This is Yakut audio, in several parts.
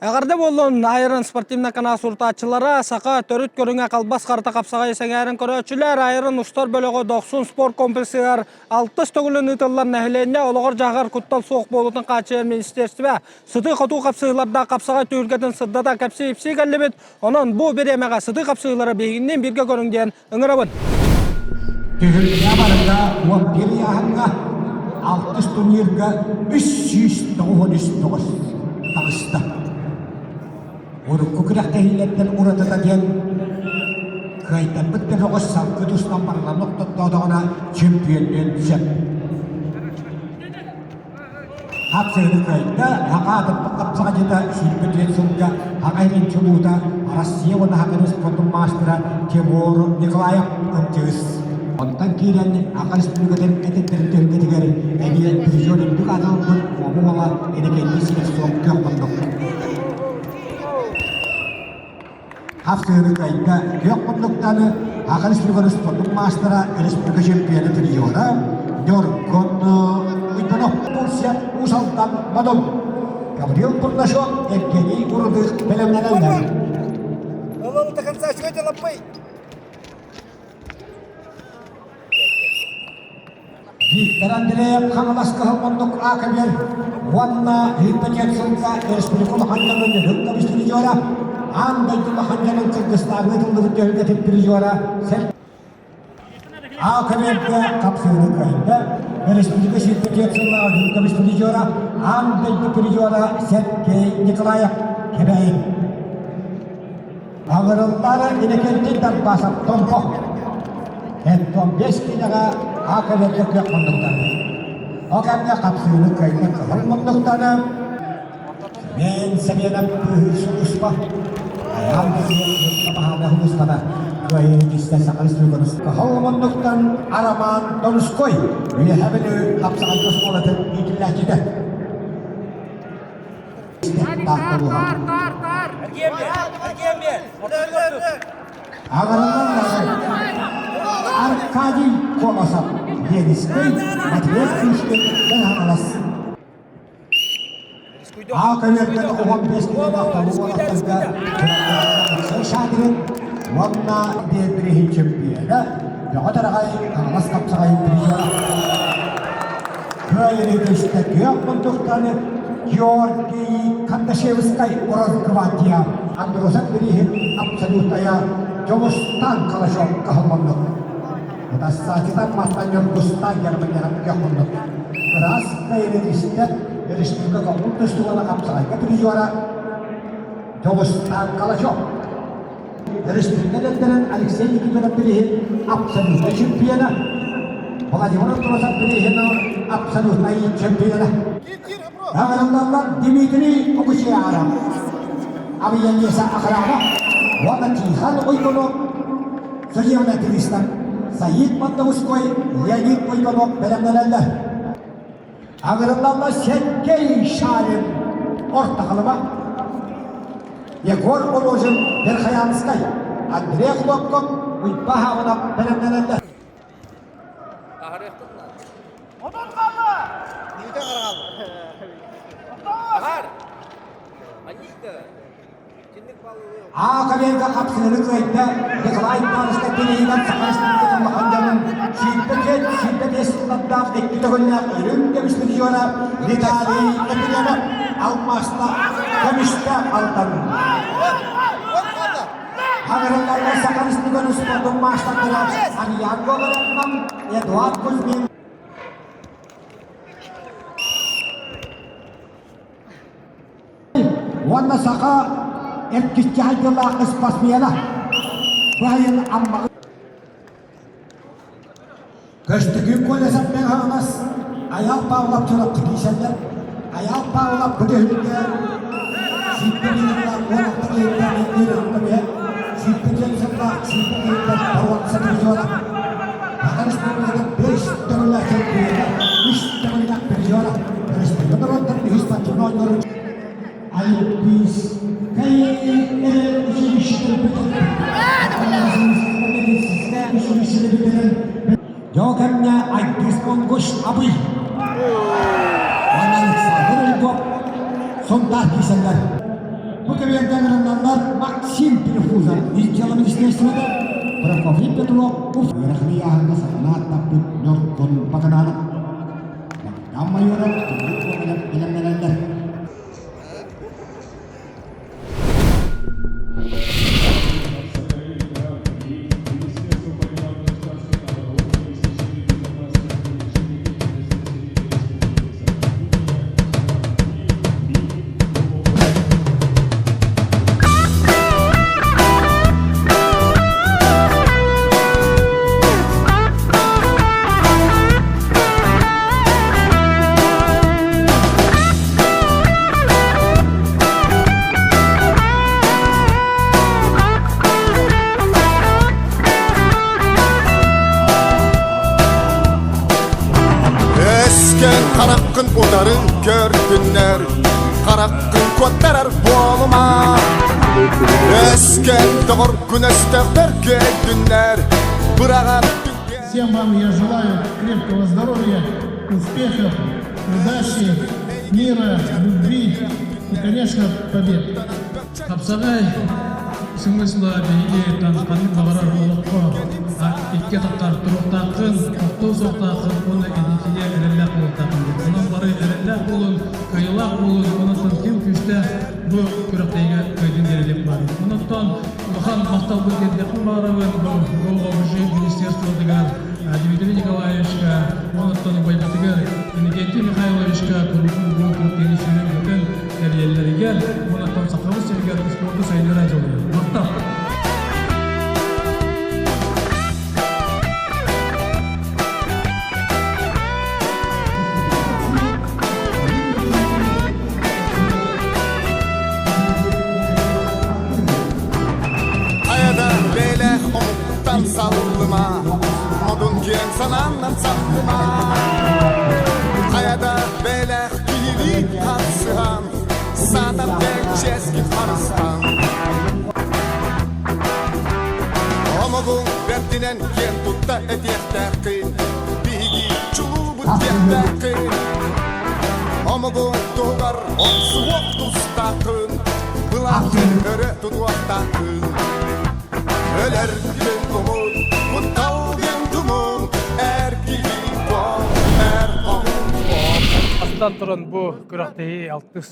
Эҕэрдэ буоллун Айрон спортивнай канал сурутааччылара, саха төрүт көрүҥэ халбас харта хапсаҕайы сэҥээрэн көрөөччүлэр Айрон устар бөлөҕө Дохсун спорт комплексыгар алтыс төгүлүн ыытыллар нэһилиэнньэ олоҕор-дьаһаҕар куттал суох буолуутун хааччыйар министиэристибэ сытыы-хотуу хапсыһыылардаах хапсаҕай түһүлгэтин сырдата кэпсии-ипсии кэллибит. Онон бу бириэмэҕэ сытыы хапсыһыылары биһигинниин бииргэ көрүҥ диэн ыҥырабын. Түһүлгэ барыта 11 ыйааһыҥҥа, алтыс турнирга 393 бөҕөс таҕыста. Урукку күрэхтэһиилэртэн уратыта диэн кыайтарбыт да бөҕөс салгыы тустан барыларын охтоттоотоҕуна чөмпүйүөннүөн сөп. Хапсыһыны кыайда, Хаҥа атыппыт хапсаҕайдьыта 24 сылга Хаҥа иһин чулуута Россия уонна Хаҥа спордун маастара Тимур Николаев ымчыыс. Онтон киирэн Аха Республикатын этиттэрин түһүлгэтигэр эмиэ призер үрдүк ааты ылбыт Муома уола Иннокентий Слепцов күөх муннук. Хапсыһыны кыайда күөх муннуктаны Аха Республикатын спордун маастара, республика чемпиона призера Ньургун Уйбанов Турция Уус Алдан Модун Гаврил Бурнашов, Евгений Урдых бэлэмнэнэллэр. Ылыл до конца, сегодня лаппый. Виктор Андреев Хаҥалас кыһыл муннук аакабер уонна Ипотек сылга республика улахан дьонун үрүҥ көмүс призера, аан дойду улахан дьонун Кыргызстаҥҥа ыытыллыбыт түһүлгэтин призера Аакабергэ хапсыыны кыайда, республика Ипотек сыллааҕы үрүҥ көмүс призера, аан дойду призера Сергей Николаев Кэбээйи. Аҕырыллара Иннокентий Дарбасов Томпо. Эттон бэс кинигэ аакабергэ күөх муннуктаны. Ол кэмҥэ хапсыыны кыайда кыһыл муннуктаны. Мен Семенов быыһыыр сулууспа. Айаан баһаана сулууспата кыайыы кистэ Саха Республикатын кыһыл муннуктан Арамаан Донской Үөһээ Бүлүү хапсаҕайга оскуолатын иитиллээччитэ. Аркадий Колосов, Ленинскэй, Матвей Пушкин, Хаҥалас. Аакалерга 15 километр уолаттарга Шадрин уонна биэрбириһин чемпиона Бөҕө Тараҕай Хаҥалас хапсаҕайын призера Кыайыыны көстө күөх мундуктаны Георгий Кардашевскай Росгвардия Андросов бирииһин абсолютная Дьулустан Калашов каһылланнык. Ытассаачытан мастан Ньургустан Германияҕа күөх муннук. Ыраас кыайыыны тистэ республика көҥүл тустууга хапсаҕайга призера Дьулустан Калачев. Республика эдэрдэрин Алексей Никифоров бирииһин абсолютнай чемпиона, Владимир Андросов бирииһин абсолютнай чемпиона. Аҕырыллаллар Дмитрий Окучаров, Авиалеса охрана уонна Тихон Уйгунов, судебный пристав Саид Мандавской, Леонид Уйгунов бэлэмнэнэллэр. Аҕырыллаллар Сергей Шарин Орто Халыма, Егор Рожин Верхоянскай, Андрей Хлопков Уйба Хаҕынап бэлэмнэнэллэр. Отон хаалла! Ньүүтэ хараҕал. Аакаберга хапсыһыны кыайда Николай Павловичка тириһинэн Саха Республикатын улахан дьонун 24-25 сыллардаах икки төгүллээх үрүҥ көмүс призера Виталий Ефремов алмааста көмүстээх алтан. Аҥырылларга Саха Республикатын спордун маастардара Арьян Гоголевнан Эдуард Кузьмин Уонна саха эргиччи айгылаах спортсмена Баайын Аммаҕа Көстөкүүн Колесов Хаҥалас Айаал Павлов Чурапчы киисэллэр Айаал Павлов бу түһүлгэ сүүрбэ биир 16 киһиттэн үөрэх сүүрбэ түөрт сыллаах сүүрбэ киһиттэн боруонса призера Саха Республикатын бэс төгүллээх чемпиона, үс төгүллээх призера, республика норуоттарын үһүс спортивнай оонньууларын Олимпийскай училищетын училищены бүтэрэн Дьоо кэмҥэ Айдыс Монгуш Абый уонна Александр Ильгов Сунтаар киисэллэр. Бу көбүөргэ ыҥырыллаллар Максим Перефузов, Ис дьыала министиэристибэтэ, Прокопий Петров, Үөрэх ыйааһыҥҥа сатана аттаппыт Ньургун Бакананов, Богдан Майоров, Кыргыт бэлэмнэнэллэр. Өскөн хараххын утары көрдүннэр, хараххын куоттарар буолума. Өскөн доҕоргун өстөөхтөр көйдүннэр, быраҕар Всем вам я желаю крепкого здоровья, успехов, удачи, мира, любви и, конечно, побед. Хапсаҕай смысла биһиги ханнык баҕарар олоххо икки атахтаах туруохтааххын, тохтуо суохтааххын уонна инникигэ эрэллээх буолуохтааххын диэн. Онон бары эрэллээх буолун, кыайыылаах буолун, онон ким күүстээх бу күрэхтэһиигэ кыайдын диэн баар. Онон улахан махталбын тиэрдиэхпин баҕарабын бу ОВЖ министерствотыгар Дмитрий Николаевичка, онон убайбытыгар Иннокентий Михайловичка куруутун бу күрэхтэһиини сүүрэн-көтөн тэрийэллэригэр уонна Сахабыт сиригэр спорду сайыннара дьолуйар. Махтал! Хайада бээлээх омуктан саллыма, модун киэҥ санааннан сахтыма. Хайада бээлээх киһилии харсыһан, саатар бэйэҥ чиэскин харыстан. Омугуҥ бэрдинэн киэн тутта этиэхтээххин, биһиги чулуубут диэхтээххин. Омугуҥ туһугар охсуһуох тустааххын, былааххын өрө тутуохтааххын. Өлөргүн умун, кутталгын тумун, эр киһи буол, эр омук буол. Бастатан туран бу күрэхтэһии алтыс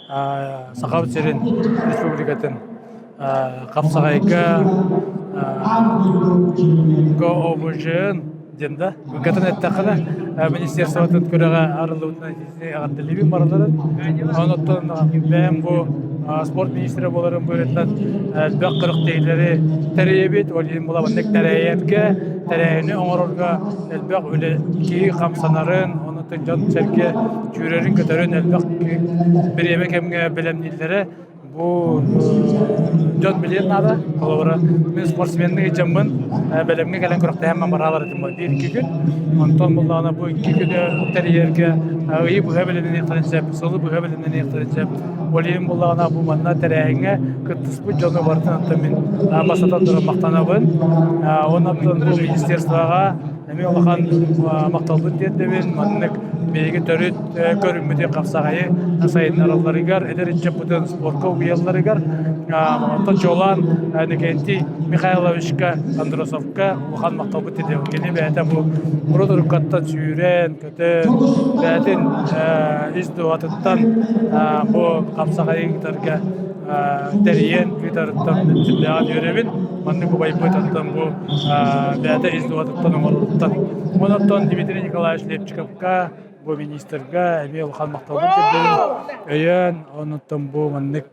Сахабыт сирин республикатын хапсаҕайга ГОВЖ-н диэн да быгатын эттэххинэ министерствотын күрэҕэ арыллыбытынан эҕэрдэлиибин барыларын. Онуттан бэйэм бу спорт министрэ буоларым быһыытынан элбэх күрэхтэһиилэри тэрийэбит. Ол иһин була маннык тэрээйэргэ, тэрээһини оҥорорго элбэх үлэ киһи хамсанарын, онуттан дьон-сэргэ сүүрэрин-көтөрүн элбэх бириэмэ кэмҥэ бэлэмнииллэрэ бу дьон билиэн наада. Холобура, мин спортсменнык дьоммун бэлэмҥэ кэлэн күрэхтэһэн бараалар этим биир икки күн. Онтон буллаҕына бу икки күнү тэрийэргэ ыйы быһа бэлэмнэниэхтэрин сөп, сылы быһа бэлэмнэниэхтэрин сөп. Ол иһин буллаҕына бу манна тэрээһиҥҥэ кыттыспыт дьону барытын оттон мин бастатан туран махтанабын. Онон бу министерствоҕа эмиэ улахан махталбын тиэрдэбин. Маннык биһиги төрүт көрүҥмүтүн хапсаҕайы сайыннаралларыгар, эдэр ыччаппытын спорка угуйалларыгар, оттон чуолаан Иннокентий Михайловичка Андросовка улахан махталбыт тириэбин. Кини бэйэтэ бу урут уруккаттан сүүрэн, көтөн, бэйэтин ис дууһатыттан бу хапсаҕайы ыытарга тэрийэн ыытарыттан сүрдээҕин үөрэбин. Маннык убайбыт оттон бу бэйэтэ ис дууһатыттан оҥороруттан. Онон Дмитрий Николаевич Лепчиковка, бу министрга эмиэ улахан махталбын тиэрдэбин. Өйөөн, онуттан бу маннык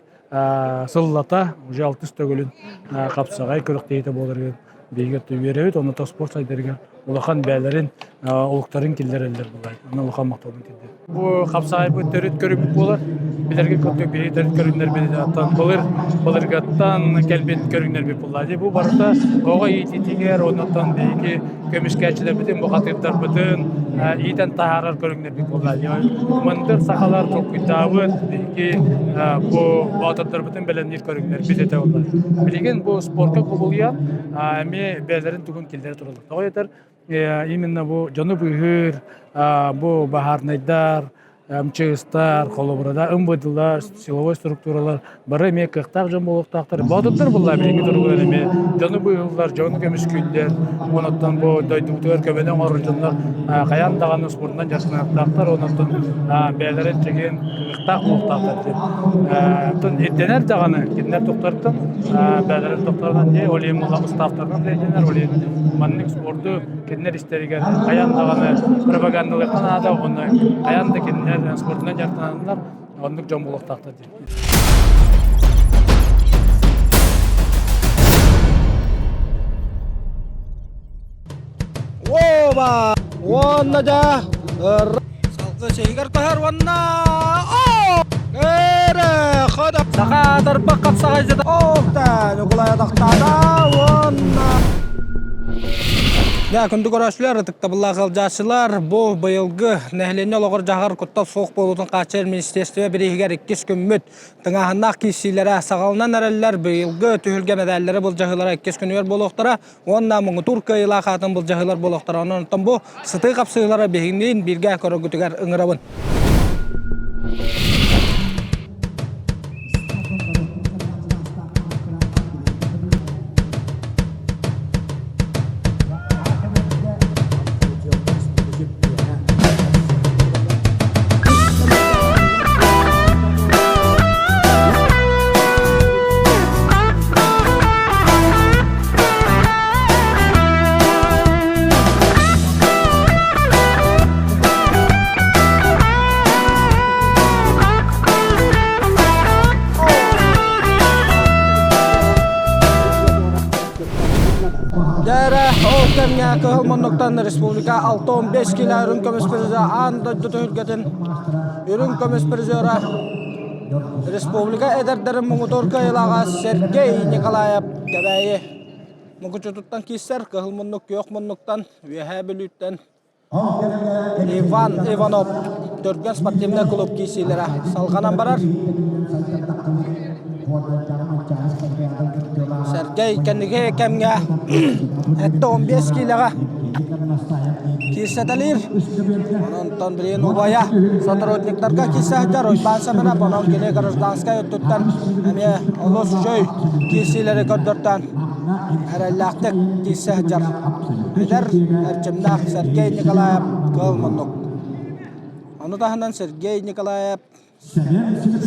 сыллата уже алтыс төгүлүн хапсаҕай күрэхтэһиитэ буоларыгар биһиги үөрэбит, онно спорт сайдарыгар улахан бэйэлэрин олуктарын киллэрэллэр буолар. Онно улахан махталбын тиэрдэбин. Бу хапсаҕайбыт төрүт көрүҥмүт буолар. Билэргэ курдук биһиги төрүт көрүҥнэрбит былыр былыргаттан кэлбит көрүҥнэрбит буолла. Бу барыта оҕо иитиитигэр, оннуттан биһиги көмүскээччилэрбитин, бухатыырдарбытын иитэн таһаарар көрүҥнэрбит буолла. Мындыр сахалар толкуйдаабыт биһиги бу боотурдарбытын бэлэмниир көрүҥнэрбит этэ буолла. Билигин бу спорка кубулуйан эмиэ бэйэлэрин тугун киллэрэ тураллар. Тоҕо этэр именно бу дьону быыһыыр, бу баһаарнайдар, МЧСтар, холобура, МВДлар, силовой структуралар бары эмиэ кыахтаах дьон буолуохтаахтар. Боотурдар буолла билиҥҥи туругунан эмиэ дьону быыһыыллар, дьону көмүскүүллэр. Онон бу дойдубутугар көмөнү оҥорор дьоннор хайаан даҕаны спордунан дьарыктаныахтаахтар. Онон бэйэлэрин чэгиэн кыахтаах буолуохтаахтар диэн. Оттон ирдэнэр даҕаны кинилэр тохтортон бэйэлэрин тохторунан дии, ол иһин устаахтарынан да ирдэнэр, ол иһин маннык спорду кинилэр истэригэр хайаан даҕаны пропагандалыахха наада уонна хайаан да кинилэр спордунан дьарыктананнар оннук дьон буолуохтаахтар диэн. Оба! Уонна да салгы сиһигэр көһөр уонна о! Эрэ хода саха тарбах хапсаҕай Оохта Ньукулай атахтаата уонна Дьэ, күндү көрөөччүлэр, ытыктабыллаах ыалдьааччылар, бу быйылгы нэһилиэнньэ олоҕор-дьаһаҕар куттал суох буолуутун хааччыйар министиэристибэ бирииһигэр иккис күммүт тыҥааһыннаах киирсиилэрэ саҕаланан эрэллэр. Быйылгы түһүлгэ мэдээллэри былдьаһыылара иккис күнүгэр буолуохтара уонна муҥутуур кыайыылаах аатын былдьаһыылар буолуохтара. Онон бу сытыы хапсыһыылара биһигиниин бииргэ көрөргүтүгэр ыҥырабын. Дьэ ол кэмҥэ Кыһыл муннуктан республика 65 кило үрүҥ көмүс призера аан дойду түһүлгэтин үрүҥ көмүс призера республика эдэрдэрин муҥутуур кыайыылааҕа Сергей Николаев Кэбээйи Мукучутуттан киирсэр Кыһыл муннук күөх муннуктан Үөһээ Бүлүүттэн Иван Иванов Түргэн спортивнай клуб киирсиилэрэ салҕанан барар. Сергей кэнники кэмҥэ 15 киилэҕэ киирсэтэлиир. Онтон билигин убайа сотрудниктарга киирсэ сылдьар Уйбаан Сэмэнэп, онон кини гражданскай өттүттэн эмиэ олус үчүгэй киирсиилэри көрдөртөөн эрэллээхтик киирсэ сылдьар. Эдэр эрчимнээх Сергей Николаев кыыл муннук. Ону таһынан Сергей Николаев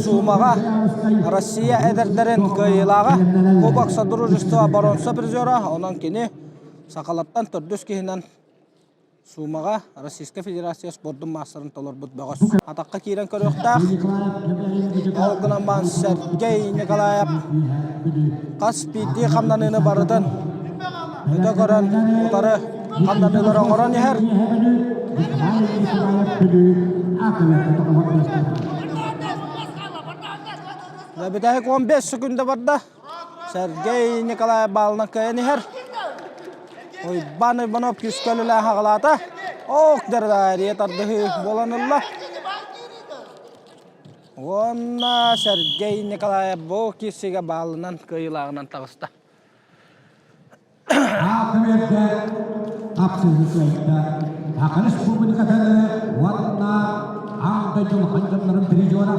Суумаҕа Россия эдэрдэрин кыайыылааҕа, Кубок Содружества боруонса призера, онон кини сахалартан төрдүс киһинэн Суумаҕа Российскай Федерация спордун маастарын толорбут бөҕөс. Атахха киирэн көрүөхтээх. Ол гынан баран Сергей Николаев хас биирдии хамнаныыны барытын өтө көрөн утары хамнаныылары оҥорон иһэр. Бүтэһик 15 секунда барда. Сергей Николаев баалынан кыайан иһэр. Уйбаан Уйбанов күүскэ үлэлээн хаҕалаата. Ох, дэрдаария тардыһыы буолан ылла. Уонна Сергей Николаев бу киирсиигэ баалынан кыайыылааҕынан таҕыста. Аакыбыарда хапсыһыы кыайда. Саха Республикатын уонна аан дойду улахан дьоннорун призера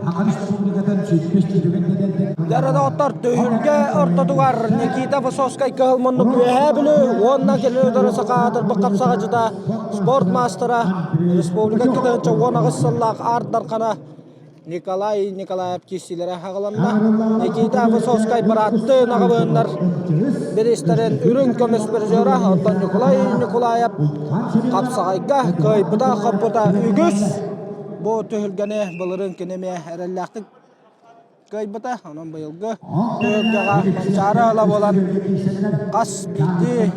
Саха Республикатын сүүрбэс түгэн Дьарыдоҕоттор түһүлгэ ортотугар Никита Высоцкай кыһыл муннук Үөһээ Бүлүү уонна кини утары саха аатырбыт хапсаҕайдьыта спорт маастара республика 2018 сыллаах Аар Дархана Николай Николаев киирсиилэрэ аҕаланна. Никита Высоцкай бырааттыы наҕабыһыннар бириистэрин үрүҥ көмүс призера, оттон Николай Николаев хапсаҕайга кыайбыта-хоппута үгүс. Бу түһүлгэни былырыын кини эмиэ эрэллээхтик кыайбыта. Онон быйылгы түһүлгэҕэ Манчаары ыла буолан хас биирдии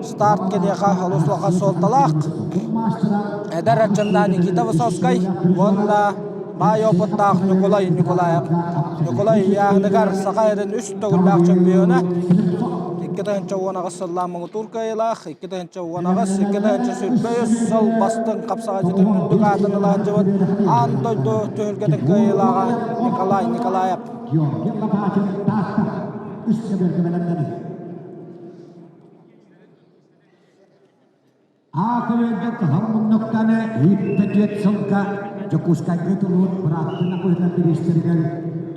старт киниэхэ олус улахан суолталаах. Эдэр эрчимнээх Никита Высоцкай уонна баай опыттаах Ньукулай Николаев. Ньукулай ыйааһыныгар Саха сирин үс төгүллээх чемпиона, 2018 сыллаах муҥутуур кыайыылаах, 2018, 2023 сыл бастыҥ хапсаҕайдьытын үрдүк аатын ыла сылдьыбыт аан дойду түһүлгэтин кыайыылааҕа Николай Николаев. Георгий Лопатин Таатта үс көбүөргэ бэлэмнэнэр. Аакырыырга кыһыл муннуктаны 24 сылга Дьокуускайга тулуут бырааттын быһыта бириистэригэр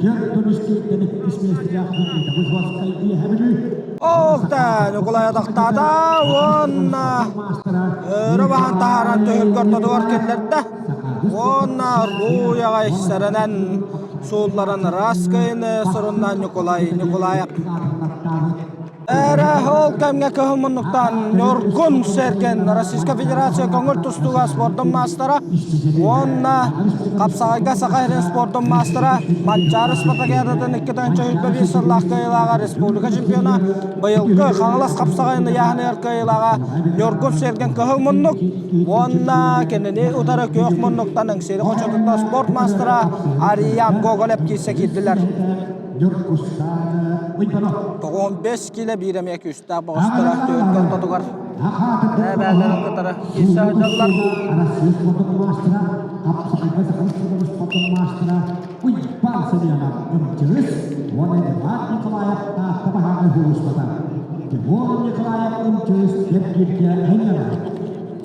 4 кииртэн иккис миэстэлээх Никита Высоцкай үөһэ Бүлүү Оохта Ньукулай атахтаата уонна өрө баһан таһааран түһүлгэ ортотугар киллэрдэ. Уонна оргууй аҕай сэрэнэн суулларан Раскайыны сурунна Ньукулай Ньукулаев. Эрэ ол кэмҥэ кыһыл муннуктан Ньургун Сэргэн Российскай Федерация көҥүл тустууга спордун маастара уонна хапсаҕайга Саха сирин спордун маастара Манчаары спартакиадатын 2021 сыллаах кыайыылааҕа республика чемпиона быйылгы Хаҥалас хапсаҕайын ыйааһыныгар кыайыылааҕа Ньургун Сэргэн кыһыл муннук уонна кинини утары күөх муннуктан Эҥсиэли хочотуттан спорт маастара Ариян Гоголев киирсэ киирдилэр. 95 киилэ биир эмиэ күүстээх боҕустара түөрт ортотугар бэйэлэрин кытары киирсэ сылдьаллар.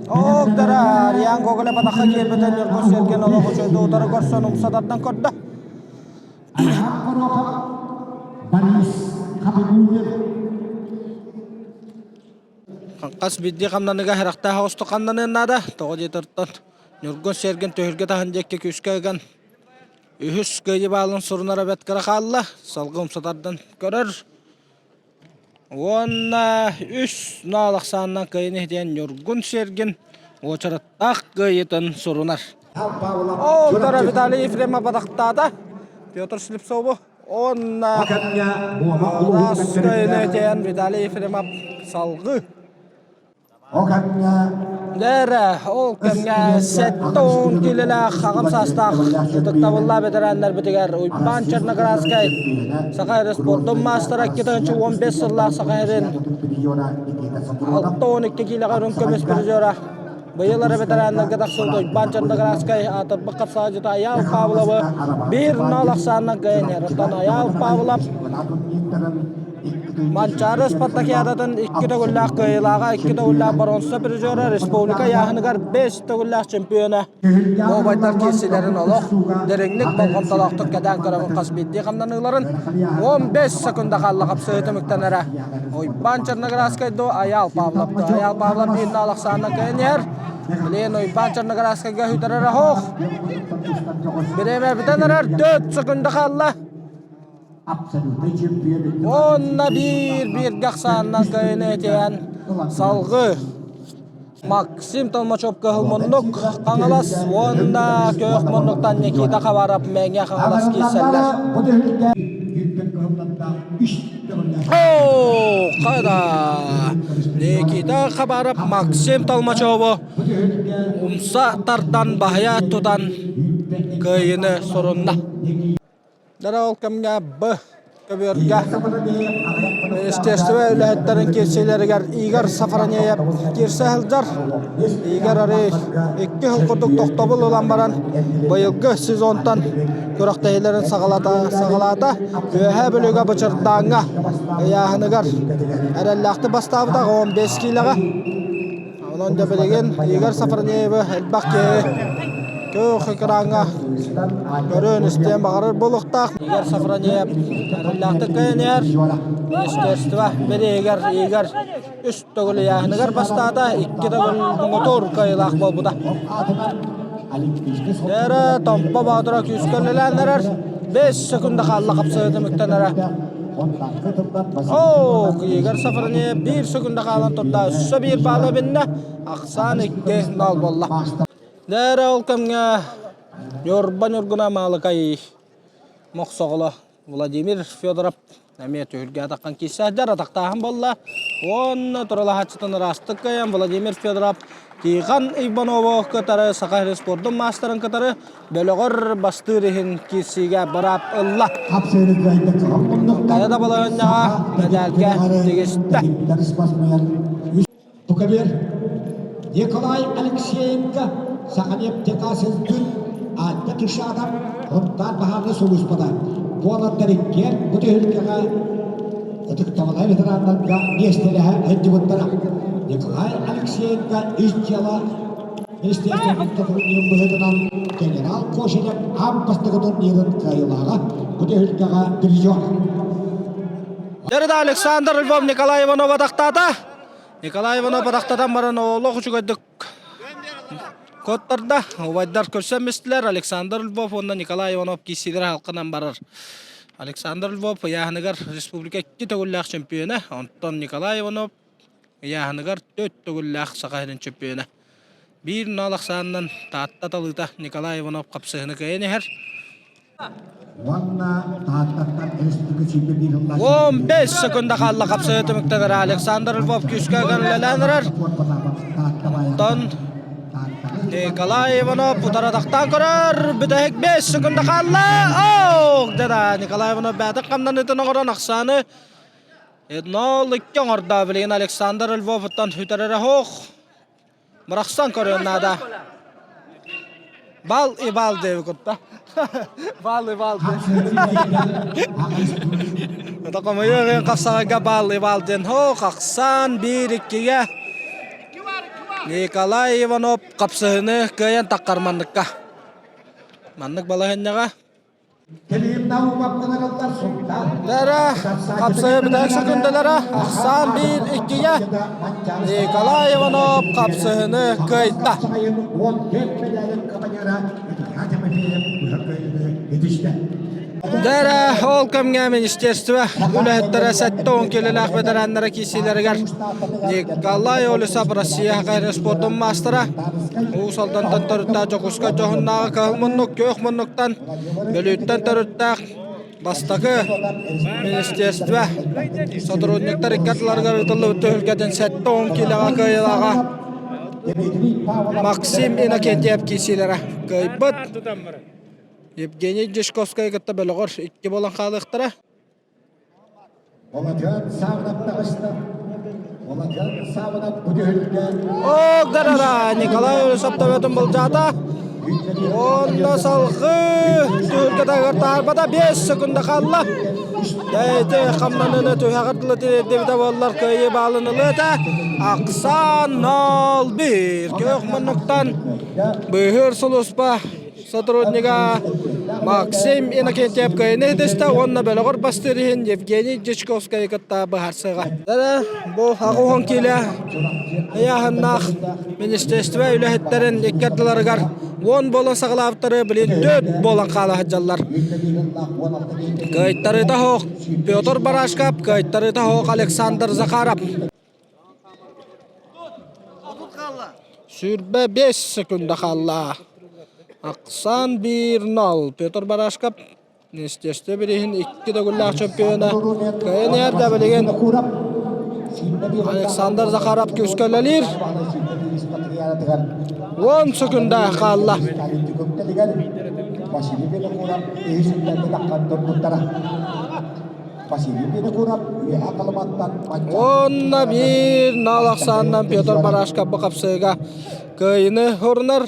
Октара Ариан Гоголев атахха киирбитин Ньургун Сергин олох үчүгэй утары көрсөн умса тардан көрдө. Айаан Хоруопап, Борис Хабибуллин. Хас биирдии хамнаныга харахтаах оҕустук хамнаныан наада. Тоҕо диэтэртэн Ньургун Сергин түһүлгэ таһын диэки күүскэ ыган үһүс кыайыы баалын сурунара бэрт кыра хаалла. Салгыы умса тардан көрөр. Уонна үс наал ахсаанынан кыайыыны иһитиэн Ньургун Сергин уочараттаах кыайыытын сурунар. Ол тара Виталий Ефремов батахтаата. Петр Слепцову уонна Раз кыайыыны иһитиэн Виталий Ефремов салгыы. Дээрэ, ол кэмҥэ 70 киилэлээх аҕам саастаах ытыктабыллаах бэтэрээннэрбитигэр Уйбаан Черноградскай Саха сирин спордун маастара 2015 сыллаах Саха сирин 62 киилэҕэ үрүҥ көмүс призера быйыл эрэ бэтэрээннэргэ тахсыбыт Уйбаан Черноградскай аатырбыт хапсаҕайдьыта Айаал Павловы 1-0 ахсаанынан кыайан иһэр. Оттон Айаал Павлов Манчаары спартакиадатын икки төгүллээх кыайыылааҕа, икки төгүллээх боруонса призера, республика ыйааһыныгар бэс төгүллээх чемпиона. Буобайдар киирсиилэрин олох дириҥник болҕомтолоохтук кэтээн көрөбүн хас биирдии хамнаныыларын 15 секунда хаалла хапсыһыы түмүктэнэрэ. Уйбаан Черноградскай до Айаал Павлов до Айаал Павлов биир наал ахсаанынан кыайан иһэр. Билигин Уйбаан Черноградскайга үтэрэрэ оһох. Бириэмэ бүтэн эрэр 4 секунда хаалла. Уонна биир бииргэ ахсаанынан кыайыыны этиһэн салгыы Максим Толмачев кыһыл муннук Хаҥалас уонна күөх муннуктан Никита Хабаров Мэҥэ Хаҥалас киирсэллэр. Оо, хайда! Никита Хабаров Максим Толмачеву умса тардан баһыйа тутан кыайыыны сурунна. Дара ол кэмҥэ Б көбүөргэ естество үлэһиттэрин киирсиилэригэр Игорь Сафронеев киирсэ сылдьар. Игорь арый икки сыл курдук тохтобул ылан баран быйылгы сезонтан күрэхтэһиилэрин саҕалата саҕалаата. Үөһээ Бүлүүгэ Бычырдааҥҥа ыйааһыныгар эрэллээхтик бастаабыта 15 киилэҕэ. Онон дьэ билигин Игорь Сафронеевы элбэх киһи күөх экраҥҥа көрүөн-истиэн баҕарар буолуохтаах. Игорь Сафронеев эрэллээхтик кыайан иһэр. Министерство бирииһигэр Игорь үс төгүл ыйааһыныгар бастаата, икки төгүл муҥутуур кыайыылаах буолбута. Эрэ Томпо Боотура күүскэ үлэлээн эрэр. 5 секунда хаалла хапсыһыы түмүктэнэрэ. Оо, Игорь Сафронеев биир секунда хаалан турда. Өссө биир баалы эбиннэ. Ахсаан 2-0 буолла. Дээрэ ол кэмҥэ Ньурба Ньургуна Маалыкай Мохсоҕоло Владимир Федоров эмиэ түһүлгэ атаххан киирсэ сылдьар атахтааһын буолла. Уонна туралаһааччытын ыраастык кыайан Владимир Федоров Тихон Иванову кытары Саха сирин спордун маастарын кытары бөлөҕөр бастыыр иһин киирсиигэ быраап ылла. Хайа да балаһыанньаҕа мэдээлгэ тигистэ. Тукабер Николай Алексеевка Саханептекасылдын Анна Тушанов Хонтаар баһаарга сулууспата буоланнар иккиэн бу түһүлгэҕэ ытыктабылай ветераннарга миэстэлэһэ сылдьыбыттара. Николай Алексеенко ис дьыала министерствотын турнирын быһыытынан генерал Кошелев аан бастакы турнирын кыайыылааҕа бу түһүлгэҕэ призер. Дэрда Александр Львов Николай Иванов атахтаата. Николай Иванов атахтатан баран олох үчүгэйдик Куоттарда, убайдар көрсөн мистилэр Александр Львов уонна Николай Иванов киирсиилэрэ халкынан барар. Александр Львов ыйааһыныгар республика икки төгүллээх чөмпүйүөнэ, онтон Николай Иванов ыйааһыныгар төрт төгүллээх Саха сирин чөмпүйүөнэ. Биир нал ахсаанынан Таатта талыыта Николай Иванов хапсыһыны кыайан иһэр. Уонна Тааттаттан республика чемпионун ылла. 15 секунда хаалла хапсыһыы түмүктэнэр Александр Львов күүскэ үлэлээн эрэр. Онтон Николай Иванов утаратахтаан көрөр. Бүтэһик 5 секунда хаалла. Ох, дада Николай Иванов бээтик хамнаныытын оҥорон ахсааны 0-2 оҥордо. Билигин Александр Львовуттан сүтэрэрэ суох. Бырахсан көрүөн наада. Бал и бал диэби кутта. Бал и бал Токомойо хапсаҕайга бал и бал диэн хо хахсан биир иккигэ Николай Иванов хапсыһыны кыайан таххар манныкка. Маннык балаһынньаҕа Лера хапсайы бүтэһик секундалара ахсаан биир иккигэ Николай Иванов хапсыһыны кыайда. Дэрэ ол кэмҥэ министерство үлэһиттэрэ 70 килэлээх ветераннара киирсиилэригэр Николай Олесов Россия хайрын спордун маастара Уус Алдантан төрүттээх Дьокуускай дьоһуннааҕы кыһыл муннук күөх муннуктан Бүлүүттэн төрүттээх бастакы министерство сотрудниктар икки ардыларыгар ыытыллыбыт түһүлгэтин 70 киилэҕэ кыайыылааҕа Максим Иннокентьев киирсиилэрэ кыайбыт. Евгений Дьячковскай кытта бөлөҕөр икки буолан хаалыахтара. Оогдарара Николай Саптабатын былдьаата. Онно салгыы түһүлгэ таһыгар таарбата 5 секунда хаалла. Дэйти хамнаныны түһэҕэр дылы тириэрдибитэ буоллар кыайыы баалын ылыата. Ахсаан 0-1 Күөх муннуктан быыһыыр сулууспа сотруднига Максим Иннокентьев кыайыны иһитистэ уонна бөлөҕөр бастыыр иһин Евгений Дьячковскайы кытта быһаарсыаҕа. Бу аҕыс киилэ ыйааһыннаах министерство үлэһиттэрин икки ардыларыгар уон буолан саҕалаабыттары билин төрт буолан хаала сылдьаллар. Кыайтарыыта суох Петр Барашков, кыайтарыыта суох Александр Захаров. 25 секунда хаалла. Ахсаан 1-0. Петр Барашков естественно билигин икки төгүллээх чемпиона. КНР да билигин Александр Захаров күүскэ үлэлиир. 10 секунда хаалла. Василий Винокуров Уонна биир нал ахсаанынан Петр Барашков бу хапсыыга кыайыны урунар.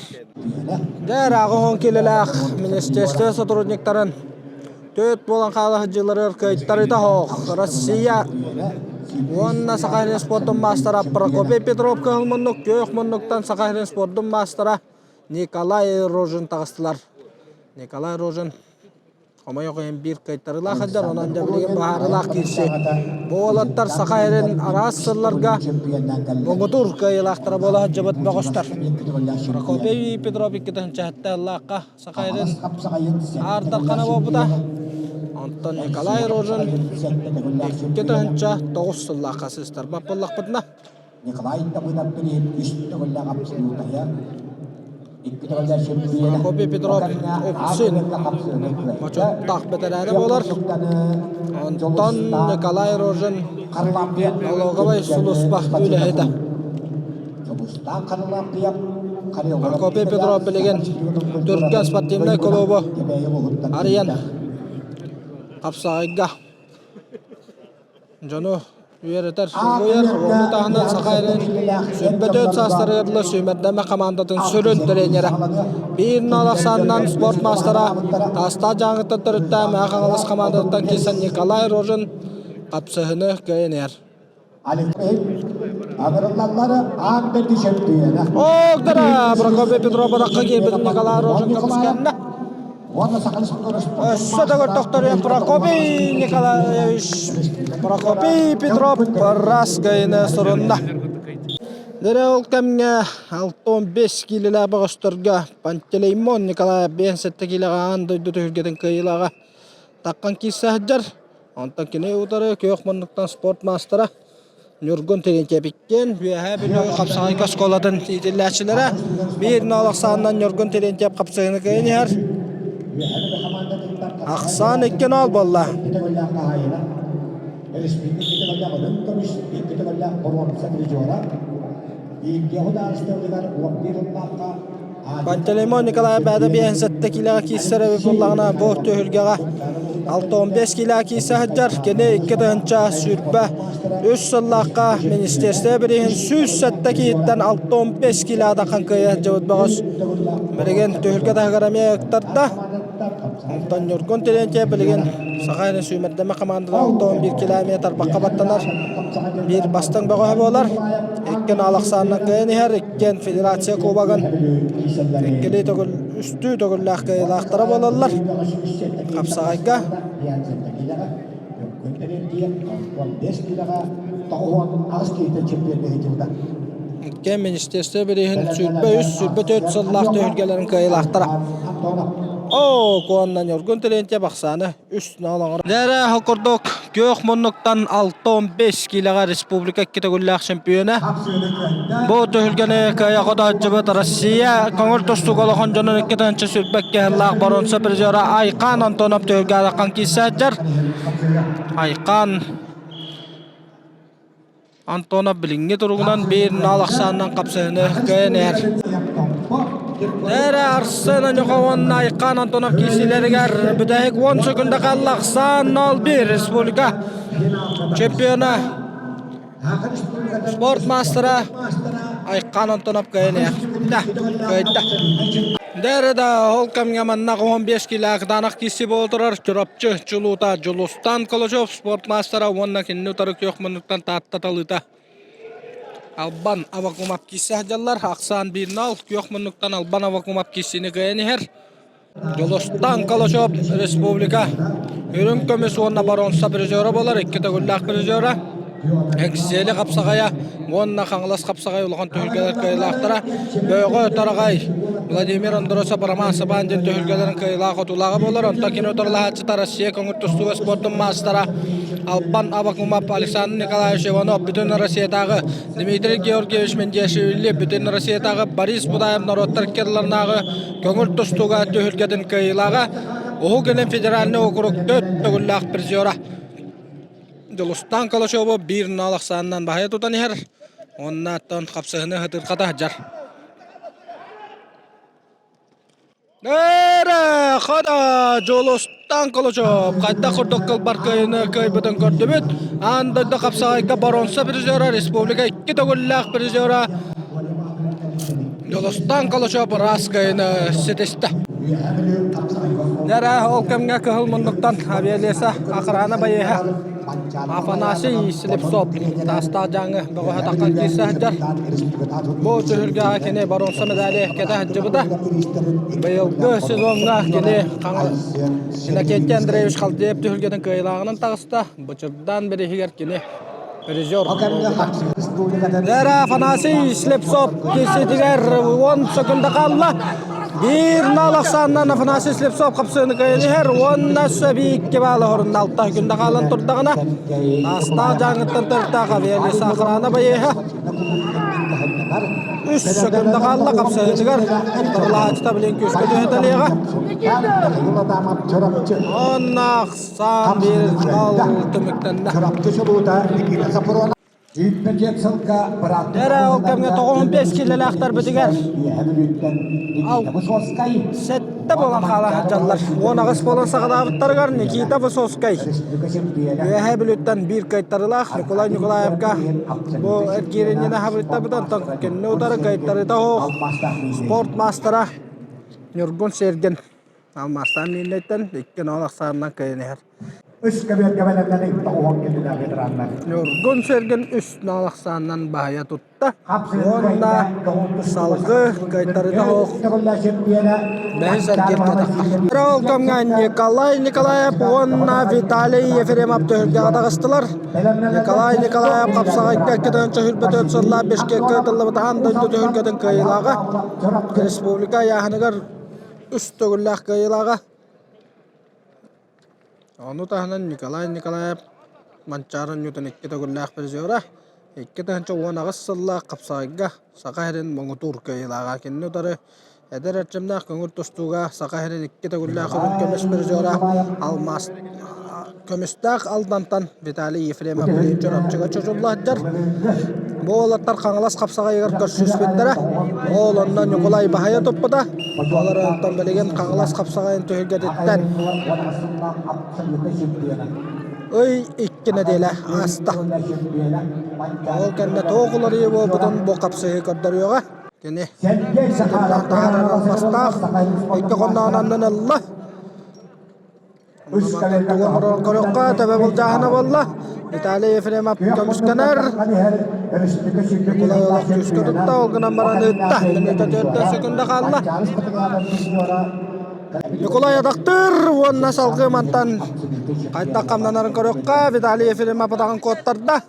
Дьэ, ырааҕы килэлээх министерство сотрудниктарын төрт буолан хаала сылдьыыларыгар кыайтарыыта суох Россия уонна Саха сирин спордун маастара Прокопий Петров кыһыл муннук, күөх муннуктан Саха сирин спордун маастара Николай Рожин таҕыстылар. Николай Рожин Хомойуох иһин биир кыайтарыылаах сылдьар, онон дьэ билигин быһаарыылаах киирсии. Бу уолаттар Саха сирин араас сылларга муҥутуур кыайыылаахтара буола сылдьыбыт бөҕөстөр. Прокопий Петров 2007 ыллаахха Саха сирин Аар Дархана буолбута. Онтон Николай Рожин 2009 сыллаахха сыыстарбат буоллахпытына. Николай Давыдов билигин үс төгүллээх абсолютайа, икки төгүллээх чемпиона. Прокопий Петров Уксин мочоттаах бэтэрээнэ буолар. Онтон Николай Рожин налоговай сулууспа үлэһитэ. Прокопий Петров билигин Түргэн спортивнай кулуубу арыйан хапсаҕайга Дьону үөрэтэр, суруйар, ону таһынан Саха эрин сүүрбэ саастарыгар дылы сүүмэрдэмэ хамаандатын сүрүн тренерэ. Биир нал ахсаанынан спорт маастара Таастаах Дьааҥыттан төрүттээх Мэҥэ Хаҥалас хамаандатыттан киирсэн Николай Рожин хапсыһыны кыайан иһэр. Агырыллаллар аан дойду чөмпүйүөнэ. Оогдара Прокопий Петров бадахха киирбитин Николай Рожин көмүскэннэ. Уонна Саха Өссө да көрдөхтөрүн Прокопий Николаевич Прокопий Петров раз гайны сурунна. Дэрэ ол кэмҥэ 65 киилэлээх бөҕөстөргө Пантелеймон Николаев 57 киилэҕэ аан дойду түһүлгэтин кыайыылааҕа таххан киирсэ сылдьар. Онтон кини утары күөх муннуктан спорт маастара Ньургун Терентьевиккин Үөһээ Бүлүү хапсаҕайга оскуолатын иитиллээччилэрэ биир нол ахсаанынан Ньургун Терентьев хапсыһыыны кыайан иһэр. Ахсаан 2-0 буолла. Пантелеймон Николаев бэйэтэ 57 киилэҕэ киирсэр эбит буоллаҕына, бу түһүлгэҕэ 65 киилэҕэ киирсэ сылдьар. Кини 2023 сыллаахха министерство бирииһин 107 киһиттэн 65 киилэҕэ таххан кыайа сылдьыбыт бөҕөс. Билигин түһүлгэ таһыгар эмиэ ыктарда. Онтон Ньургун Терентьев билигин Саха сирин сүүмэрдэмэ хамаандата 61 километр тарбахха баттанар биир бастыҥ бөҕөһө буолар. Иккин Алахсаанынан кыайан иһэр, иккиэн Федерация Кубогын иккилии төгүл, үстүү төгүллээх кыайыылаахтара буолаллар. Хапсаҕайга Иккиэн министерство бирииһин 23-24 сыллаах түһүлгэлэрин кыайыылаахтара. Оо, куонна Ньургун Терентьев ахсааны 3-0 оҥорор. Дэрэ ол курдук күөх муннуктан 6-15 киилэҕэ республика икки төгүллээх чемпиона. Бу түһүлгэни кыайа хотооччубут Россия көҥүл тустууга улахан дьонун 2 сүүрбэккэ сыллаах боруонса призера Айхан Антонов түһүлгэ ахан киирсээччэр. Айхан Антонов билиҥҥи туругунан биир нал ахсаанынан хапсыһыны кыайан иһэр. Эрэ Арсен Онюхов уонна Айхан Антонов киирсиилэригэр бүтэһик 10 секунда хаалла ахсаан 0-1 республика чемпиона спорт маастара Айхан Антонов кыайан иһэр. Кыайда. Дэрэ да ол кэмҥэ манна 15 килээх кытаанах киирсии буола турар Чурапчы чулуута Дьулустан Колочев спорт маастара уонна кинини утары күөх муннуктан Таатта талыыта Албан Авакумов киирсэ сылдьаллар. Ахсаан 1-0 күөх муннуктан Албан Авакумов киирсиини кыайан иһэр. Дьулустан Колочев республика үрүҥ көмүс уонна боруонса призера буолар, икки төгүллээх призера. Эҥсиэли хапсаҕайа уонна Хаҥалас хапсаҕай улахан түһүлгэлэр кыайыылаахтара Бөөҕө Тараҕай Владимир Андросов Роман Сабандин түһүлгэлэрин кыайыылаах отуулааҕа буолар. Онтон кини утарылаһааччыта Россия көҥүл тустууга спордун маастара Албан Абакумов Александр Николаевич Иванов бүтүн Россиятааҕы Дмитрий Георгиевич Мендиашвили бүтүн Россиятааҕы Борис Будаев норуоттар иккирларынааҕы көҥүл тустууга түһүлгэтин кыайыылааҕа Уһук Илин федеральнай округ төрт төгүллээх призера Дьулустаан Калачеву биир нал ахсаанынан баһыйа тутан иһэр уонна оттон хапсыһыны ытырҕата сылдьар. Эрэ хада Дьулустаан Калачев хайдах курдук кылбар кыайыыны кыайбытын көрдүбүт. Аан дойду хапсаҕайга боруонса призера, республика икки төгүллээх призера Дьулустаан Калачев ыраас кыайыыны ситистэ. Дьэ ол кэмҥэ кыһыл муннуктан авиалеса охрана байыаһа Афанасий Слепцов таастаах дьааҥы бөҕөһө таххан киирсэ сылдьар. Бу түһүлгэҕэ кини боруонса медали кэтэ сылдьыбыта. Быйылгы сезоҥҥа кини Иннокентий Андреевич Халдеев түһүлгэтин кыайыылааҕынан таҕыста. Бычырдаан бирииһигэр кини призер Лера Афанасий Слепцов киирсиитигэр 10 секунда хаалла. Биир нал ахсаанынан Афанасий Слепцов хапсыыны кыайан иһэр уонна сөбиикки баалы хорунна алта күндэ хаалан турдаҕына Таастаах дьааҥыттан төрүттээх авиалеса охрана байыаһа үс секунда хаалла хапсыһыытыгар утарылаһааччыта билин күүскэ түһэтэлиэҕэ. Уонна Саам биир нал түмүктэннэ. Эрэ ол кэмҥэ 95 киилэлээхтэрбитигэр сэттэ буолан хаала сылдьаллар. 18 буолан саҕалаабыттарыгар Никита Высоцкай Үөһээ Бүлүүттэн биир кыайтарыылаах Николай Николаевка бу эргииринньини хабыттарбыт онтон кинини утары кыайтарыыта суох спорт маастара Ньургун Сергин Алмаастаан мииннэйтэн 2-0 ахсаанынан кыайан иһэр. Үс көбүөргэ бэлэмнэни тоҕуһун кэллилэр ветераннар. Ньургун Сэргэн үс налахсааннан баһыйа тутта. Уонна салгы кыайтарыта оһох бэһис эргииргэ таххар. Ол кэмҥэ Николай Николаев уонна Виталий Ефремов түһүлгэҕэ таҕыстылар. Николай Николаев хапсаҕайга 244 сыллаах Бишкеккэ ытыллыбыт аан дойду түһүлгэтин кыайыылааҕа, республика ыйааһыныгар үс төгүллээх кыайыылааҕа. Ону таһынан Николай Николаев Манчаары Ньютон икки төгүллээх призера, 2018 сыллаах хапсаҕайга Саха сирин муҥутуур кыайыылааҕа. Кинини утары эдэр эрчимнээх көҥүл тустууга Саха сирин икки төгүллээх үрүҥ көмүс призера Алмаас көмүстээх Алдантан Виталий Ефремов билигин Чурапчыга чочулла сылдьар. Бу уолаттар Хаҥалас хапсаҕайыгар көрсүспүттэрэ. Ол онно Ньукулай баһыйа туппута. Олор онтон билигин Хаҥалас хапсаҕайын түһүлгэтиттэн ый икки нэдиэлэ ааста. Ол кэннэ туох уларыйыы буолбутун бу хапсыһыы көрдөрүөҕэ. Кини таһаарар албастаах икки хонноон аннын ылла. Көрөххө төбө былдьааһына буолла. Виталий Ефремов көмүскэнэр. Николай олох күүскэ тутта, ол гынан баран ыытта. Мүнүүтэ төрдө секунда хаалла. Николай атахтыыр уонна салгыы мантан хайдах хамнанарын көрөххө Виталий Ефремов атаҕын куоттарда.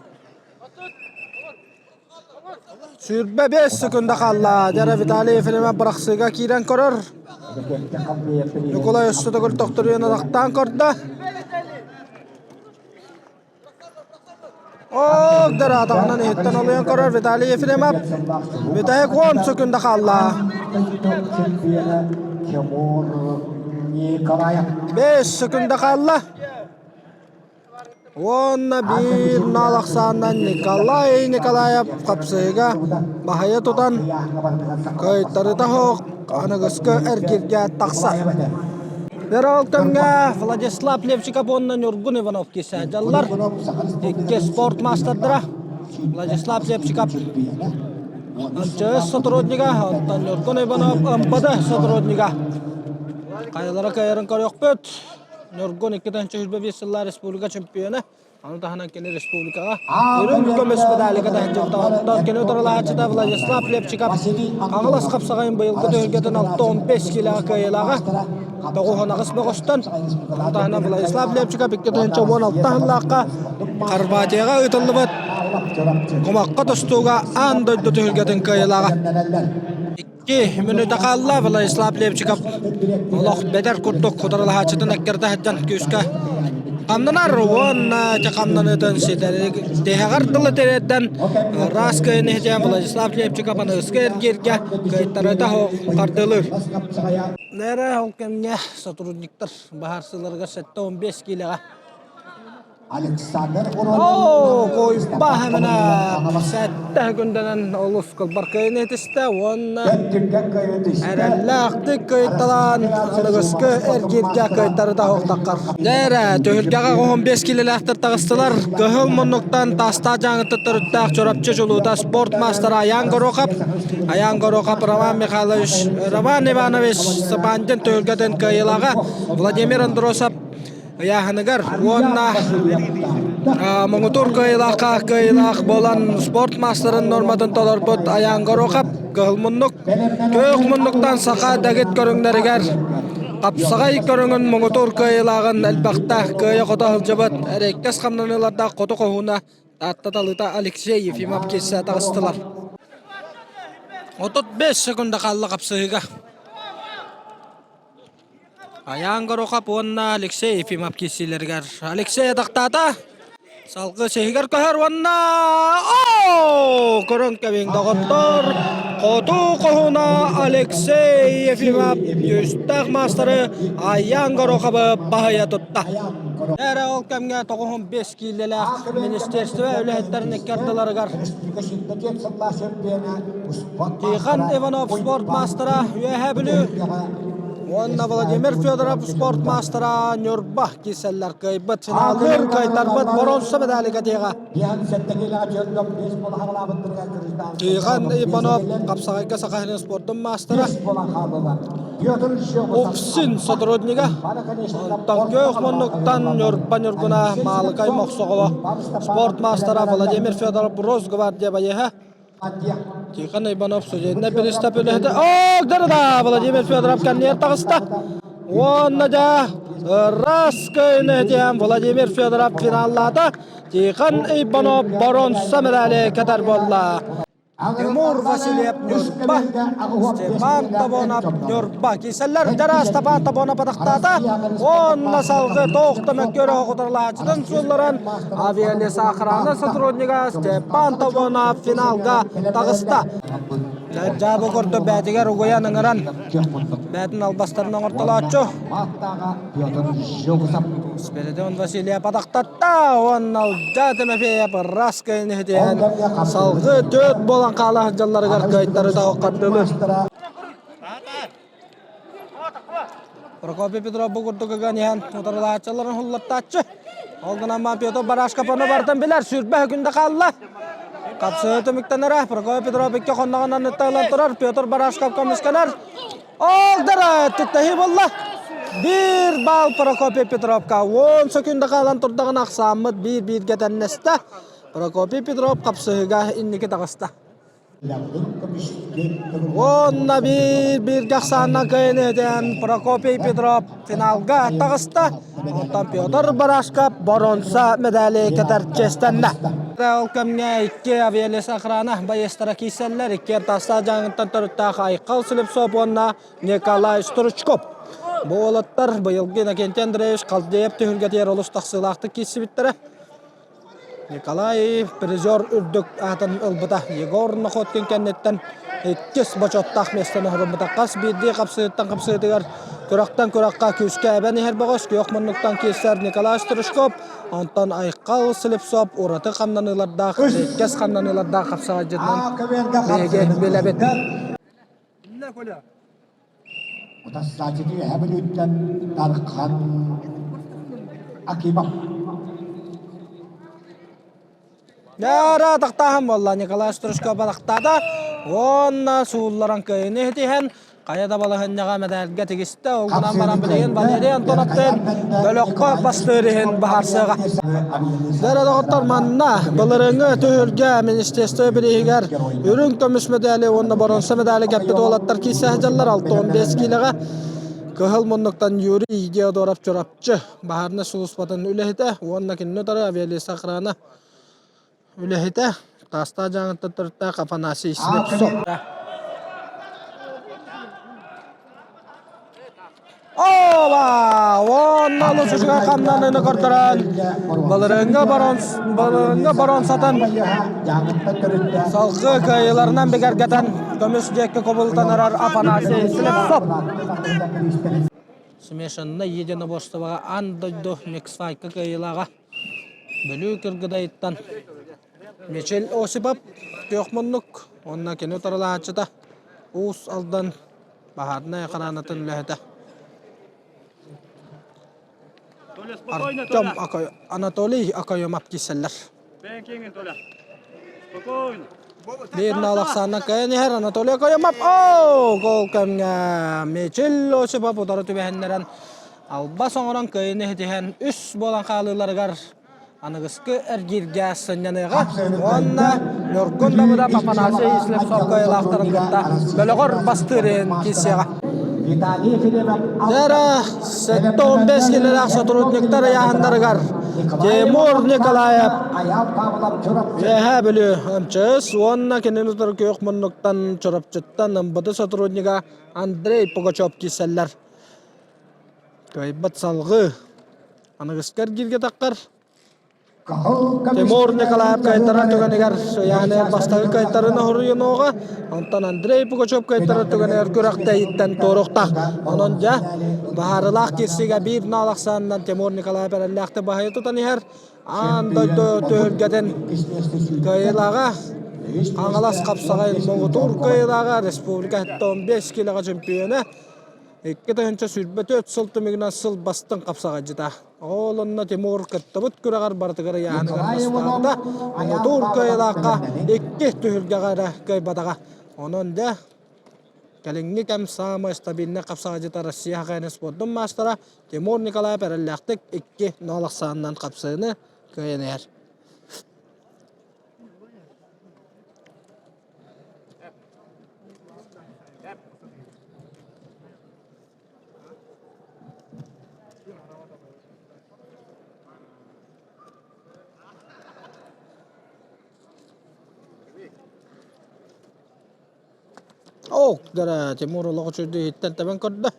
25 секунда хаалла. Дьара Виталий Ефремов бырахсыыга киирэн көрөр. Ньукулай өссө төгүл тохторуйан атахтаан көрдө. Ок, дара атаҕынан иһиттэн олуйан көрөр Виталий Ефремов. Бүтэһик 10 секунда хаалла. 5 секунда хаалла. Уонна биир нал ахсаанынан Николай Николаев хапсыһыга баһыйа тутан кыайтарыта суох аныгыскы эргииргэ тахсар. Верол кэмҥэ Владислав Левчиков уонна Ньургун Иванов киирсээдьаллар. Икки спорт маастардара Владислав Левчиков МЧС сотруднига, оттон Ньургун Иванов МПД сотруднига. Хайалара кыайарын көрүөхпүт. Ньургун 2025 сыллаах республика чемпиона. Аны таһынан кини республикаҕа үрүҥ көмүс медалика таһыччыта. Оттон кини утарылааччыта Владислав Лепчиков Хаҥалас хапсаҕайын быйылгы түһүлгэтин 65 киилэҕэ кыайыылааҕа. 98 бөҕөстөн. Аны таһынан Владислав Лепчиков 2016 сыллаахха Хорватияҕа ыытыллыбыт кумахха тустууга аан дойду түһүлгэтин кыайыылааҕа. Икки мүнүүтэ хаалла Владислав Левчиков олох бэдэр курдук кутарылаһааччытын эккирдэ сылдьан күүскэ хамнанар уонна ити хамнаныытын ситэри тиһэҕэр дылы тириэрдэн ыраас кыайыны иһитиэн Владислав Левчиков аныгыскы эргииргэ кыайтарыта хардыылыыр. Нэрэ ол кэмҥэ сотрудниктар баһаарсыыларыгар 75 киилэҕэ Александр Оо, Куйбаһымына сэттэ күндэнэн олус кылбаркыйын этистэ уонна эрэллээхтик кыайталаан аныгыскы эргииргэ кыайтарыта оһохтоххор. Дээрэ, түһүлгэҕэ 15 киилэлээхтэр таҕыстылар. Кыһыл муннуктан Таастаах дьааҥыттан төрүттээх Чурапчы чулуута спорт маастара Аян Горохов, Аян Горохов Роман Михайлович, Роман Иванович Сапандин түһүлгэтин кыайыылааҕа Владимир Андросов ыйааһыныгар уонна муҥутуур кыайыылаахха кыайыылаах буолан спорт маастарын норматын толорбут Айаан Горохов кыһыл муннук күөх муннуктан саха дэгит көрүҥнэригэр хапсаҕай көрүҥүн муҥутуур кыайыылааҕын элбэхтэ кыайа-хото сылдьыбыт эрэйкэс хамнаныылардаах хоту хоһууна Таатта талыыта Алексей Ефимов киирсэ таҕыстылар. 35 секунда хаалла хапсыһыыга. Айаан Горохов уонна Алексей Ефимов киирсиилэригэр Алексей атахтаата. Салгыы сиһигэр көһөр уонна оо көрөн кэбиҥ доҕоттор хоту хоһуна Алексей Ефимов күүстээх маастары Айаан Гороховы баһыйа тутта. Эрэ ол кэмҥэ 95 киилэлээх министерство үлэһиттэрин икки ардыларыгар Тихон Иванов спорт маастара Үөһээ Бүлүү. Уонна Владимир Федоров спорт маастара Ньурба киирсэллэр кыайбыт финаллыыр кыайтарбыт боруонса медали кэтиэҕэ. Тихон Иванов хапсаҕайга Саха сирин спордун маастара. Упсин сотруднига. Онтон күөх муннуктан Ньурба Ньургуна Маалыкай Мохсоҕоло спорт маастара Владимир Федоров Росгвардия байыаһа. Тихон Иванов судебнай пристав үлэһитэ. Ок, да Владимир Федоров кэннигэр таҕыста. Уонна дьэ ыраас кыайыыны Владимир Федоров финаллаата. Тихон Иванов боруонса медали кэтэр буолла. Тимур Васильев Ньурба, Степан Тобонов Ньурба. Киселлэр дьара Степан Тобонов атахтаата. Уонна салгы тоохтомо көрө оҕоторлааччытын суулларан Авиалеса охрана сотруднига Степан Тобонов финалга таҕыста. Дьаабы курдук бээтигэр угуйан ыҥыран бээтин албастарын оҥортолооччу. Спиридон Васильев атахтатта уонна Алдьа Тимофеев ырас кыайын иһитиһэн салгыы төрт буолан хаала сылдьалларыгар кыайтары тоһоххордулар. Прокопий Петров бу курдук ыган иһэн утарылааччыларын хуллаттааччы. Ол гынан баран Петр Барашков ону барытын билэр, сүүрбэ күндэ хаалла. Хапсыы түмүктэнэрэ Прокопий Петров икки хонноҕунан ытталан турар, Петр Барашков көмүскэнэр. Ол дара түктэһии буолла. Биир баал Прокопий Петровка 10 секунда хаалан турдаҕына ахсааммыт биир-бииргэ тэннэстэ. Прокопий Петров хапсыһыга инники таҕыста. Уонна биир-бииргэ ахсаанынан кыайан иһитэн Прокопий Петров финалга таҕыста. Онтон Петр Барашков боруонса медали кэтэр чиэстэннэ. Ол кэмҥэ икки авиалес охрана байыастара киирсэллэр. Икки таастаах дьаҥыттан төрүттээх Айхал Слепцов уонна Николай Стручков. Бу уолаттар быйылгы Иннокентий Андреевич Халдеев түһүлгэтигэр олус тахсыылаахтык киирсибиттэрэ. Николай призер үрдүк аатын ылбыта. Егор Находкин кэнниттэн иккис бочуоттаах миэстэни оһоруммута. Хас биирдии хапсыһыттан хапсыһыытыгар күрэхтэн күрэххэ күүскэ эбэн иһэр бөҕөс күөх муннуктан киирсэр Николай Стручков, онтон Айхал Слепцов ураты хамнаныылардаах, иккис хамнаныылардаах хапсаҕайдьытынан биһиги билэбит. Утарсааччыты Үөһээ Бүлүүттэн Дархан Акимов. Дара тахтааһын буолла Николай Стручков балахтаата уонна суулларан кыайыыны иһитиһэн хайа да балаһынньаҕа мэдээлгэ тигистэ. Ол гынан баран билигин Валерий Антоновтыын бөлөххө бастыыр иһин баһарсыаҕа. Дара доҕоттор манна былырыыҥҥы түһүлгэ министерство бирииһигэр үрүҥ көмүс медали уонна боруонса медали кэппит уолаттар киирсэ сылдьаллар 65 киилэҕэ кыһыл муннуктан Юрий Диодоров Чурапчы баһаарынай сулууспатын үлэһитэ уонна кинини утары авиалиса охрана үлэһитэ Таастаах дьааҥыттан төрүттээх Афанасий Слепцов. Оба! Уонна олус үчүгэй хамнаныыны көрдөрөн, былырыыҥҥы барон, былырыыҥҥы барон сатан салгыы кыайыыларынан бигэргэтэн көмүс диэки кубулутан эрэр Афанасий Слепцов. Смешаннай единоборствоҕа аан дойду миксфайка кыайыылааҕа Бүлүү Кыргыдайыттан Мичил Осипов күөх муннук уонна кини утарылаһааччыта Уус Алдан баһаарынай охранатын үлэһитэ Артем Анатолий Акоемов киирсэллэр. Биир наалахсааннан кыайан иһэр Анатолий Акоемов. Оо, гол кэмҥэ Мичил Осипов утары түбэһиннэрэн албас оҥорон кыайыыны ситиһэн үс буолан хаалыыларыгар аныгыскы эргииргэ сынньаныаҕа уонна Ньургун Давыдов Афанасий Слепцов кыайыылаахтарын кытта бөлөҕөр бастыырын киирсиэҕэ. Дьэрэ 75 килэлээх сотрудниктар ыйааһыннарыгар Тимур Николаев Үөһээ Бүлүү МЧС уонна кинини утары күөх муннуктан Чурапчыттан МБД сотруднига Андрей Пугачев киирсэллэр. Кыайбат салгыы. Аныгыскы эргииргэ таххар. Тимур Николаев кыайтарар түгэнигэр Яны бастакы кыайтарын оһоруйунуоҕа. Онтон Андрей Пугачев кыайтарар түгэнигэр күрэхтэһииттэн туоруохтаах. Онон дьэ, баһаарылаах киирсиигэ биир наал ахсаанынан Тимур Николаев эрэллээхтик баһыйа тутан иһэр. Аан дойду түһүлгэтин кыайыылааҕа Хаҥалас хапсаҕайын муҥутуур кыайыылааҕа республика 15 килоҕа чемпиона. 2024 сыл түмүгүнэн сыл бастыҥ хапсаҕайдьыта. Ол онно Тимур кыттыбыт күрэҕэр барытыгар ыйааһыныгар бастаабыта. Муҥутуур кыайыылаахха икки түһүлгэҕэ эрэ кыайбатаҕа. Онон дьэ, кэлиҥҥи кэм саамай стабильнай хапсаҕайдьыта Россия ХХН спордун маастара Тимур Николаев эрэллээхтик 2-0 ахсаанынан хапсыыны кыайан иһэр. Ок, дара Тимур олох үчүгэй иһиттэн тэбэн көрдө.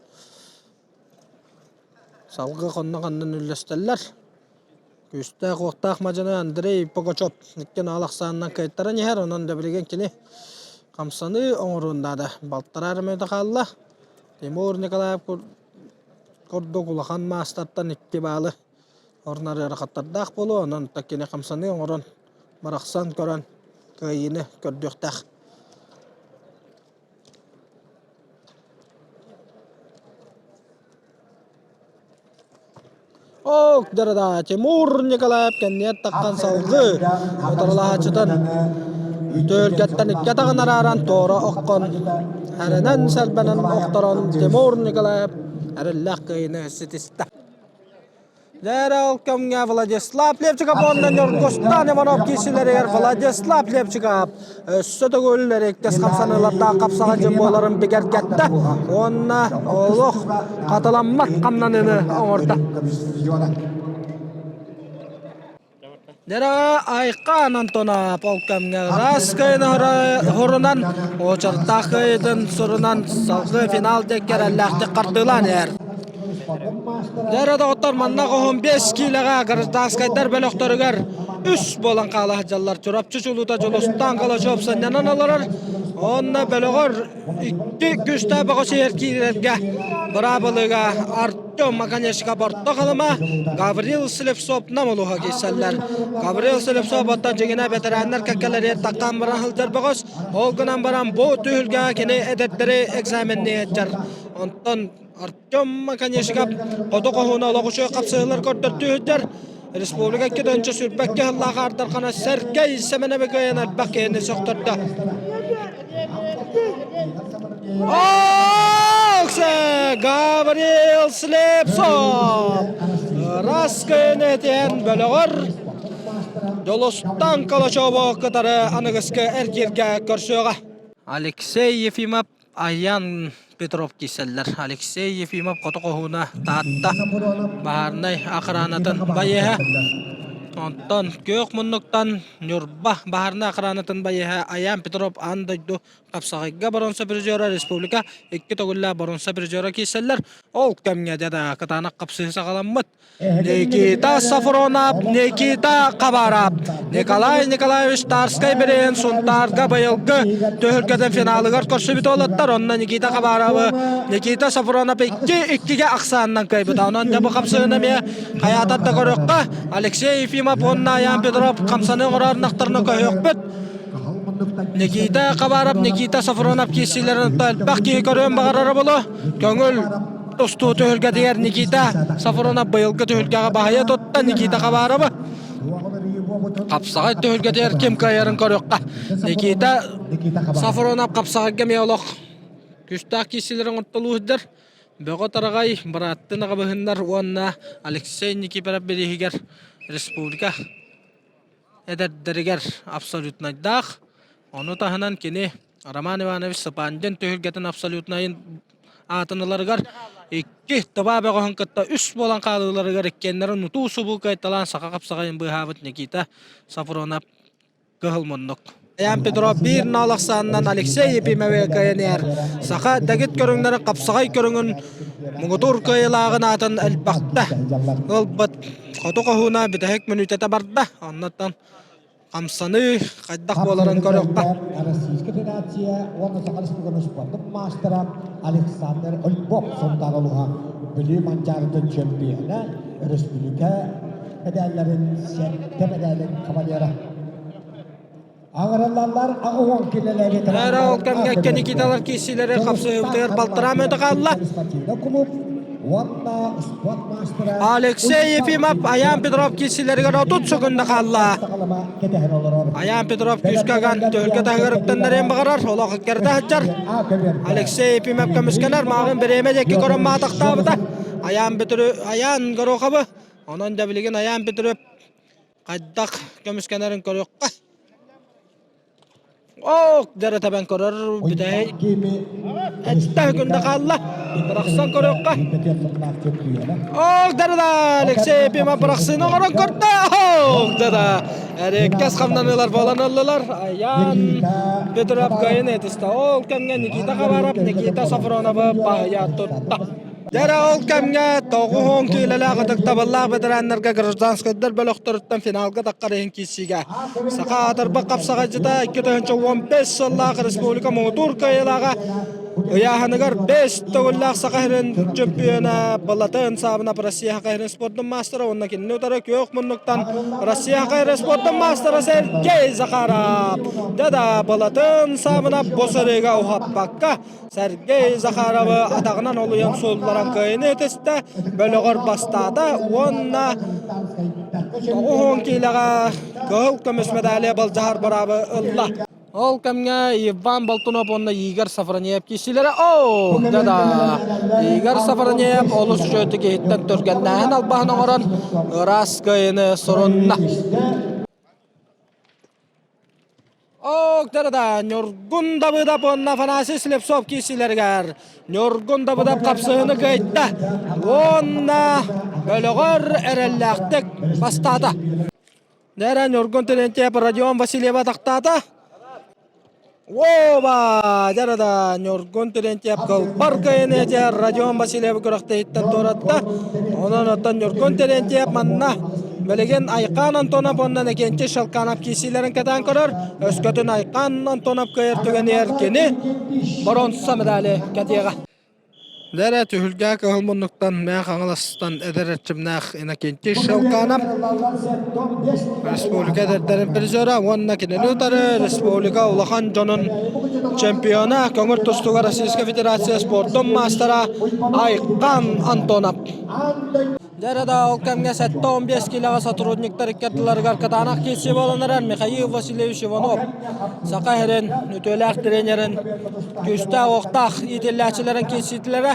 Салгыы хонно-ханнан үллэстэллэр. Күүстээх-уохтаах мадьыны Андрей Пугачев икки наал ахсаанынан кыайтаран иһэр, онон да билигин кини хамсаныы оҥоруон наада. Балтараа эрэ мүнүүтэ хаалла. Тимур Николаев курдук улахан маастартан икки баалы орнор ыарахаттардаах буолуо, онон кини хамсаныы оҥорон, барахсан көрөн кыайыыны көрдүөхтээх. Ок, дарада Тимур Николаев кэнниэр таххан салгыы утарылаһааччытын түөлгэттэн икки атаҕын арааран туора оххон эрэнэн сэлбэнэн охторон Тимур Николаев эрэллээх кыайыыны ситистэ. Дьэ ол кэмҥэ Владислав Левчиков уонна Ньургустан Иванов киирсилэригэр Владислав Левчиков өссө төгүл эриэктэс хамсаныылардаах хапсаҕай дьон буоларын бигэргэттэ уонна олох хатыламмат хамнаныыны оҥордо. Дьэ Айхаан Антонов ол кэмҥэ ыраас кыайыны хорунан, очертаах кыайыытын сурунан салгыы финал диэки эрэллээхтик хардыылаан иһэр. Дьэ доҕоттор, манна хоһун 5 киилэҕэ гражданскайдар бөлөхтөрүгэр үс буолан хаала сылдьаллар. Чурапчы чулуута Дьулустаан Калачев сынньанан олорор. Онно бөлөҕөр икки күүстээх бөҕөс иһэр киирэргэ быраабылыга Артем Маканешка Орто Халыма, Гаврил Слепцов Нам улууһа киирсэллэр. Гаврил Слепцов оттон дьиҥинэ бэтэрээннэр кэккэлэригэр таххан баран сылдьар бөҕөс. Ол гынан баран бу түһүлгэҕэ кини эдэрдэри экзаменныы сылдьар. Онтон Артем Маканешников хоту хоһууна олох үчүгэй хапсыһыылар көрдөртүү сылдьар. Республика 222 сыллаах аардархана Сэргэй Сэмэнэби кыайан элбэх киһини сөхтөрдө. Оксе Гаврил Слепцов Ырас кыайын бөлөҕөр Дьолустан Калачеву кытары аныгыскы эргииргэ көрсүөҕэ. Алексей Ефимов Аян Петров киирсэллэр. Алексей Ефимов хоту хоһууна Таатта баһаарынай охранатын байыаһа. Онтон күөх муннуктан Ньурба баһаарынай охранатын байыаһа Аян Петров аан дойду хапсаҕайга боруонса призера республика икки төгүллээх боруонса призера киирсэллэр. Ол кэмҥэ дьэ да кытаанах хапсыһыы саҕаламмыт. Никита Сафронов, Никита Хабаров, Николай Николаевич Тарскай бириэн Сунтаарга быйылгы түһүлгэтин финалыгар көрсүбүт уолаттар. Онно Никита Хабаровы Никита Сафронов икки иккигэ ахсаанынан кыайбыта. Онон дьэ бу хапсыһыны эмиэ хайаатар да көрүөххэ. Алексей Ефимов уонна Аян Петров хамсаныы оҥорор ынахтарына көһүөхпүт. Никита Хабаров, Никита Сафронов киирсиилэрин элбэх киһи көрүөн баҕарара буолуо. Көҥүл тустуу түһүлгэтигэр Никита Сафронов быйылгы түһүлгэҕэ баһыйа тутта Никита Хабарова. Хапсаҕай түһүлгэтигэр ким кыайарын көрүөххэ. Никита Сафронов хапсаҕайга эмиэ олох күүстээх киирсиилэрин оҥортолуу сылдьар. Бөҕө Тараҕай бырааттын аҕабыһыннар уонна Алексей Никифоров бирииһигэр республика эдэрдэригэр абсолютнайдаах. Ону таһынан кини Роман Иванович Сапандин түһүлгэтин абсолютнайын аатын ыларыгар икки табаа бөҕөһүн кытта үс буолан хаалыыларыгар иккиэннэрин утуу-субуу кыайталаан саха хапсаҕайын быыһаабыт Никита Сафронов кыһыл муннук. Ян Петров биир нал ахсаанынан Алексей Ефимовы кыайан иһэр. Саха дэгит көрүҥнэрин хапсаҕай көрүҥүн муҥутуур кыайыылааҕын аатын элбэхтэ ылбыт. Хоту хоһууна бүтэһик мүнүүтэтэ барда. Оннуттан хамсаныы хайдах буоларын көрүөххэ. Российская Федерация уонна Саха Республикатын спордун маастара Александр Ольбов Сунтаар улууһа Бүлүү Манчаарытын чемпиона, өрөспүүбүлүкэ медалларын сэттэ медалын кавалера. Аҥырыллаллар аҕыһуон килэлээбит Эрэ ол кэмҥэ Никиталар киирсиилэри хапсыһыытыгар балтараа мүнүүтэ хаалла. Алексей Ефимов Аян Петров киирсиилэригэр 30 секунда хаалла. Аян Петров күүскэ аган түһүлгэ таһыгар үктэннэриэн баҕарар, олох иккэрдэ сылдьар. Алексей Ефимов көмүскэнэр, мааҕын бириэмэ диэки көрөн маатахтаабыта. Аян Петров Аян Гороховы, онон да билигин Аян Петров хайдах көмүскэнэрин көрүөххэ. Ок, дьэрэ тэбэн көрөр бүтэһик эттэ күндэ хаалла. Бырахсан көрүөххэ. Ок, да Алексей Ефимов бырахсыыны оҥорон көрдө. Ок, да Эрэккэс хамнаныылар буолан ыллылар. Аян Петров кыайын этистэ. Ол кэмҥэ Никита Хабаров Никита Софроновы баһыйа тутта. Дьэ ол кэмҥэ 90 киилэлээх ытыктабыллаах ветераннарга гражданскайдар бөлөхтөрүттэн финалга таххар иһин киирсиигэ саха аатырбыт хапсаҕайдьыта 2015 сыллаах республика муҥутуур кыайыылааҕа ыйааһыныгар 5 төгүллээх Саха сирин чемпиона Балатын Саабынап Россия Саха сирин спордун маастара уонна кинини утары күөх муннуктан Россия Саха сирин спордун маастара Сергей Захаров. Дьэ Балатын Саабынап бу сырыыга уһаппакка Сергей Захаровы атаҕынан олуйан суолларан кыайыны этистэ, бөлөҕөр бастаата уонна 90 киилэҕэ кыһыл көмүс медали былдьаһар быраабы ылла. Ол кэмҥэ Иван Болтунов уонна Игорь Сафронеев киирсиилэрэ оо да Игорь Сафронеев олус үчүгэйдик иһиттэн түргэннээһин албаһын оҥорон ыраас кыайыны сурунна. Октарда Ньургун Давыдов уонна Афанасий Слепцов киирсиилэригэр Ньургун Давыдов хапсыһыыны кыайда уонна бөлөҕөр эрэллээхтик бастаата. Нэрэ Ньургун Терентьев Родион Васильева тахтаата. Оба! Дьарада Ньургун Терентьев кылбар кыайыны этэр Родион Васильевы күрэхтэһииттэн туоратта. Онон оттон Ньургун Терентьев манна Билигин Айхаан Антонов уонна Иннокентий Шелканов киирсиилэрин кэтээн көрөр. Өскөтүн Айхаан Антонов кыайар түгэнигэр кини боруонса медали кэтиэҕэ. Дэрэ түһүлгэ кыһыл муннуктан Мээх Хаҥаластан эдэр эрчимнээх Иннокентий Шелканов республика эдэрдэрин призера уонна кинини утары республика улахан дьонун чемпиона көҥүл тустууга Российскай Федерация спордун маастара Айхан Антонов. Дьэ да ол кэмҥэ 75 киилэҕэ сотрудниктар икки ардыларыгар кытаанах киирсии буолан эрэр Михаил Васильевич Иванов Саха сирин үтүөлээх тренерин күүстээх-уохтаах иитиллээччилэрин киирсиитилэрэ.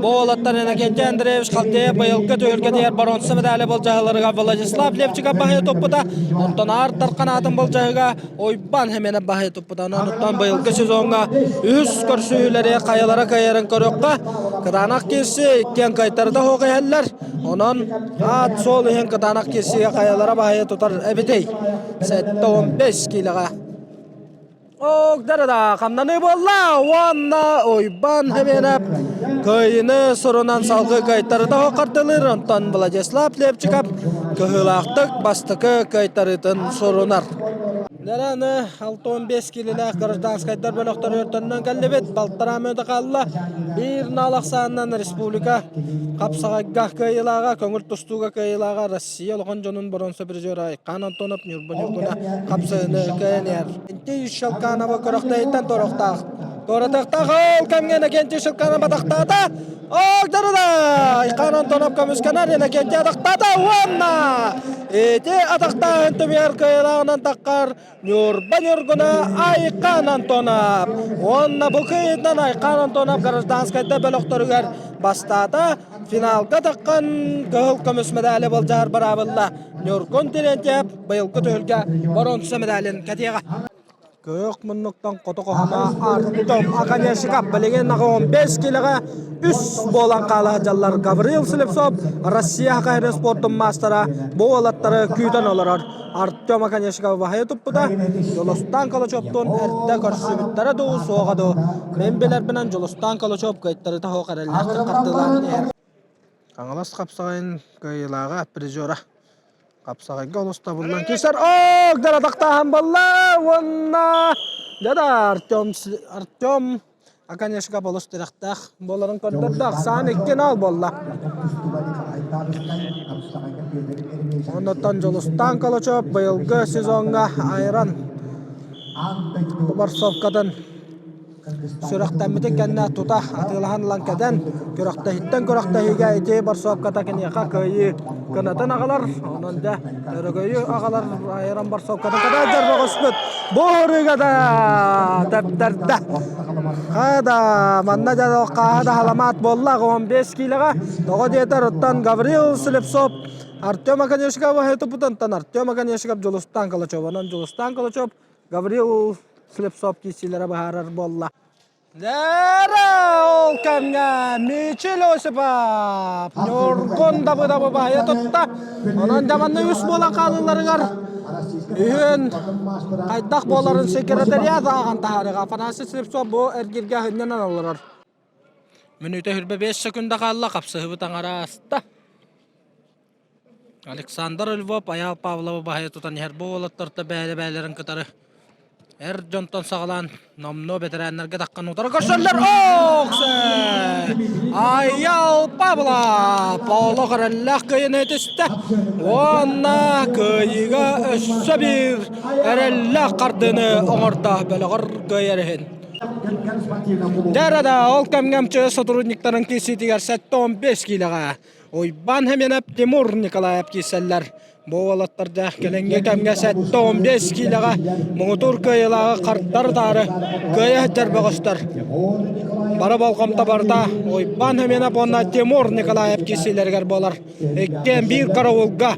Бу уолаттар Иннокентий Андреевич Халтеев быйылгы түһүлгэтигэр боруонса медали былдьаһыыларыгар Владислав Левчиков баһыйа туппута, онтон Аар Дархан аатын былдьаһыыга Уйбаан Хеменов баһыйа туппута. Онон быйылгы сезоҥҥа үһүс көрсүһүүлэри хайалара кыайарын көрүөххэ. Кытаанах киирсии иккиэн кыайтарыта суох иһэллэр. Онон аат суол иһин кытаанах киирсиигэ хайалара баһыйа тутар эбитий? 75 киилэҕэ. Огдарада хамнаныы буолла уонна Уйбаан Хеменов кыайыыны сурунан салгыы кыайтарыта хардылыыр, онтон Владислав Левчиков кыһыылаахтык бастакы кыайтарыытын сурунар. Нэраны 65 киилэлээх гражданскайдар бөлөхтөрүгэр төннөн кэллибит. Балтараа мүнүүтэ хаалла. Биир наал ахсаанынан республика хапсаҕайга кыайыылааҕа, көҥүл тустууга кыайыылааҕа Россия улахан дьонун боруонса призера Айхан Антонов Ньурба Ньургуна хапсыһыны кыайан иһэр. Интий Шелканова көрөхтөйүттэн торохтаах. Туоратыахтаах ол кэмҥэ Иннокентий Шелканов атахтаата. Огдарыда! Айхан Антонов көмүскэнэр Иннокентий атахтаата уонна ити атахтааһын түмүгэр кыайыылааҕынан таххар Ньурба Ньургуна Айхан Антонов. Уонна бу кыайыытынан Айхан Антонов гражданскайдар бөлөхтөрүгэр бастаата. Финалга таххан кыһыл көмүс медали былдьаһар быраабылла. Ньургун Терентьев быйылгы түһүлгэ боруонса медалин кэтиэҕэ. Күөх муннуктан хоту хоһуна Артем Оконешников билигин 15 килоҕа үс буолан хаала сылдьаллар. Гаврил Слепцов Россия хакайрын спордун маастара бу уолаттары күүтэн олорор. Артем Оконешников баһыйа туппута. Дьулустаан Калачевтуун эрдэ көрсүбүттэрэ дуу, суоҕа дуу. Мин билэрбинэн Дьулустаан Калачев кыайтарыта суох эрэллээхтик хардыылаан иһэр. Хаҥалас хапсаҕайын кыайыылааҕа призера Хапсаҕайга олус табыллан киирсэр. Ок, дара тахтааһын буолла уонна дьэ да Артем Артем Оконешников олус тирэхтээх буоларын көрдөрдө. Ахсаан 2-0 буолла. Оннуттан Дьулустаан Калачев быйылгы сезоҥҥа айран. Борсовкатын сүрэхтэммитин кэннэ тута атыылаһан ылан кэтэн, күрэхтэһииттэн күрэхтэһиигэ ити борсовката киниэхэ кыайыы кынатын аҕалар. Онон дьэ өрөгөйү аҕалар айран борсовкатын кытаа дьарбаҕыспыт бу ырыга да тэптэрдэ. Хада манна дьэ хааһа да халамаат буолла 15 киилэҕэ. Тоҕо диэтэр оттон Гаврил Слепцов Артем Оконешников тупутантан Артем Оконешников Дьулустаан Калачев. Онон Дьулустаан Калачев Гаврил Слепцов киирсиилэрэ быһаарар буолла. Лера ол кэмҥэ Мичил Осипов Ньургун Дабыдабы баһыйа тутта. Онон дьаманны үс буолан хаалыыларыгар үһүн хайдах буоларын секретариат ааҕан таһаарыаҕа. Афанасий Слепцов бу эргиргэ сынньанан олорор. Мүнүүтэ 25 секунда хаалла, хапсыһыбыт аҥара аста. Александр Львов Айаал Павловы баһыйа тутан иһэр бу уолаттарта бэйэ-бэйэлэрин кытары эр дьонтон саҕалаан номнуо бэтэрээннэргэ таххан утары көрсөллөр. Ох! Айаал Павлов олох эрэллээх кыайыыны түстэ уонна кыайыыга өссө биир эрэллээх хардыыны оҥордо бөлөҕөр кыайар иһин. Дьэ да ол кэмҥэ МЧС сотрудниктарын киирсиитигэр 75 киилэҕэ Уйбаан Хэмиэнэп, Тимур Николаев киирсэллэр. Бу уолаттар дьэ кэлиҥҥи кэмҥэ 75 киилэҕэ муҥутуур кыайыылааҕы хардары-таары кыайа сылдьар бөҕөстөр. Бары болҕомто барыта Уйбаан Хэмиэнэп уонна Тимур Николаев киирсиилэригэр буолар. Иккиэн биир караулга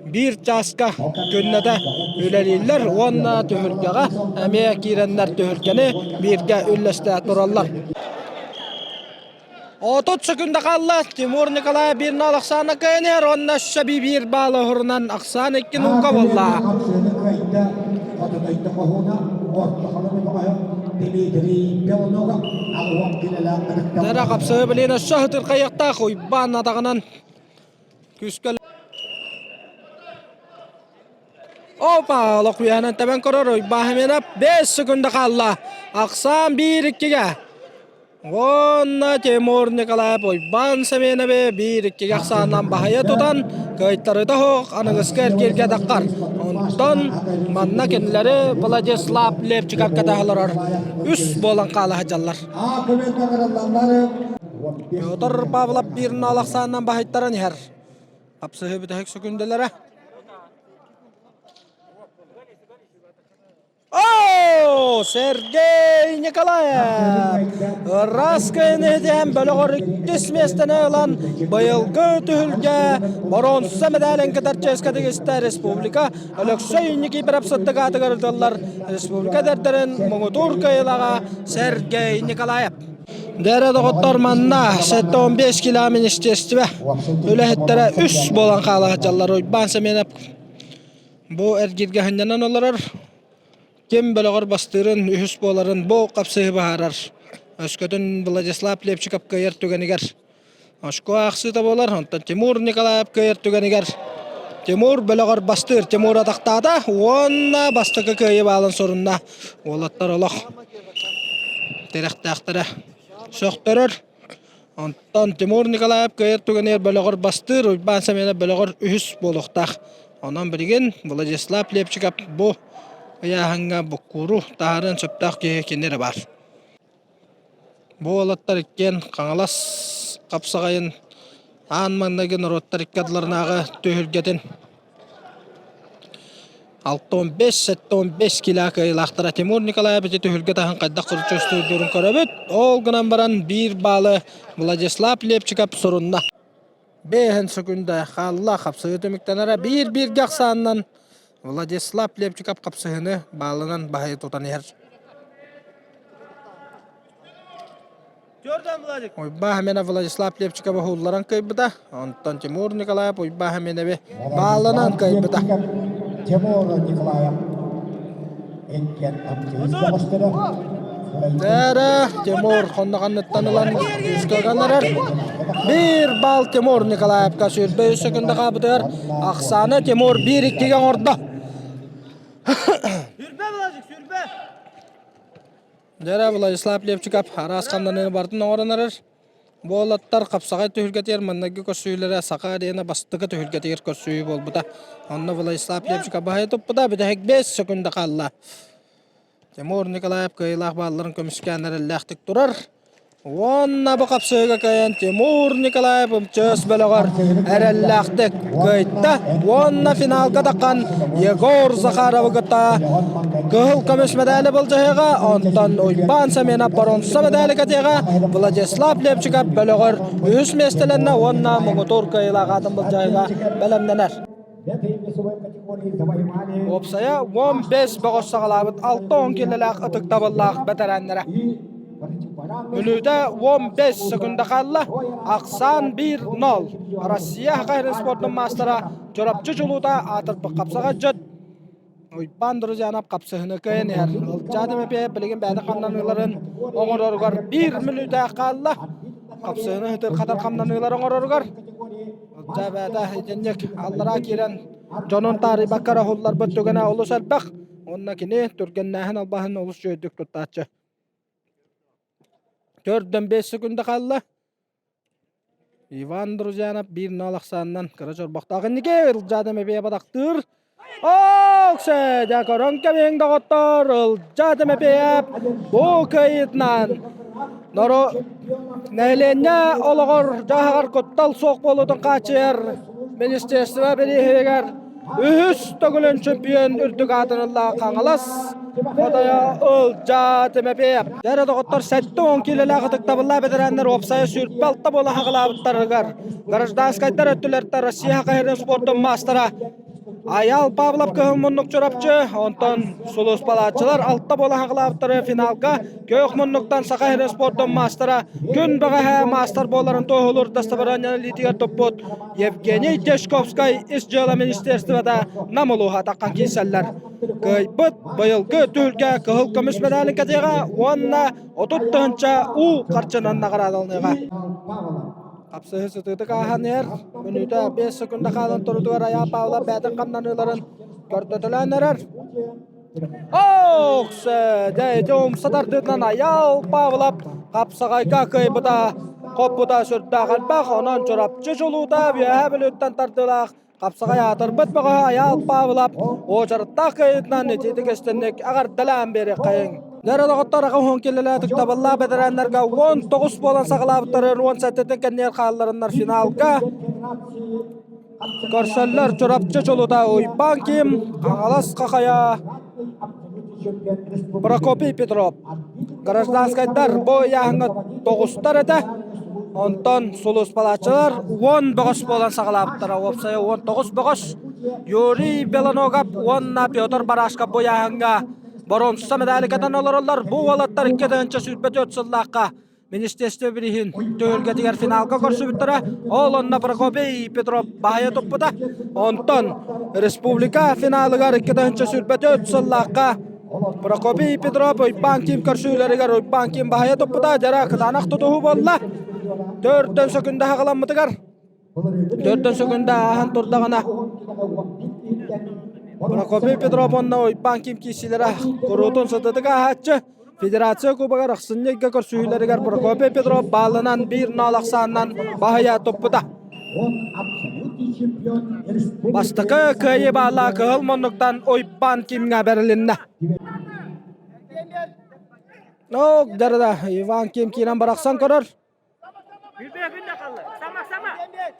биир чааска күннэтэ үлэлииллэр уонна түһүлгэҕэ эмиэ киирэннэр түһүлгэни бииргэ үллэстэ тураллар. 30 секунда хаалла. Тимур Николаев биир нол Оксана кыайан уонна өссө биир баал оһурунан Оксана икки нуука буолла. Дара қапсыы билин өссө хытырқайықтақ Уйбаан атағынан күүскө Опа, олох үөһэнэн тэбэн көрөр Уйбаан Хэмиэнэп 5 секунда хаалла. Ахсаан 1-2-ге. Уонна Тимур Николаев Уйбаан Семеновы 1-2-ге ахсаанынан баһыйа тутан, кыайтарыта суох аныгыскы эргииргэ таххар. Онтон манна кинилэри Владислав Левчиков кэтэһэ олорор үс буолан хаала сылдьаллар. Петр Павлов биир нол ахсаанынан баһыйтаран иһэр. Хапсыһыы бүтэһик сөкүндэлэрэ. О, Сергей Николаев! Ыраас кыайыны бөлөҕөр иккис миэстэни ылан быйылгы түһүлгэ боруонса мэдээлин кытар чиэскэ тигистэ республика Өлөксөй Никифоров сырдык аатыгар ыытыллар республика эдэрдэрин муҥутуур кыайыылааҕа Сергей Николаев. Дэрэ доҕоттор манна 75 кило министерство үлэһиттэрэ үс буолан хаала сылдьаллар. Уйбаан Семенов бу эргииргэ сынньанан олорор. Ким бөлөҕөр бастыырын, үһүс буоларын бу хапсыһыы быһаарар. Өскөтүн Владислав Лепчиков кыайар түгэнигэр очко аахсыыта буолар. Онтон Тимур Николаев кыайар түгэнигэр Тимур бөлөҕөр бастыыр. Тимур атахтаата уонна бастакы кыайыы баалын сурунна. Уолаттар олох тирэхтээхтэрэ сөхтөрөр. Онтон Тимур Николаев кыайар түгэнигэр бөлөҕөр бастыыр, Уйбаан Семенов бөлөҕөр үһүс буолуохтаах. Онон билигин Владислав Лепчиков бу ыйааһыҥҥа буккууру таһаарыан сөптөөх киһи кини эрэ баар. Бу уолаттар иккиэн Хаҥалас хапсаҕайын аан маҥнайгы норуоттар икки ардыларынааҕы түһүлгэтин 65-75 кило кыайыылаахтара Тимур Николаев ити түһүлгэ таһын хайдах чувствуйдуурун көрөбүт. Ол гынан баран биир баалы Владислав Лепчиков сурунна. Бэһин сөкүндэ хаалла хапсыһыы түмүктэнэрэ биир-бииргэ ахсаанынан Владислав Лепчиков хапсыһыыны баалынан баһыйа тутан иһэр. Уйбаа Хаменов Владислав Лепчиковы уһулларан кыайбыта. Онтон Тимур Николаев Уйбаа Хаменовы баалынан кыайбыта. Тимур Николаев иккиэн бөҕөстөрө. Дэрэ Тимур хонноҕоннуттан ылан күүскэ ганарар. Биир баал Тимур Николаевка 23 секунда хаалбытыгар ахсааны Тимур 1-2-ге оҥордо. Сүрбэ, Владик, сүрбэ! Дьэ Владислав Левчиков араас хамнаныыны барытын оҥорон эрэр. Бу уолаттар хапсаҕай түһүлгэтигэр маҥнайгы көрсүһүүлэрэ Саха арена бастакы түһүлгэтигэр көрсүһүү буолбута. Онно Владислав Левчиков баһыйа туппута, бүтэһик 5 секунда хаалла. Тимур Николаев кыайыылаах баалларын көмүскээн эрэллээхтик турар. Уонна бу хапсыһыыга кыайан Тимур Николаев МЧС бөлөҕөр эрэллээхтик кыайда. Уонна финалга таххан Егор Захаровы кытта кыһыл көмүс мэдээли былдьаһыаҕа, онтон Уйбаан Семенов боруонса мэдээли кэтиэҕэ, Владислав Лепчиков бөлөҕөр үһүс миэстэлэннэ уонна муҥутуур кыайыылаах аатын былдьаһыыга бэлэмнэнэр. Уопсайа 15 бөҕөс саҕалаабыт 60 киилэлээх ытыктабыллаах бэтэрээннэрэ. Мүнүүтэ 15 секунда хаалла. Ахсаан 1-0. Россия Саха спордун маастара Чурапчы чулуута аатырбыт хапсаҕайдьыт Уйбаан Друзьянов хапсыһыны кыайан иһэр. Ылдьаа Тимофеев билигин бэйэтэ хамнаныыларын оҥороругар биир мүнүүтэ хаалла. Хапсыһыны ытырхатар хамнаныылар оҥороругар Ылдьаа бэйэтэ итинник аллараа киирэн дьонун таарыйбакка эрэ уһулларбыт түгэнэ олус элбэх. Уонна кини түргэннээһин албаһын олус үчүгэйдик туттааччы. Төрдөн 5 секунда хаалла. Иван Друзьянов биир нол ахсаанынан кыра чорбохтоох инники Ылдьаа Дэмэбиэ бадахтыыр. Оксе, дьэ көрөн кэбиһиҥ доҕоттор, Ылдьаа Дэмэбиэп бу кыайыытынан норо нэһилиэнньэ олоҕор дьаһаҕар куттал суох буолуутун хааччыйар министерство бирииһигэр Үһүс төгүлүн чемпион үрдүк аатын ылла Хаҥалас хотойо Ылдьаа Тимофеев. Дьэ доҕоттор 70 киилэлээх ытыктабыллаах бэтэрээннэр уопсайа 26 буола хаҕылаабыттарыгар гражданскайдар өттүлэртэн Россия хаһыатын спордун маастара Айаал Павлов кыһыл муннук Чурапчы, онтон сулууспалааччылар алта буола хаҕылаабыттары финалга Күөх муннуктан Саха сирин спордун маастара күн бэҕэһээ маастар буоларын туоһулуур дастабырыанньаны илиитигэр туппут Евгений Тешковскай Ис дьыала министерствота Нам улууһа атаххан киирсэллэр. Кыайбыт быйылгы түһүлгэ кыһыл көмүс мэдээлин кэтиэҕэ уонна 30 тыһыынча уу харчынан наҕараадаланыаҕа. Хапсыһыы сытыытык ааһан иһэр. Мүнүүтэ 5 секунда хаалан турутугар Айаал Павлов бэйэтин хамнаныыларын көрдөтөлөөн эрэр. Ох, дьэ ити умса тардыытынан Айаал Павлов хапсаҕайга кыайбыта, хоппута сүрдээх элбэх. Онон Чурапчы чулуута Үөһээ Бүлүүттэн тардыылаах хапсаҕай аатырбыт бөҕөһө Айаал Павлов уочараттаах кыайыытынан итиитик истинник эҕэрдэлээн биэриэххэйиҥ. Дьэ доҕоттор аҕа уһун киллэлээ ытыктабыллаах бэтэрээннэргэ 19 буолан саҕалаабыттарын 17-тин кэннигэр хаалларыннар финалга Көрсөллөр Чурапчы чулута Уйбаан Ким, Хаҥалас Хахайа, Прокопий Петров. Гражданскайдар бу ыйааһыҥҥа тоҕустар этэ. Онтон сулууспалааччылар 10 бөҕөс буолан саҕалаабыттара. Уопсайа 19 бөҕөс. Юрий Белоногов уонна Петр Барашков бу ыйааһыҥҥа боруонса медали кэтэн олороллор. Бу уолаттар 2024 сыллаахха Министерство бирииһин түһүлгэтигэр финалга көрсүбүттэрэ. Ол онно Прокопий Петров баһыйа туппута. Онтон республика финалыгар 2024 сыллаахха Прокопий Петров Уйбаан Ким көрсүүлэригэр Уйбаан Ким баһыйа туппута. Дьара кытаанах тутуһуу буолла. Төрдөн сөкүндэ хаҕыламмытыгар Төрдөн сөкүндэ ааһан турдаҕына Прокопий Петров уонна Уйбаан Ким киирсиилэрэ куруутун сытытык ааһааччы. Федерация Кубогар ахсынньы ыйга көрсүһүүлэригэр Прокопий Петров баалынан биир ноол ахсаанынан баһыйа туппута. Бастакы кыайыы баала кыһыл муннуктан Уйбаан Кимҥэ бэрилиннэ. Ок, дьарыда Иван Ким киирэн барахсан көрөр.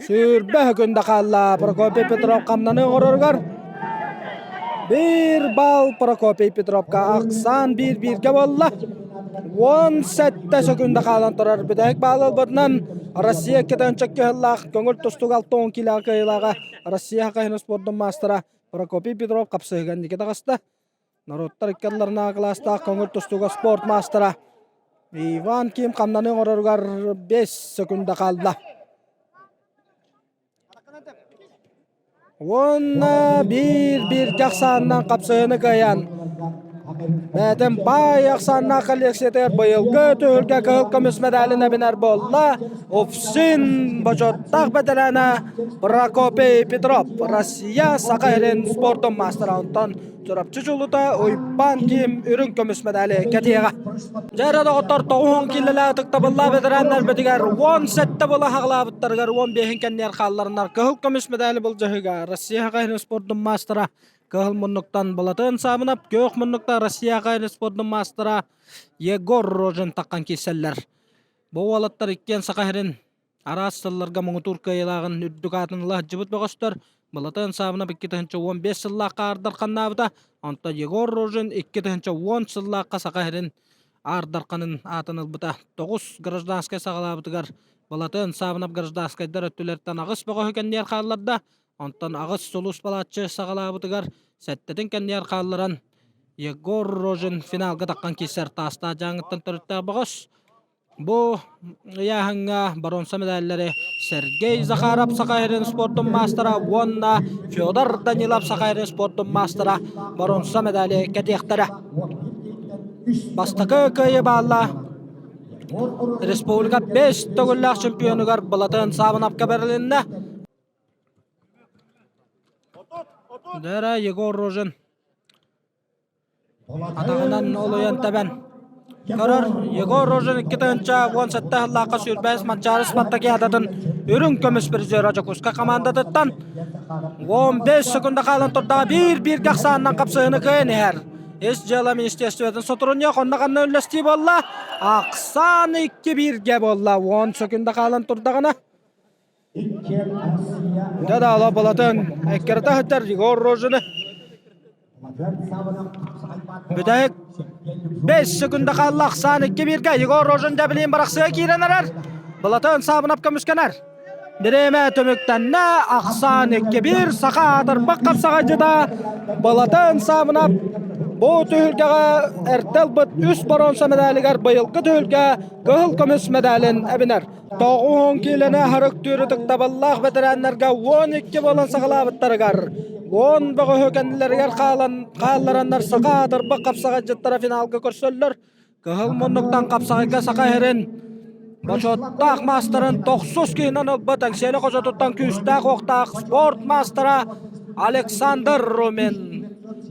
Сүүрбэ күндэ хаалла Прокопий Петров хамнаны оҥороругар. Биир балл Прокопий Петровка ахсаан биир-бииргэ буолла. 17 сөкүндэ хаалан турар бүтэһик баал ылбытынан Россия икки кыһыллаах көҥүл тустууга 60 киилэҕэ кыайыылааҕа Россия хаһыны спордун маастара Прокопий Петров хапсыһыыга инники таҕыста. Норуоттар икки кылаастаах көҥүл тустууга спорт маастара Иван Ким хамнаны оҥороругар 5 секунда хаалла. Уонна биир-бииргэ ахсаанынан хапсыһыыны кыайан бэйэтин баай ахсааннаах коллекциятыгар быйылгы түһүлгэ кыһыл көмүс медалин эбинэр буолла. Уфсин бочуоттаах бэтэрээнэ Прокопий Петров, Россия Саха сирин спордун маастара. Онтон Чурапчы чулута Уйбаан Ким үрүҥ көмүс медали кэтиэҕэ. Дьэ эрэ доҕоттор 90 киилэлээх ытыктабыллаах ветераннарбытыгар 17 буола хаҕылаабыттарыгар 15 кэнниэр хаалларынар кыһыл көмүс медали былдьаһыыга Россия хаһыатын спордун маастара. Кыһыл муннуктан Балатын Саамынап, күөх муннукта Россияҕа спордун маастара Егор Рожин таххан киирсэллэр. Бу уолаттар иккиэн Саха сирин араас сылларга муҥутуур кыайыылааҕын үрдүк аатын ыла сылдьыбыт бөҕөстөр. Балатын Саамынап 2015 сыллаахха аардар ханнаабыта, онтон Егор Рожин 2010 сыллаахха Саха сирин Аар Дарханын аатын ылбыта. Тоҕус гражданскай саҕалаабытыгар Балатын Саабынап гражданскайдар өттүлэриттэн аҕыс бөҕөһү кэннигэр хаалларда. Онтон аҕыс сулууспалааччы саҕалаабытыгар сэттэтин кэннигэр хаалларан Егор Рожин финалга таххан киирсэр Таастаах Дьааҥыттан төрүттээх бөҕөс. Бу ыйааһыҥҥа боруонса медаллары Сергей Захаров Саха сирин спордун маастара уонна Федор Данилов Саха сирин спордун маастара боруонса медали кэтиэхтэрэ. Бастакы кыайыы баалла республика бэс төгүллээх чемпионугар Былатын Саабынапка бэрилиннэ. Дара Егор Рожин Атаҕынан олуйан тэбэн көрөр Егор Рожин 2017 сыллаахха сүүрбэс Манчаары спартакиадатын үрүҥ көмүс призера Дьокуускай хамаандатыттан 15 секунда хаалан турдаҕа биир-бииргэ ахсаанынан хапсыһыыны кыайан иһэр. Ис дьыала министерствотын сотруднига онно ханна үллэстии буолла? Ахсаан 2-1-гэ буолла. 10 секунда хаалан турдаҕына Да-да, Балатын эккирэтэ сылдьар Егор Рожины. Бүтэһик 5 секунда хаалла ахсаан 2-1-гэ Егор Рожин дьэбилиин барахсыга киирэн эрэр. Балатын Саабынап көмүскэнэр. Бириэмэ түмүктэннэ, ахсаан 2-1 саха аатырбат хапсаҕайдьыта Балатын Саабынап бу түһүлгэҕэ эрдэ ылбыт үс боруонса медалигар быйылгы түһүлгэ кыһыл көмүс медалин эбинэр. 90 киилэни аһары үктүүр ытыктабыллаах бэтэрээннэргэ 12 буолан саҕалаабыттарыгар, 10 бөҕөһү кэннилэригэр хаалан хааллараннар саха аатырбыт хапсаҕайдьыттара финалга көрсөллөр. Кыһыл муннуктан хапсаҕайга саха иһэрин бочуоттаах маастарын тохсус киһинэн ылбыт Эҥсиэли хочотуттан күүстээх-уохтаах спорт маастара Александр Румин.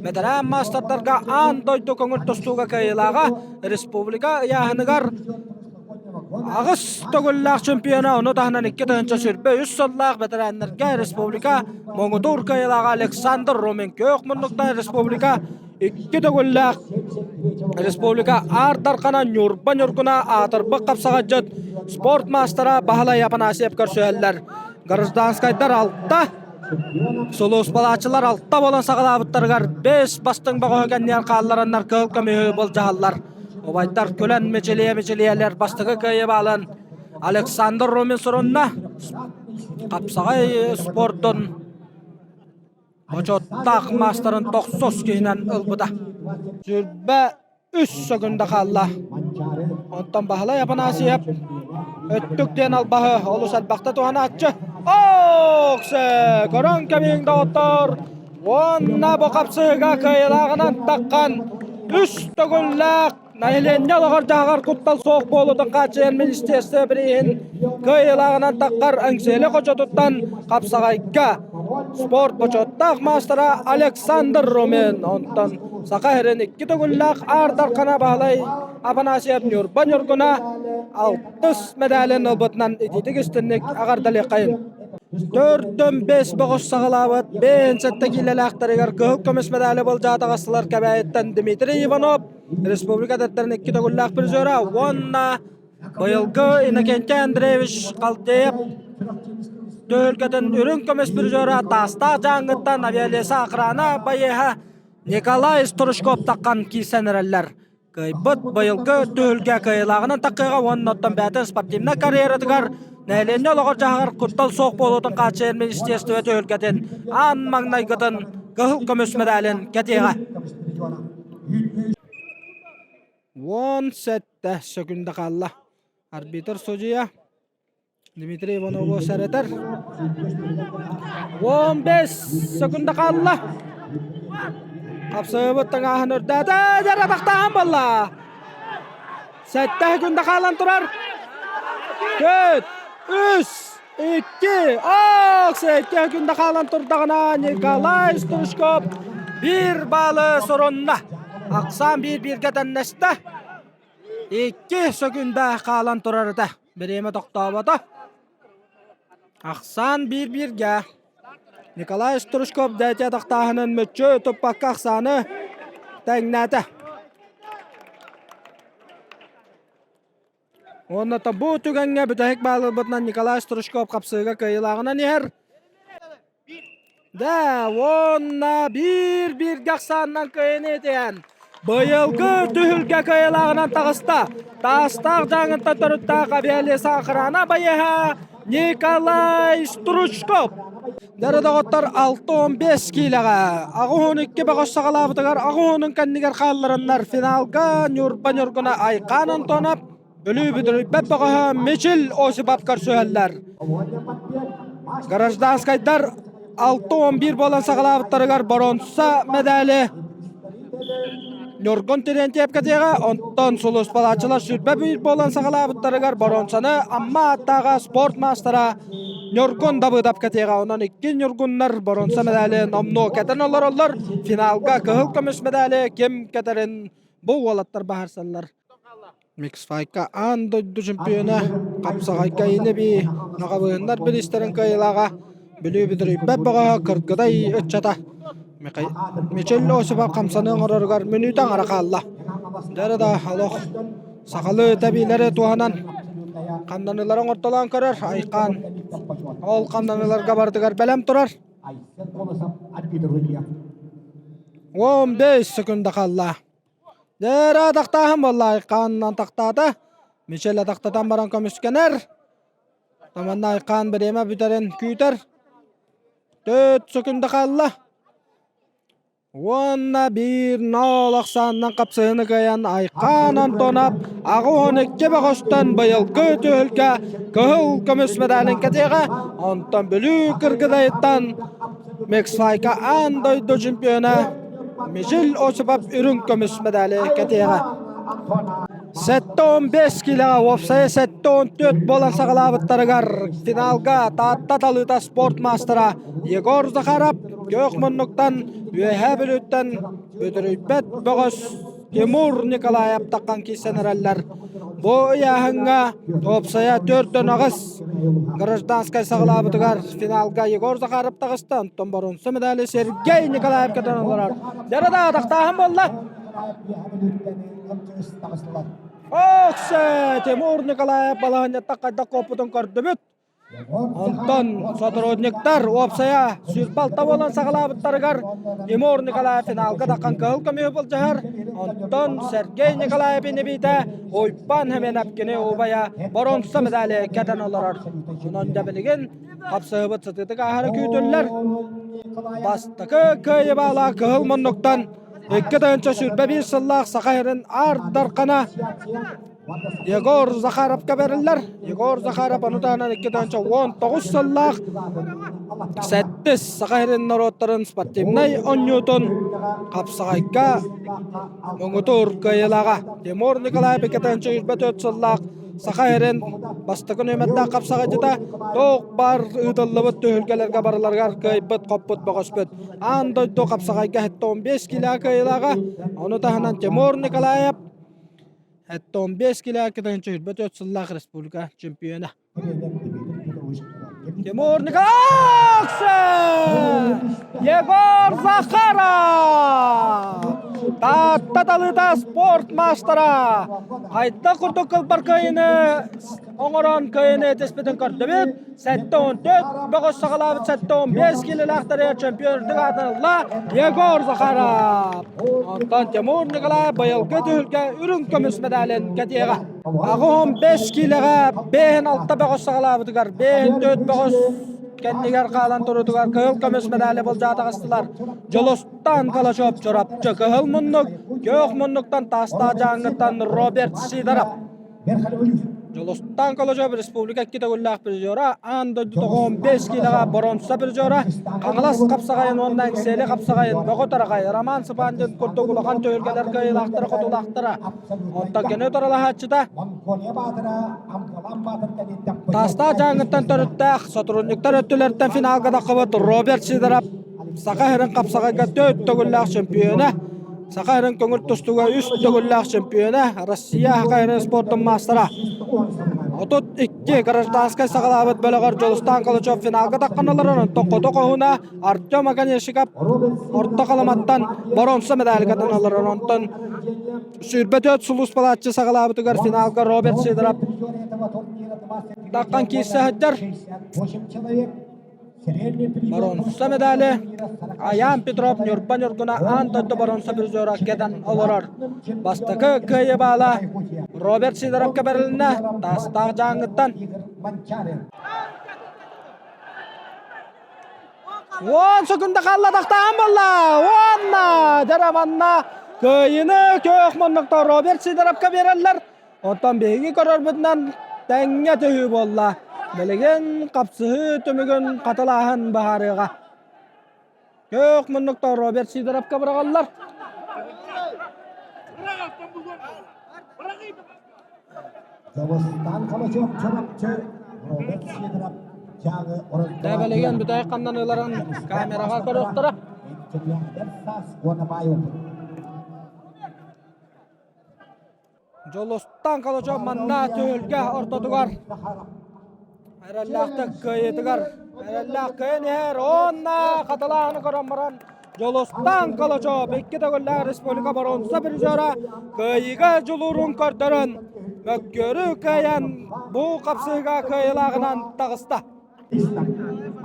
Бэтэрээн маастардарга аан дойду көҥүл тустууга кыайыылааҕа республика ыйааһыныгар Аҕыс төгүллээх чемпиона, ону таһынан 2023 сыллаах бэтэрээннэргэ республика муҥутуур кыайыылааҕа Александр Румин күөх муннуктаах республика икки төгүллээх республика Аар Дархана Ньурба Ньургуна аатырбыт хапсаҕайдьыт спорт маастара Баһылай Афанасьев көрсүһэллэр. Гражданскайдар алта, сулууспалааччылар алта буолан саҕалаабыттарыгар бэс бастыҥ бөҕөһү кэннигэр хааллараннар кыһыл көмүһү былдьаһаллар. Убайдар күлэн мичилийэ-мичилийэлэр бастакы кыайыы баалын Александр Румин сурунна. Хапсаҕай спордун бочуоттаах маастарын тохсус киһинэн ылбыта. 23 секунда хаалла. Онтон Баһылай Афанасьев өттүк диэн албаһы олус элбэхтэ туһанааччы. Оксе! Көрөн кэбиһиҥ доҕоттор! Уонна бу хапсыһыыга кыайыылааҕынан таххан үс төгүллээх нэһилиэнньэ олоҕор-дьаһаҕар куттал суох буолуутун хааччыйар министерство бирииһин кыайыылааҕынан таххар Эҥсиэли хочотуттан хапсаҕайга спорт бочуоттаах маастара Александр Румин, онтон Саха сирин икки төгүллээх Аар Дархана Баһылай Афанасьев Ньурба Ньургуна алтыс мэдээлин ылбытынан итиитик истинник аҕардалыаххайын. Төрдөн бэс бөҕөс саҕалаабыт бэйэн сэттэ киилэлээхтэригэр кыһыл көмүс медали былдьаатаҕастылар Кэбээйиттэн Дмитрий Иванов, республика эдэрдэрин икки төгүллээх призера уонна быйылгы Иннокентий Андреевич Халдеев түһүлгэтин үрүҥ көмүс призера Таастаах Дьааҥыттан авиалеса охрана байыаһа Николай Стручков таххан киирсэн эрэллэр. Кыайбыт быйылгы түһүлгэ кыайыылааҕынан таххыаҕа уонна оттон бэйэтин спортивнай карьератыгар нэһилиэнньэ олоҕор-дьаһаҕар куттал суох буолуутун хааччыйар министерство түһүлгэтин аан маҥнайгытын кыһыл көмүс медалин кэтиэҕэ. 17 сөкүндэ хаалла. Арбитр судьуйа Дмитрий Иванову сэрэтэр. 15 секунда хаалла. Хапсайбыт таҥааһын үрдээтэ. Дьара тахтааһын буолла. Сэттэ секунда хаалан турар. Төрт, үс, икки, ок, сэттэ секунда хаалан турдаҕына Николай Стручков биир баалы сорунна. Ахсаан биир-бииргэ тэннэстэ. Икки сөкүндэ хаалан турар этэ. Бириэмэ тохтообото. Ахсаан биир-бииргэ. Николай Стручков дьээтэ атахтааһынын мүччү туппакка ахсааны тэҥнээтэ. Уонна бу түгэҥҥэ бүтэһик баалырбытынан Николай Стручков хапсыыга кыайыылааҕынан иһэр. Да, уонна биир-бииргэ ахсаанынан кыайыыны итиэн быйылгы түһүлгэ кыайыылааҕынан таҕыста. Таастаах Дьааҥыттан төрүттээх авиалеса охрана байыаһа Николай Стручков. Дары доҕоттор 6-15 киилэҕэ 82 бөҕөс саҕалаабытыгар 80 кэннигэр хааллараннар финалга Ньурба Ньургуна Айхаан Антонов Бүлүү бүдүрүйбэт бөҕөһө Мичил Осипов көрсүһэллэр. Гражданскайдар 6-11 буолан саҕалаабыттарыгар боруонса мэдээли Ньургун Терентьев кэтиэҕэ, онтон сулууспалааччылар 21 буолан саҕалаабыттарыгар боруонсаны Амма ааттааҕа спорт маастара Ньургун Давыдов кэтиэҕэ. Онон икки ньургуннар боруонса мэдээли номнуо кэтэн олороллор. Финалга кыһыл көмүс мэдээли ким кэтэрин бу уолаттар баһарсаллар. Миксфайка аан дойду чемпиона, хапсаҕайга инэби наҕабыһыннар бириистэрин кыайыылааҕа Бүлүү бүдүрүйбэт бөҕөһө Кыргыдай ыччата Мичил Осипов хамсаныы оҥороругар мүнүүтэ аҥара хаалла. Дьэ да олох сахалыы тэбиилэри туһанан ханнаныылары оҥортолоон көрөр Айхаан ол ханнаныыларга барытыгар бэлэм турар. 15 секунда хаалла. Дээрэ атахтааһын буолла Айхаанынан тахтаата. Мичел атахтатан баран көмүскэнэр. Таманна Айхаан бириэмэ бүтэрин күүтэр. Төрт секунда хаалла. Уонна биир ноол ахсаанынан хапсыһыны кыайан Айхаан Антонов 82 бөҕөстөн быйылгы түһүлгэ кыһыл көмүс медалин кэтиэҕэ. Онтон Бүлүү Кыргыдайыттан Мексфайка аан дойду чемпиона Мичил Осипов үрүҥ көмүс медали кэтиэҕэ. 75 киилэҕэ уопсайа 74 буолан саҕалаабыттарыгар финалга Таатта талыыта спорт маастара Егор Захаров күөх муннуктан Үөһээ Бүлүүттэн бүдүрүйбэт бөҕөс Тимур Николаев таххан киирсэн эрэллэр. Бу ыйааһыҥҥа уопсайа 4-8 гражданскай саҕалаабытыгар финалга Егор Захаров таҕыста, онтон боруонса медали Сергей Николаев кэтэн олорор. Дьэ да атахтааһын буолла. Оксе Тимур Николаев балаһанньаттан хайдах куоппутун көрдүбүт. Онтон сотрудниктар уопсайа 106 буолан саҕалаабыттарыгар Тимур Николаев финалга таххан кыһыл көмүһү былдьаһар. Онтон Сергей Николаев инибиитэ Уйбан Хеменов кини убайа боруонса медали кэтэн олорор. Онон дьэ билигин хапсыһыбыт сытыытык ааһара күүтүллэр. Бастакы кыайыыбаалаах кыһыл муннуктан 2021 сыллаах Саха сирин Аар Дархана Егор Захаровка бэриллэр. Егор Захаров ону таһынан 2019 сыллаах сэттис Саха сирин норуоттарын спортивнай оонньуутун хапсаҕайга муҥутуур кыайыылааҕа. Тимур Николаев 2024 сыллаах Саха сирин бастакы нүөмэрдээх хапсаҕайдьыта туох баар ыытыллыбыт түһүлгэлэргэ барыларыгар кыайбыт-хоппут бөҕөспүт. Аан дойду хапсаҕайга 75 киилэҕэ кыайыылааҕа. Ону таһынан Тимур Николаев 15 килэ 2024 сыллаах республика чемпиона. Тимур Николаевич! Егор Захаров! Таатта талыыта спорт маастара! Хайдах курдук кылбар кыайыны оҥорон кыайыны түспүтүн көрдүбүт. 74 бөҕөс саҕалаабыт 75 килэлээхтэри чемпион үрдүк аатын ылла Егор Захаров. Онтон Тимур Николаев быйылгы түһүлгэ үрүҥ көмүс медалин кэтиэҕэ. 85 киилэҕэ 5-6 бөҕөс саҕалаабытыгар 5-4 бөҕөс кэннигэр хаалан турутугар кыһыл көмүс медали былдьаа таҕыстылар. Дьулустан Калачев Чурапчы кыһыл муннук, күөх муннуктан Таастаах Дьааҥыттан Роберт Сидоров. Дьулустаан Колочев республика икки төгүллээх призера, аан дойду 95 киилэҕэ боруонса призера, Хаҥалас хапсаҕайын уонна Эҥсиэли хапсаҕайын Бөҕө Тараҕай, Роман Сыпандин курдук улахан түһүлгэлэр кыайыылаахтара хотулаахтара. Онтон кини утарылаһааччыта Таастаах Дьааҥыттан төрүттээх сотрудниктар өттүлэриттэн финалга таххыбыт Роберт Сидоров Саха сирин хапсаҕайга төрт төгүллээх чемпиона, Саха сирин көҥүл тустууга үс төгүллээх чемпиона, Россия Саха сирин спортун маастара. 32 гражданскай саҕалаабыт бөлөҕөр Дьулустаан Калачев финалга таххан олорор, онтон хоту хоһуна Артем Оконешников орто халаматтан боруонса медалькатын олорор. Онтон 24 сулууспалааччы саҕалаабытыгар финалга Роберт Сидоров таххан киирсэ сылдьар. Боруонса медали Айаан Петров Ньурба Ньургуна аан дойду боруонса призера кэтэн олорор. Бастакы кыайыы баала Роберт Сидоровка бэрилиннэ Таастаах Дьааҥыттан. Уон секунда хаалла тахтаан буолла. Уонна дьэ манна кыайыыны күөх муннукта Роберт Сидоровка биэрэллэр. Оттон биһиги көрөрбүтүнэн тэҥҥэ түһүү буолла. Билигин хапсыһыы түмүгүн хатылааһын быһаарыаҕа. Күөх муннукта Роберт Сидоровка быраҕаллар. Дьулустаан Холочуок Чурапчы Роберт Сидоров Дьааҥы Дьэ билигин бүтэй ханнаныыларын камераҕа көрүөхтэрэ. саас уонна баай опыт. Дьулустаан Калачев манна түһүлгэ ортотугар эрэллээхтик кыайыытыгар эрэллээх кыайан иһэр уонна хатылааһыны көрөн баран Дьулустаан Калачев икки төгүллээх республика боруонса призера кыайыыга дьулуурун көрдөрөн мөккүөрү кыайан бу хапсыһыыга кыайыылааҕынан таҕыста.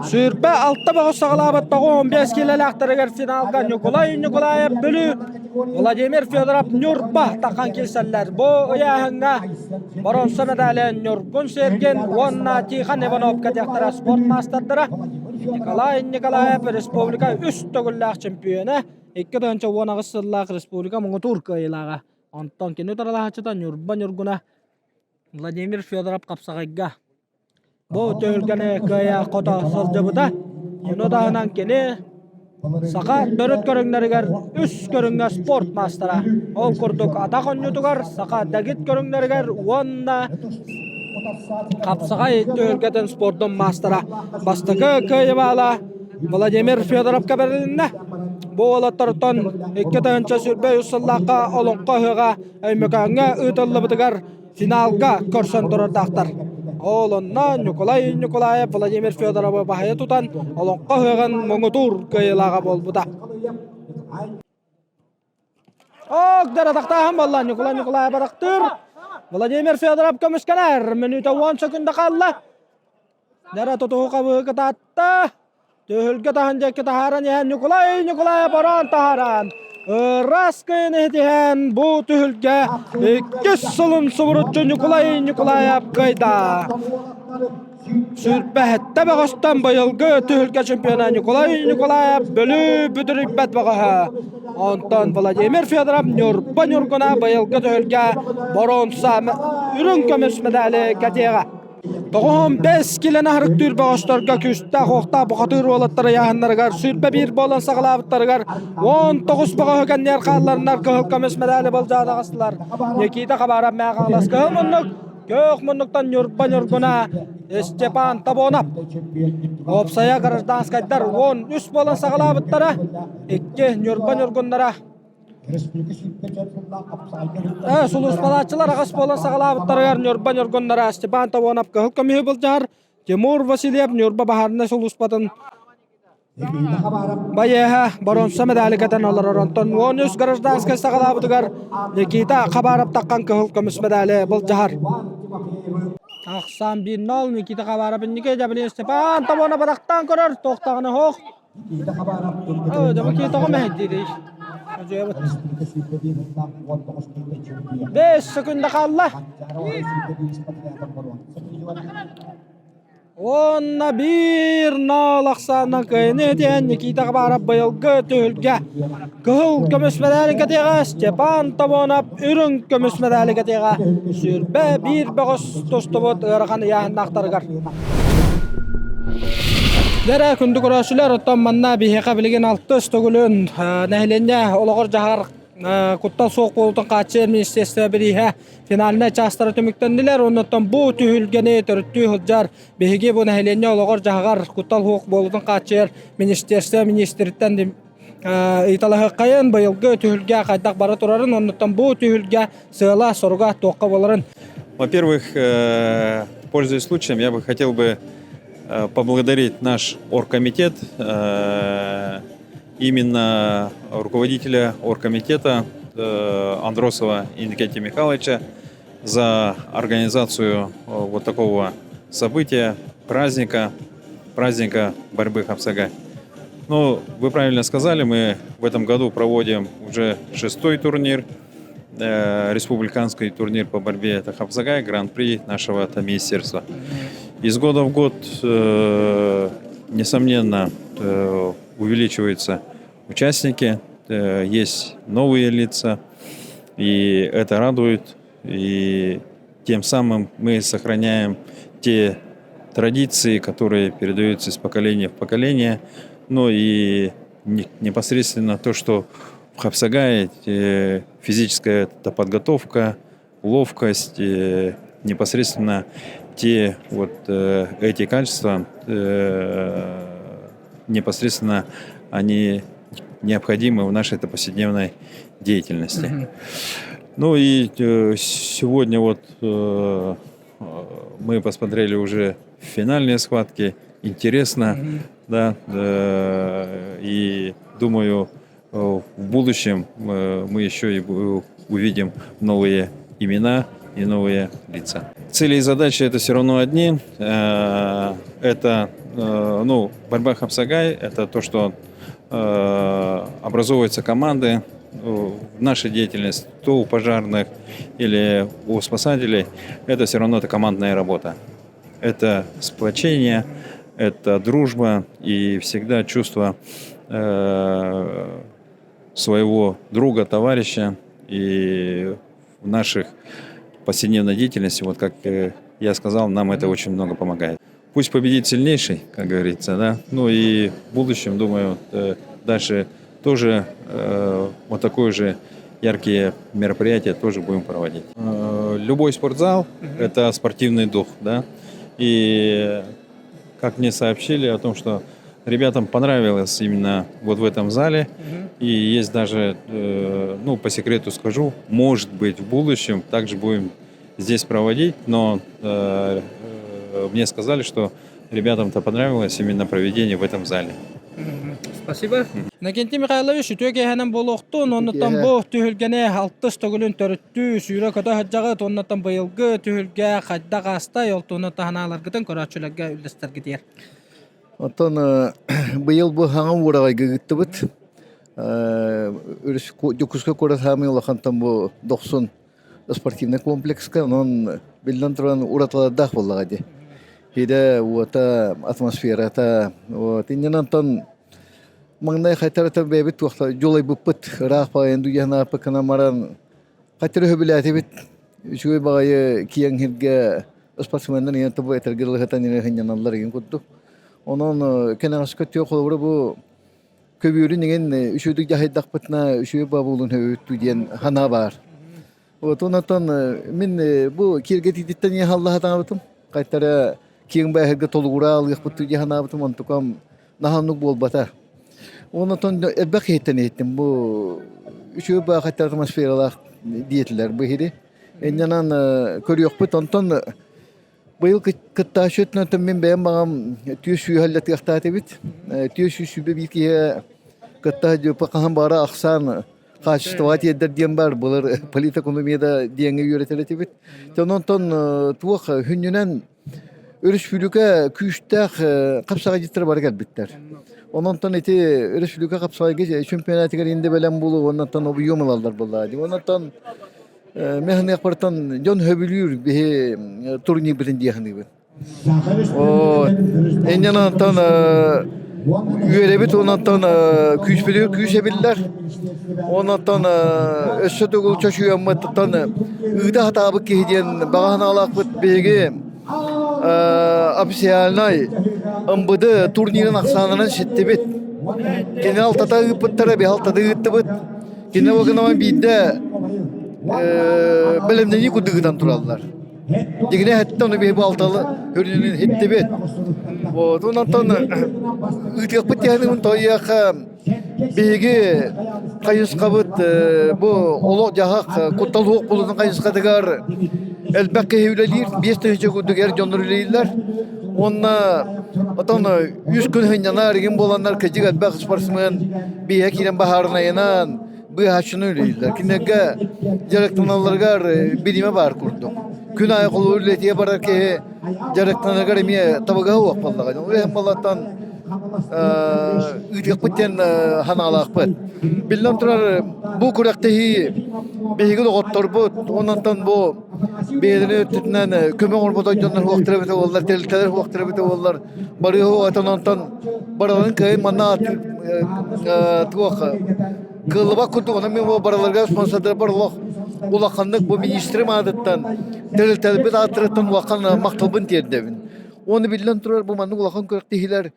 26 бөҕөс саҕалаабыт 95 киилэлээхтэригэр финалга Ньукулай Ньукулаев Бүлүү, Владимир Федоров Ньурба тахан киирсэллэр. Бу ыйааһыҥҥа боруонса медали Ньургун Сергин уонна Тихон Иванов кэтиэхтэрэ спорт маастардара. Николай Николаев республика үс төгүллээх чемпиона, 2018 сыллаах республика муҥутуур кыайыылааҕа. Онтон кини утарылаһааччыта Ньурба Ньургуна Владимир Федоров хапсаҕайга Бу түһүлгэни кыайа-хото сылдьыбыта. Ону таһынан кини саха төрүт көрүҥнэригэр үс көрүҥҥэ спорт маастара. Ол курдук атах оонньуутугар, саха дэгит көрүҥнэригэр уонна хапсаҕай түһүлгэтин спордун маастара. Бастакы кыайыыбаала Владимир Федоровка бэрилиннэ. Бу уолаттартан 2023 сыллаахха Олоҥхо ыһыаҕа Өймөкөөҥҥө ыытыллыбытыгар финалга көрсөн турардаахтар. Ол онно Ньукулай Ньукулаев Владимир Федоровы баһыйа тутан Олоҥхо ыһыаҕын муҥутуур кыайыылааҕа буолбута. Ок, дара буолла Ньукулай Ньукулаев барахтыыр. Владимир Федоров көмүскэнэр. Мүнүүтэ 10 секунда хаалла. Дара тутуһу хабыы кытаатта. Түһүлгэ таһын диэки таһааран иһэн Ньукулай Ньукулаев ороон таһааран ыраас кыйын иһитиһэн бу түһүлгэ иккис сылын субуруччу Ньукулай Ньукулаев кыайда. Сүүрбэһэттэ бөҕөстөн быйылгы түһүлгэ чемпиона Ньукулай Ньукулаев бөлүү бүдүрүйбэт бөҕөһө. Онтон Владимир Федоров Ньурба Ньургуна быйылгы түһүлгэ боруонса үрүҥ көмүс медали кэтиэҕэ. 95 килэни аһарыктыыр бөҕөстөргө күүстээх уохтаах бухатыыр уолаттар ыйааһыннарыгар 21 буолан саҕалаабыттарыгар 19 бөҕөһү кэнниэр хаалларынар кыһыл көмүс медали былдьаан аҕыстылар. Никита Хабаров Мээҕаҥалас кыһыл муннук, күөх муннуктан Ньурба Ньургуна Степан Табонов. Уопсайа гражданскайдар 13 буолан саҕалаабыттара, икки Ньурба Ньургуннара Сулууспалааччылар аҕыс буолан саҕалаабыттарыгар Ньурба Ньургуннара Степан Тавонов кыһыл көмүһү былдьаһар, Тимур Васильев Ньурба баһаарынай сулууспатын байыаһа боруонса медали кэтэн олорор. Онтон 13 гражданскай саҕалаабытыгар Никита Хабаров таххан кыһыл көмүс медали былдьаһар. Ахсаан 1-0 Никита Хабаров инники дьабылин Степан Тавонов бадахтаан көрөр, туохтаҕына суох. Дьэ, тоҕо мэһэйдиирий? 5 секунда хаалла. Уонна биир нол ахсаанынан кыайыны этиэн Никита Хабаров быйылгы түһүлгэ кыһыл көмүс медали кэтиэҕэ Степан Тобонов үрүҥ көмүс медали кэтиэҕэ 21 бөҕөс тустубут ыарахан ыйааһыннаахтарыгар. Дэрэ күндү көрөөччүлэр, оттон манна биһиэхэ билигин алтыс төгүлүн нэһилиэнньэ олоҕор-дьаһар куттал суох буолуутун хааччыйар министерство бирииһэ финальнай чаастара түмүктэннилэр. Оннуттан бу түһүлгэни төрүттүү сылдьар биһиги бу нэһилиэнньэ олоҕор-дьаһаҕар куттал суох буолуутун хааччыйар министерство министриттэн ыйыталаһыаххайын, быйылгы түһүлгэ хайдах бара турарын, оннуттан бу түһүлгэ сыала-соруга туохха буоларын. Во-первых, пользуясь случаем, я бы хотел бы поблагодарить наш оргкомитет, именно руководителя оргкомитета Андросова Иннокентия Михайловича за организацию вот такого события, праздника, праздника борьбы Хапсагай. Ну, вы правильно сказали, мы в этом году проводим уже шестой турнир, республиканский турнир по борьбе это Хапсагай, гран-при нашего это министерства. Из года в год, несомненно, увеличиваются участники, есть новые лица, и это радует, и тем самым мы сохраняем те традиции, которые передаются из поколения в поколение, ну и непосредственно то, что в Хапсагае физическая это подготовка, ловкость, непосредственно те вот эти качества непосредственно они необходимы в нашей повседневной деятельности. Ну и сегодня вот мы посмотрели уже финальные схватки. Интересно, да, и думаю, в будущем мы еще и увидим новые имена и новые лица. Цели и задачи это все равно одни. Это ну, борьба Хапсагай, это то, что образовываются команды в нашей деятельности, то у пожарных или у спасателей, это все равно это командная работа. Это сплочение, это дружба и всегда чувство своего друга, товарища. И в наших повседневной деятельности, вот как я сказал, нам это очень много помогает. Пусть победит сильнейший, как говорится, да. Ну и в будущем, думаю, дальше тоже вот такое же яркие мероприятия тоже будем проводить. Любой спортзал – это спортивный дух, да. И как мне сообщили о том, что ребятам понравилось именно вот в этом зале. И есть даже, ну, по секрету скажу, может быть, в будущем также будем здесь проводить, но мне сказали, что ребятам-то понравилось именно проведение в этом зале. Спасибо. Иннокентий Михайлович, үтүө киэһэнэн буолуохтун, оннуттан бу түһүлгэни алтыс төгүлүн төрүттүү, сүүрэ-көтө сылдьаҕыт, оннуттан быйылгы түһүлгэ хайдах ааста, ол туһунан санааларгытын көрөөччүлэргэ үллэстэргитигэр. Оттон быйыл бу хаҥа уураҕайга ыыттыбыт. Дьокуускай куорат саамай улахантан бу Дохсун спортивный комплекска, онон биллэн туран уратылардаах буоллаҕа дии. Хиде уота, атмосферата, вот иннин онтон маҥнай хайтарата бэйэбит туохта дьулайбыппыт ыраах баҕайын дуйанааппыккына маран хайтары сөбүлээтибит үчүгэй баҕайы киэҥ сиргэ спортсменнар ийэн тобу этэргэ дылыһытан сынньаналлар игин курдук. Онон кэнэҕэскэ өттүгэр холобура бу көбүөрүн иҥин үчүгэйдик дьаһайдахпытына үчүгэй баабылын сөбүттүү диэн санаа баар. Вот онтон мин бу киэргэтиититтэн ийэ халлаһатаабытым. Хайтара киэҥ бааһырга толугура алыахпыт дии санаабытым онтукам наһааннык буолбата. Онтон элбэх киһиттэн иһиттим бу үчүгэй баахаттар атмосфералаах диэтилэр бу иһири. Инньэнэн көрүөхпүт онтон быйыл кыттааччы өттүнэн мин бэйэм баҕам түөс сүүһэллэтиэхтээх этибит. Түөс сүүс сүүрбэ биир киһи кытта хаһан баара ахсаан хаачыстыбаҕа тиэрдэр диэн баар былыр политэкономияда диэҥҥэ үөрэтэр этибит. Онтон туох хүннүнэн өрөспүүбүлүкэ күүстээх хапсаҕайдьыттара бары кэлбиттэр. Ононтон ити өрөспүүбүлүкэ хапсаҕайга чемпионатыгар инде бэлэм буолуу оннуттан объем ылаллар буоллаҕа дии. Ононтон мен саныахпартан дьон сөбүлүүр биһи турнирбытын дии саныыбын. Инньэн онтон үөрэбит ононтон күүспүтүгэр күүс эбиллэр. Ононтон өссө төгүл чочуйаммыттан ыыта сатаабыт киһи диэн баҕа санаалаахпыт биһиги официальнай МВД турнирын ахсаанынан ситтибит. Кини алтата ыыппыттара, биһи алтата ыыттыбыт. Кини ол гынан биирдэ бэлэмнэнии курдук ыытан тураллар. Дигине хэттэ ону биһи балталы хөрүнүн хиттибит. Вот онтон ыытыахпыт диэхин тойуохха биһиги хайысхабыт бу олох-дьаһах куттал суох буолуутун хайысхатыгар. Элбэх киһи үлэлиир, 5000 курдук эр дьоннор үлэлииллэр. Уонна отон үс күн сынньанар игин буоланнар кыдьык элбэх спортсмен биһэ киирэн баһаарынайынан быыһааччыны үлэлииллэр. Кинилэргэ дьарыктаналларыгар бириэмэ баар курдук. Күн аайы холобур үлэтигэ барар киһи дьарыктанарыгар эмиэ табыгаһа суох буоллаҕа. Ол иһин буоллаттан ыытыахпыт диэн санаалаахпыт. Биллэн турар, бу күрэхтэһии биһиги доҕотторбут, онон бу бэйэлэрин өттүтүнэн көмө оҥорбут дьоннор уохтара эбитэ буоллар, тэрилтэлэр уохтара эбитэ буоллар, барыһы уотан онтон барыларын кыайын манна туох кыаллыбат курдук, онон мин барыларга спонсордар олох улаханнык бу министрим аатыттан, тэрилтэлэрбит ааттарыттан улахан махталбын тиэрдэбин. Уонна биллэн турар, бу маннык улахан күрэхтэһиилэр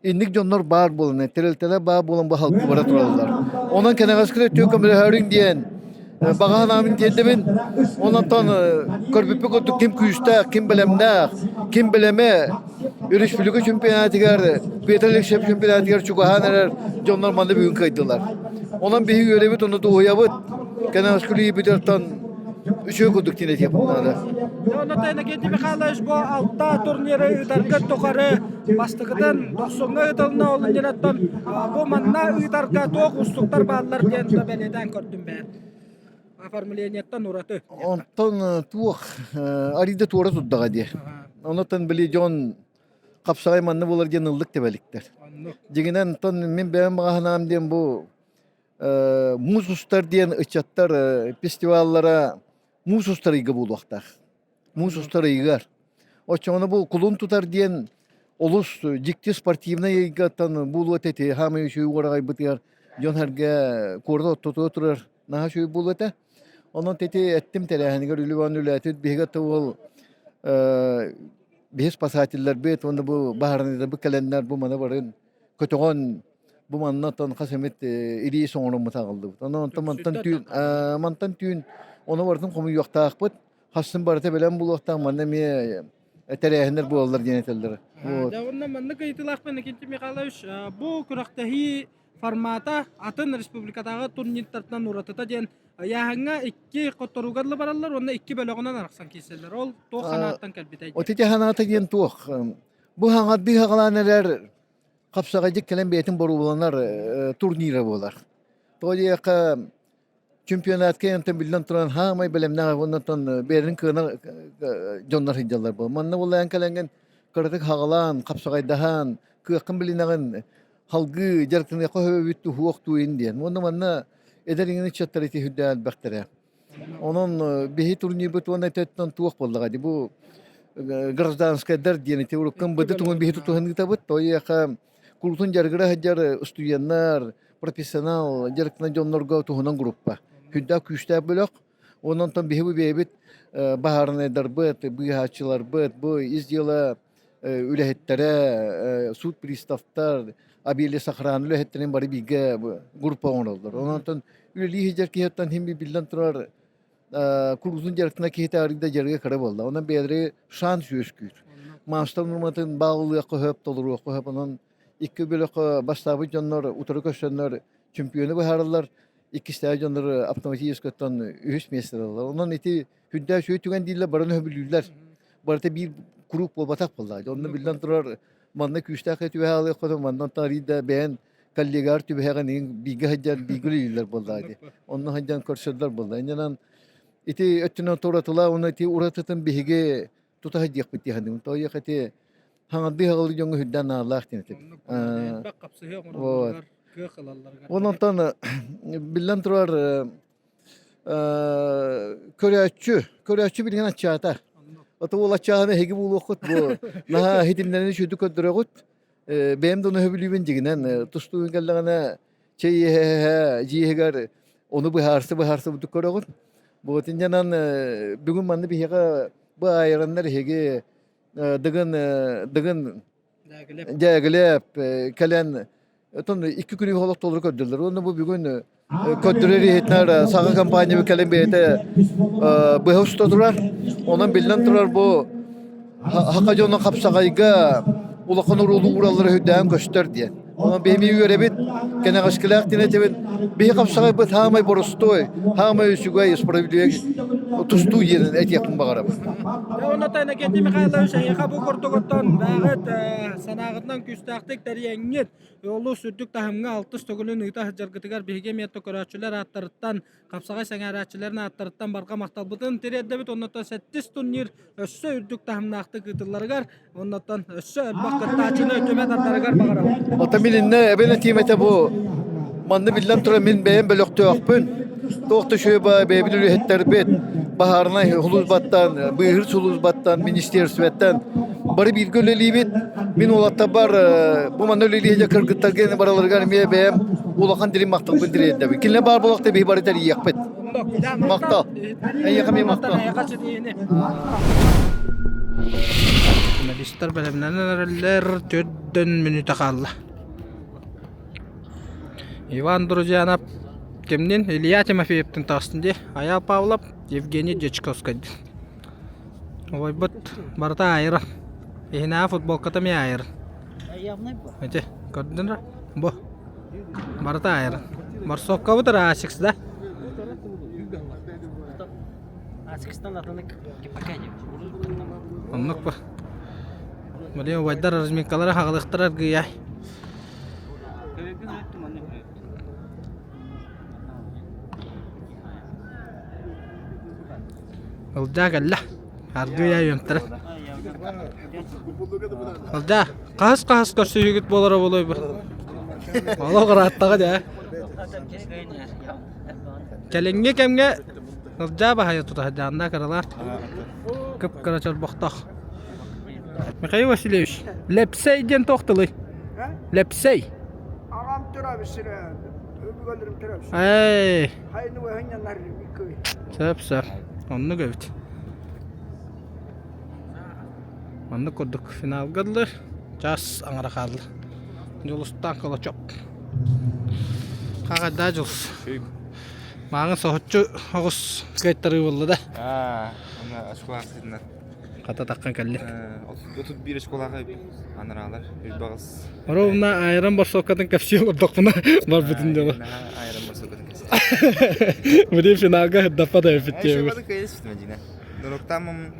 инник дьоннор баар буолан, тэрилтэлэр баар буолан бу халкы бара тураллар. Онон кэнэҕэскилэр өттүгэр көмөлөһөрүҥ диэн баҕа санаабын тиэрдэбин. Онон көрбүппүт курдук ким күүстээх, ким бэлэмнээх, ким бэлэмэ өрөспүүбүлүкэ чемпионатыгар, Петр Алексеев чемпионатыгар чугаһаан эрэр дьоннор манна бүгүн кыайдылар. Онон биһиги үөрэбит, ону дуоһуйабыт. Кэнэҕэскилиибититтэн үчүгэй курдук диэн этиэхпин наада. Онон Иннокентий Михайлович бу алта турниры ыытарга тухары бастакытын Дохсуҥҥа ыытылынна, ол иннинэттэн бу манна ыытарга туох уустуктар бааллар диэн да бэлиэтээн көрдүм бэйэм. Оформлениеттан ураты. Онтон туох арыйда туора турдаҕа дии. Онтон били дьон хапсаҕай манна буолар диэн ыллык тэбэликтэр. Дьиҥинэн, онтон мин бэйэм баҕа диэн бу муус устар диэн ыччаттар фестиваллара муус устар ыйга буолуохтаах. Муус устар ыйыгар. Оччоҕуна бу кулун тутар диэн олус дьикти спортивнай ыйгаттан буолуо этэ хаамай үчүгэй уораҕайбытыгар дьон сэргэ куорат ортотугар турар наһаа үчүгэй буолуо этэ. Онон ити эттим тэрээһинигэр үлүбэн үлээтит биһиги ол биһи спасателлэрбит уонна бу баһаарынайдарбыт кэлэннэр бу маны барын көтөҕөн бу маннаттан хас эмит илии соҥороммут аҕаллыбыт. Онон онтон мантан түүн мантан түүн ону барытын хомуйуохтаахпыт. Хассын барыта бэлэм буолуохтаах манна эмиэ тэрээһиннэр буолаллар диэн этэллэр. Вот. Дьэ, онно маннык ыйытыылаахпын Никитин Михайлович, бу күрэхтэһии формата атын республикатааҕы турнирдартан уратыта диэн ыйааһыҥҥа икки хотторууга дылы бараллар уонна икки бөлөҕүнэн арахсан киирсэллэр. Ол туох санааттан кэлбитэй? От ити санаата диэн туох? Бу хаҥардыы хаҕалаан эрэр хапсаҕайдык кэлэн бэйэтин боруобаланар турнира буолар. Тоҕо диэххэ чемпионатка онтон биллэн туран хаамай бэлэмнээх уоннаттан бэйэлэрин кыанар дьоннор сылдьаллар буол. Манна буоллаан кэлэҥҥин кыратык хаҕалаан, хапсаҕайдаһан, кыаххын билинэҕин, халгыы дьарыктаныахха сөбүт туһуох туйун диэн. Уонна манна эдэр иҥин ыччаттар ити үрдээн элбэхтэрэ. Онон биһи турнирбыт уонна өттөн туох буоллаҕа дии бу гражданскайдар диэн ити уруккун быды тугун биһи тутуһан ыытабыт. Тойуоха курутун дьарыгыра сылдьар студеннар, профессионал дьарыктанар дьоннорго туһунан группа. Күндээх күүстээх бөлөх. Онон биһи бу бэйэбит баһаарынайдарбыт, быыһааччыларбыт, бу ис дьыала үлэһиттэрэ, суд приставтар, авиалесохрана үлэһиттэрин бары бииргэ группа оҥороллор. Онон үлэлии сылдьар киһиттэн хим биллэн турар куруутун дьарыктана киһитэ арыйда дьарыга кыра буолла. Онон бэйэлэри шанс үөскүүр. Маастар нуорматын бааллыахха сөп, толоруохха сөп. Онон икки бөлөххө бастаабыт дьоннор утары көрсөннөр чемпиону быһаараллар, иккистээх дьоннор автоматическаттан үһүс миэстэ ылаллар. Онон ити Үрдээх үчүгэй түгэн дииллэр, барыны сөбүлүүллэр. Барыта биир куруук буолбатах буоллаҕа. Онно биллэн турар, манна күүстээх түбэһэ аалыахха манна арыйда бэйэн коллегаар түбэһэҕин иҥ бииргэ сылдьан бииргэ үлэлииллэр буоллаҕа дии. Онно сылдьан көрсөллөр буолла. Иннинэн ити өттүнэн туратыла уонна ити уратытын биһиги тута сылдьыахпыт дии саныыбын. Тоойуох ити хаҥардыы хаҕылыы дьоҥҥо үрдээн наалаах диэн этим. Элбэх хапсыһыы оҥороллоругар кыах ылалларыгар. Онон биллэн турар Көрөөччү, көрөөччү билигин аччаата. Ото уол аччааһына эһиги буолуоххут бу наһаа иһитиннэрэн үчүгүйдүк көрдөрөҕүт. Бэйэм да ону сөбүлүүбүн дьигинэн тустуугун кэллэҕинэ чэй иһэ-иһэ дьиэһигэр ону быһаарса быһаарса бурдук көрөҕүн. Бу итиннэнэн бүгүн манна биһиэхэ бу айраннар эһиги дыгын дыгын Дьээгэлэп кэлэн Оттон икки күнү олох толору көрдүлэр. Уонна бу бүгүн көрдөрөр иһитинэр саҥа компания кэлэн бэйэтэ быһа уста турар. Онон биллэн турар бу хака дьоно хапсаҕайга улахан уруулу уураллара үрдээн көстөр диэн. Онон биһими үөрэбит, кэнэҕэскилээх диэн этэбин. Биһи хапсаҕайбыт хаамай боростуой, хаамай үчүгэй, справедливый тустуу диэн этиэхпин баҕарабын. Онно Иннокентий Михайлович эһиэхэ бу курдугуттан бэҕэт санааҕытынан күүстээхтик тэрийэҥҥит олус үрдүк таһымҥа алтыс төгүлүн ыыта сылдьаргытыгар биһиги эмиэ көрөөччүлэр ааттарыттан хапсаҕай сэҥээрээччилэрин ааттарыттан барҕа махталбытын тириэрдэбит. Оннуттан сэттис турнир өссө үрдүк таһымнаахтык ыытылларыгар, оннуттан өссө элбэх кыттааччыны түмэ тардарыгар баҕарабыт. Оттон билиннэ эбэн этиим этэ бу манна биллэн турар мин бэйэм бөлөхтөөхпүн. Туох да үчүгэй ба бэйэбит үлэһиттэрбит баһаарынай сулууспаттан, быыһыыр сулууспаттан, министерствоттан бары бииргэ үлэлиибит. Мин уолаттарбар бу манна үлэлиир кыргыттарга бараларыгар эмиэ бэйэм улахан дириҥ махталбын тириэрдэбин. Кинилэр баар буоллахта биһи бары тэрийиэхпит. Махтал. Эйиэхэ эмиэ махтал. Журналистар бэлэмнэнэн эрэллэр төрдөн мүнүүтэ хаалла. Иван Друзьянов кимнин Илья Тимофеевтин таҕыстын дии. Айаал Павлов, Евгений Дьячковскайдын. Убайбыт барыта айыран. Иһинээҕи футболката эмиэ айыран. Ити көрдүн да? Бу. Барыта айыран. Борсовкабыт Асикс да? Оннук бу. Блин, убайдар разминкалара хаҕылыктар аргыйай. Ылдьаа кэллэ. Аргыый үөмтэрэ. Ылдьаа, хаһыс-хаһыс көрсүһүүгүт буолара буолуой бу? Олох ырааттаҕа дьэ. Кэлиҥҥи кэмҥэ Ылдьаа баһайа тута сылдьааннаа кыралаах, кып-кыра чорбохтоох. Михаил Васильевич, Лэпсэй диэн туох тылый? Лэпсэй. Аҕам төрөөбүт сирэ, өбүгэлэрим төрөөбүт сирэ. Эй, Хайны уһанньаннар икки. сөп сөп. Оннук эбит. Маннык курдук финалга дылы час аҥара хаалла. Дьулустаан Колочок. Хаҕайдаа Дьулус. Мааҥы соһуччу оҕус кыайтарыы буолла да. Аа, онно оскуолаҕа сытыннар. Хата таххан кэллин. 31 оскуолаҕа анараалар үрбэҕис. Ровно айран борсуоккатын кэпсии олордохпуна барбытын дьоло. Айран борсуоккатын кэпсии. Блин, финалга сырдаппат эбиппит диэбит. Дороктаамым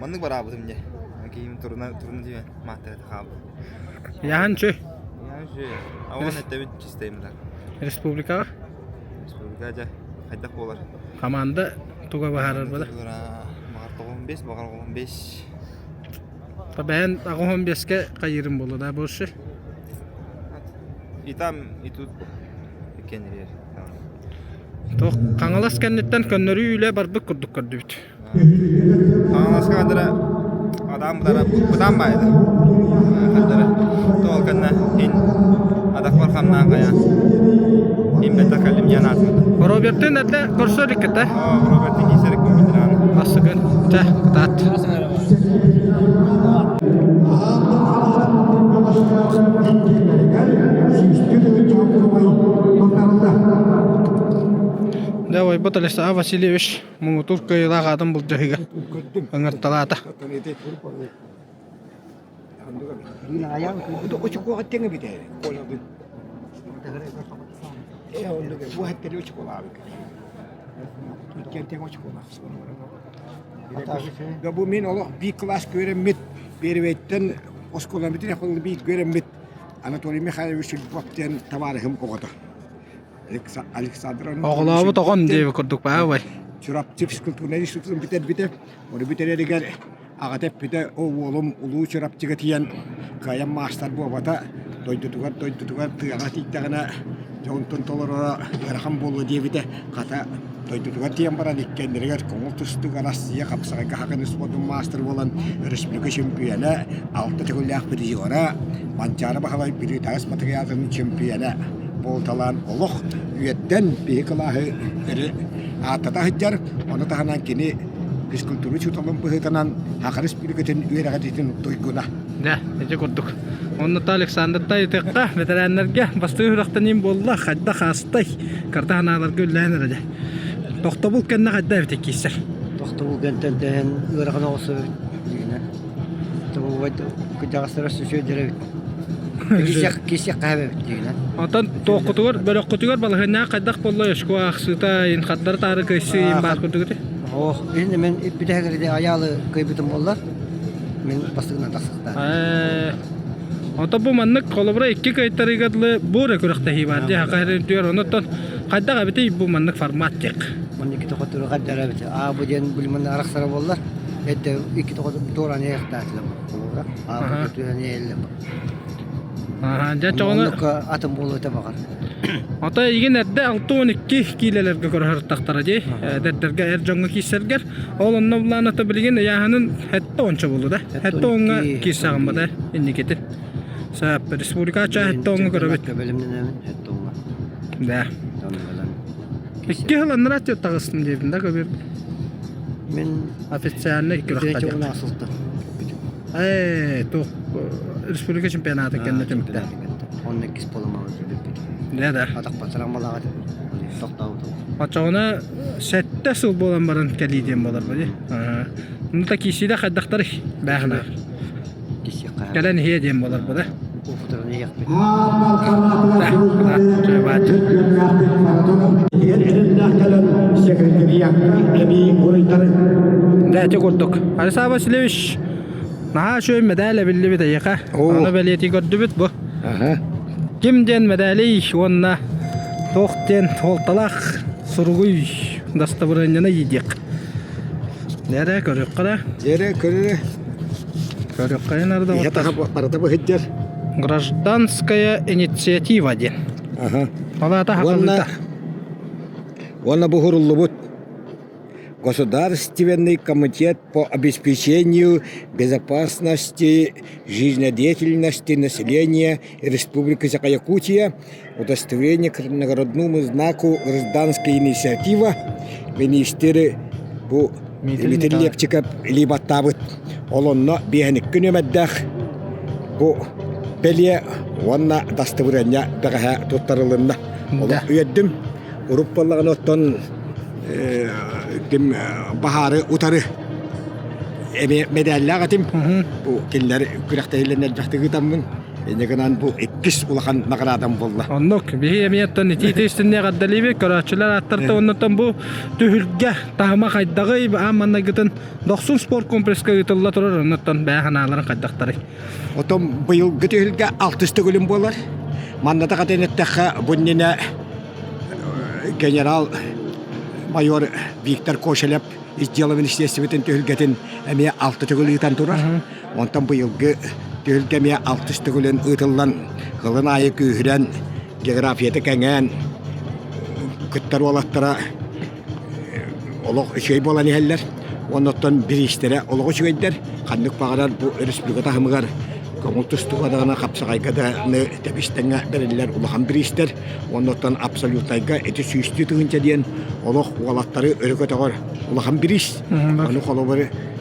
маннык бараабытым дьэ. Киһим туруна туруна дьиэ мааттара хаалбыт. Яхан чүй. Яхан чүй. Ауан эттэбит чистейм да. Республикаҕа? Республика дьэ хайдах буолар? Команда туга баһарар була? Баҕар 95, баҕар 15. Бэйэн 85-ке хайырым буолла да больше? И там, и тут кеннерер. Туох Хаҥалас кэнниттэн көннөрүү үлэ барбыт курдук көрдүбүт. Хаҥаласка хадара адам бытара бытаан баайда. Хадара тоол канна ин адахпар хамнаан кая ин бetta калим янаатмыт. Роберттин эрдэ көрсөр иккитэ. Роберттин киисерик компьютераан. Басыгын. Чэ, кытаат. Дьэ, ойбот Александр Васильевич муҥутуур кыайыылаах аатын былдьаһыыга ыҥырталаата. Бу мин олох биир кылаас үөрэммит, первэйтэн оскуолабытын биир үөрэммит Анатолий Михайлович Львов диэн табаарыһым оҕото. Александр Оҕолообут оҕом диэбит курдук баабай. Чурапчы физкультурнай институтун бүтэрбитэ. Ону бүтэрэригэр аҕата эппитэ, о уолум улуу Чурапчыга тиийэн кыайан маастар буолбата, дойдутугар дойдутугар тыаҕа тиийдэҕинэ дьэ онтон толороро ыарахан буолуо диэбитэ. Хата дойдутугар тиийэн баран иккиэннэригэр көҥүл тустууга Россия хапсаҕайга хакын спордун маастар буолан республика чемпиона, алта төгүллээх призера, Манчаары Баһылай Бүлүүтээҕи матырыйаалын чемпиона буолуталаан олох үөттэн биһи кылааһы өрө ааттата сылдьар. Ону таһынан кини физкультура учууталын быһыытынан Саха Республикатын үөрэҕитин туйгуна. Дьэ, ити курдук. Онно Александр ытыахха бэтэрээннэргэ бастыҥ сүрэхтэниим буолла, хайдах аастай, карта санааларга үллээн эрэ дьэ. Тохтобул кэннэ хайда эбит киирсэр? Тохтобул кэнтэн тэһэн ыарахан оҕусу билигинэ. Тобулбайт кырдьаҕастара сүсүөддэр эбит. Кисиэх хаһабэбит диигинэн. Онтон туоххутугар, бөлөххүтүгэр балаһыанньаҕа хайдах буолла өскө аахсыыта, ин хардары таары кыайсыы ин баар курдук ити? Ох, ин мен бүтэһигэр айаалы кыайбытым буоллар, мен бастыгынан тахсыктаах. Ото бу маннык холобура икки кыайтарыыга дылы бу эрэ күрэхтэһии баар дии хаха үрдүгэр онуттан хайдах эбитий бу маннык формат диэх. Маннык икки тоҕотуру хайдара эбит. Аа бу диэн билимэн арахсара буоллар, эдде икки тоҕо туоран иэхтаатылар холобура. Аа бу туоран иэллэ. Аа дьэ чоҕуна Оннукка атын буолуо этэ баҕар. Ото эйигин эрдэ 62 киилэлэргэ көрөһөртахтара дии. Эдэрдэргэ эр дьоҥҥо киирсэргэр. Ол онно булаан ото билигин ыйааһынын хэтте онча буолу да. Хэтте оҥҥа киирсэҕин бата инникитин. Сап республика чаа хэтте оҥҥа көрөбүт. Бэлэмнэнэмин хэтте оҥҥа. Да. Икки сыл аннара таҕыстым диэбин да көбүр. Мен официально икки сылтан. Ээ, туох республика чемпионата кэннэ түмүктэ. Онно иккис буоламмын бүппүт. Да да. Атахпар травмалаах этим. Тохтообутум. Оччоҕуна сэттэ сыл буолан баран кэлии диэн буолар били. Ну та киисиидэ хайдахтарый бээхинэ. Кэлэн иһиэ диэн буолар бу да. Уфутуран иһиэхпит. Да, ити курдук. Александр Васильевич, наһаа үчүгэй мэдээл эбиллибит эйиэхэ. Ону бэлиэтии көрдүбүт бу. Ким диэн мэдээлий уонна туох диэн суолталаах суругуй дастабырыанньаны иидиэх. Дэрэ көрүөххэ да. Дэрэ көрүрэ. Көрүөххэ нарды. Иһэ таха барыта быһыддьар. Гражданская инициатива диэн. Аха. Ол Уонна уонна бу хуруллубут Государственный комитет по обеспечению безопасности жизнедеятельности населения Республики Саха-Якутия удостоверение к наградному знаку «Гражданская инициатива» министр бу Дмитрий Лепчиков илии-баттаабыт. Ол онно биэһэникки нүөмэрдээх бу бэлиэ уонна дастыбырыанньа бэҕэһээ туттарылынна. Олох үөрдүм. Уруп буоллаҕына оттон ким баһаары утары эмиэ мэдээллээх этим. Бу кинилэр күрэхтэһиилэрин элбэхтик ыытаммын. Инньэ гынан бу иккис улахан наҕараадам буолла. Оннук. Биһи эмиэттэн итии истиннэ эҕэрдэлиибит. Көрөөччүлэр ааттарта оннуттан бу түһүлгэ таһыма хайдаҕый аан маннайгытын Дохсун спорт комплекска ыытылла турар оннуттан бэйэ санааларын хайдахтарый? Отон быйылгы түһүлгэ алтыс төгүлүм буолар. Манна даҕатан эттэххэ, бу иннинэ генерал-майор Виктор Кошелев ис дьыала министиэстибэтин түһүлгэтин эмиэ алта төгүл ыытан турар. Онтон быйылгы түһүлгэ эмиэ алтыс төгүлүн ыытыллан, сылын аайы күүһүрэн, географията кэҥээн, кыттар уолаттара олох үчүгэй буолан иһэллэр. Оннуттан бириистэрэ олох үчүгэйдэр. Ханнык баҕарар бу республика таһымыгар көҥүл тустууга даҕаны хапсаҕайга даҕаны тэбис-тэҥҥэ бэриллэр улахан бириистэр. Оннуттан абсолютнайга ити сүүстүү тыһыынча диэн олох уолаттары өрө көтөҕөр улахан бириис. Ону холобур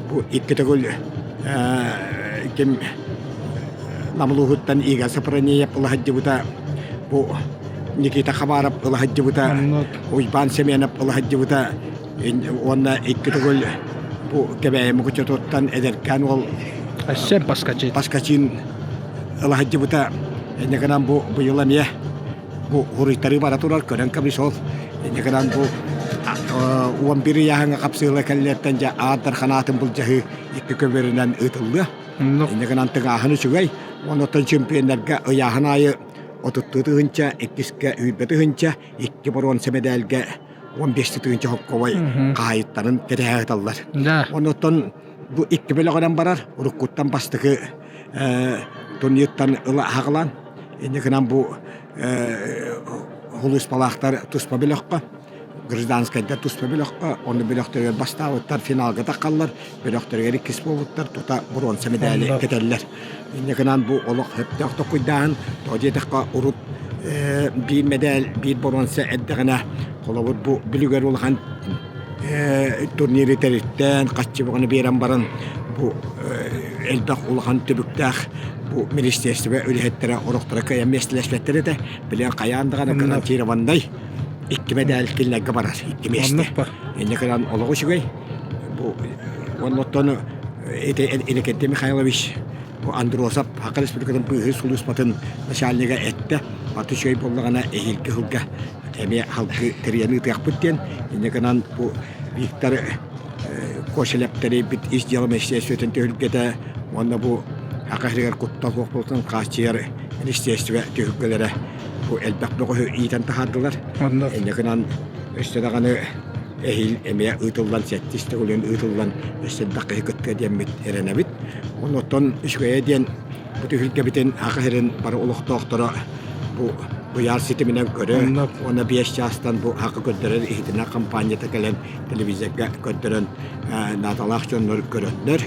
бу икки төгүл ким Намылууһуттан Игорь Сопронеев ыла сылдьыбыта бу Никита Хабаров ыла сылдьыбыта Уйбаан Семенов ыла сылдьыбыта уонна икки төгүл бу Кэбээйи Мукучутуттан эдэркээн уол Өссө Паскачин. Паскачин ыла сылдьыбыта. Инньэ гынан бу быйыл эмиэ бу хуруйтарыы бара турар көрөн кэбис ол. Инньэ гынан бу 11 ыйааһыҥҥа хапсыыла кэллиэттэн дьэ аардар ханаатын былдьаһыы икки көбүөрүнэн ыытыллыа. Инньэ гынан тыҥааһын үчүгэй. Онуттан чемпионнарга ыйааһын аайы отуттуу тыһыынча, иккискэ үүрбэ тыһыынча, икки боруонса мэдээлгэ 15 тыһыынча хокковай хаһаайыттарын кэтэһэ сыталлар. Онуттан бу икки бөлөҕүнэн барар, уруккуттан бастакы турниртан ыла аһаҕалаан, инньэ гынан бу улууспалаахтар туспа бөлөххө гражданскайдар туспа бөлөххө, онно бөлөхтөрүгэр бастаабыттар финалга таххаллар, бөлөхтөрүгэр иккис буолбуттар тута боруонса мэдээли кэтэллэр. Инньэ гынан бу олох сөптөөх толкуйдааһын, тоҕо диэтэххэ урут биир мэдээл, биир боруонса эрдэҕинэ, холобур бу бүлүгэр улахан турниры тэриттээн, хаччы бөҕөнү биэрэн баран бу элбэх улахан түбүктээх бу министиэристибэ үлэһиттэрэ орохторо кыайан миэстэлэспэттэр этэ. Билигин хайаан даҕаны гарантированнай икки мэдээл кинилэргэ барар, икки миэстэ. Инньэ гынан олох үчүгэй. Бу уонна оттон ити Иннокентий Михайлович Бу Андросов Саха Республикатын быыһыыр сулууспатын начальнига эттэ. Баты үчүгэй буоллаҕына эһиилги сылга эмиэ халгы тэрийэн ыытыахпыт диэн. Инньэ гынан бу Виктор Кошелев тэрийбит ис дьыала министиэристибэтин түһүлгэтэ уонна бу Саха сиригэр куттал суох буолтун хааччыйар министиэристибэ түһүлгэлэрэ бу элбэх бөҕөһү иитэн таһаардылар. Инньэ гынан өссө даҕаны эһиил эмиэ ыытыллан сэттис төгүлүн ыытыллан өссө элбэх киһи кыттыа диэммит эрэнэбит. Оннуттан үчүгэйэ диэн бу түһүлгэбитин Саха сирин бары олохтоохторо бу куйаар ситиминэн көрө уонна 5 чаастан бу Саха көрдөрөр иһитинэр компанията кэлэн телевизорга көрдөрөн наадалаах дьоннор көрөннөр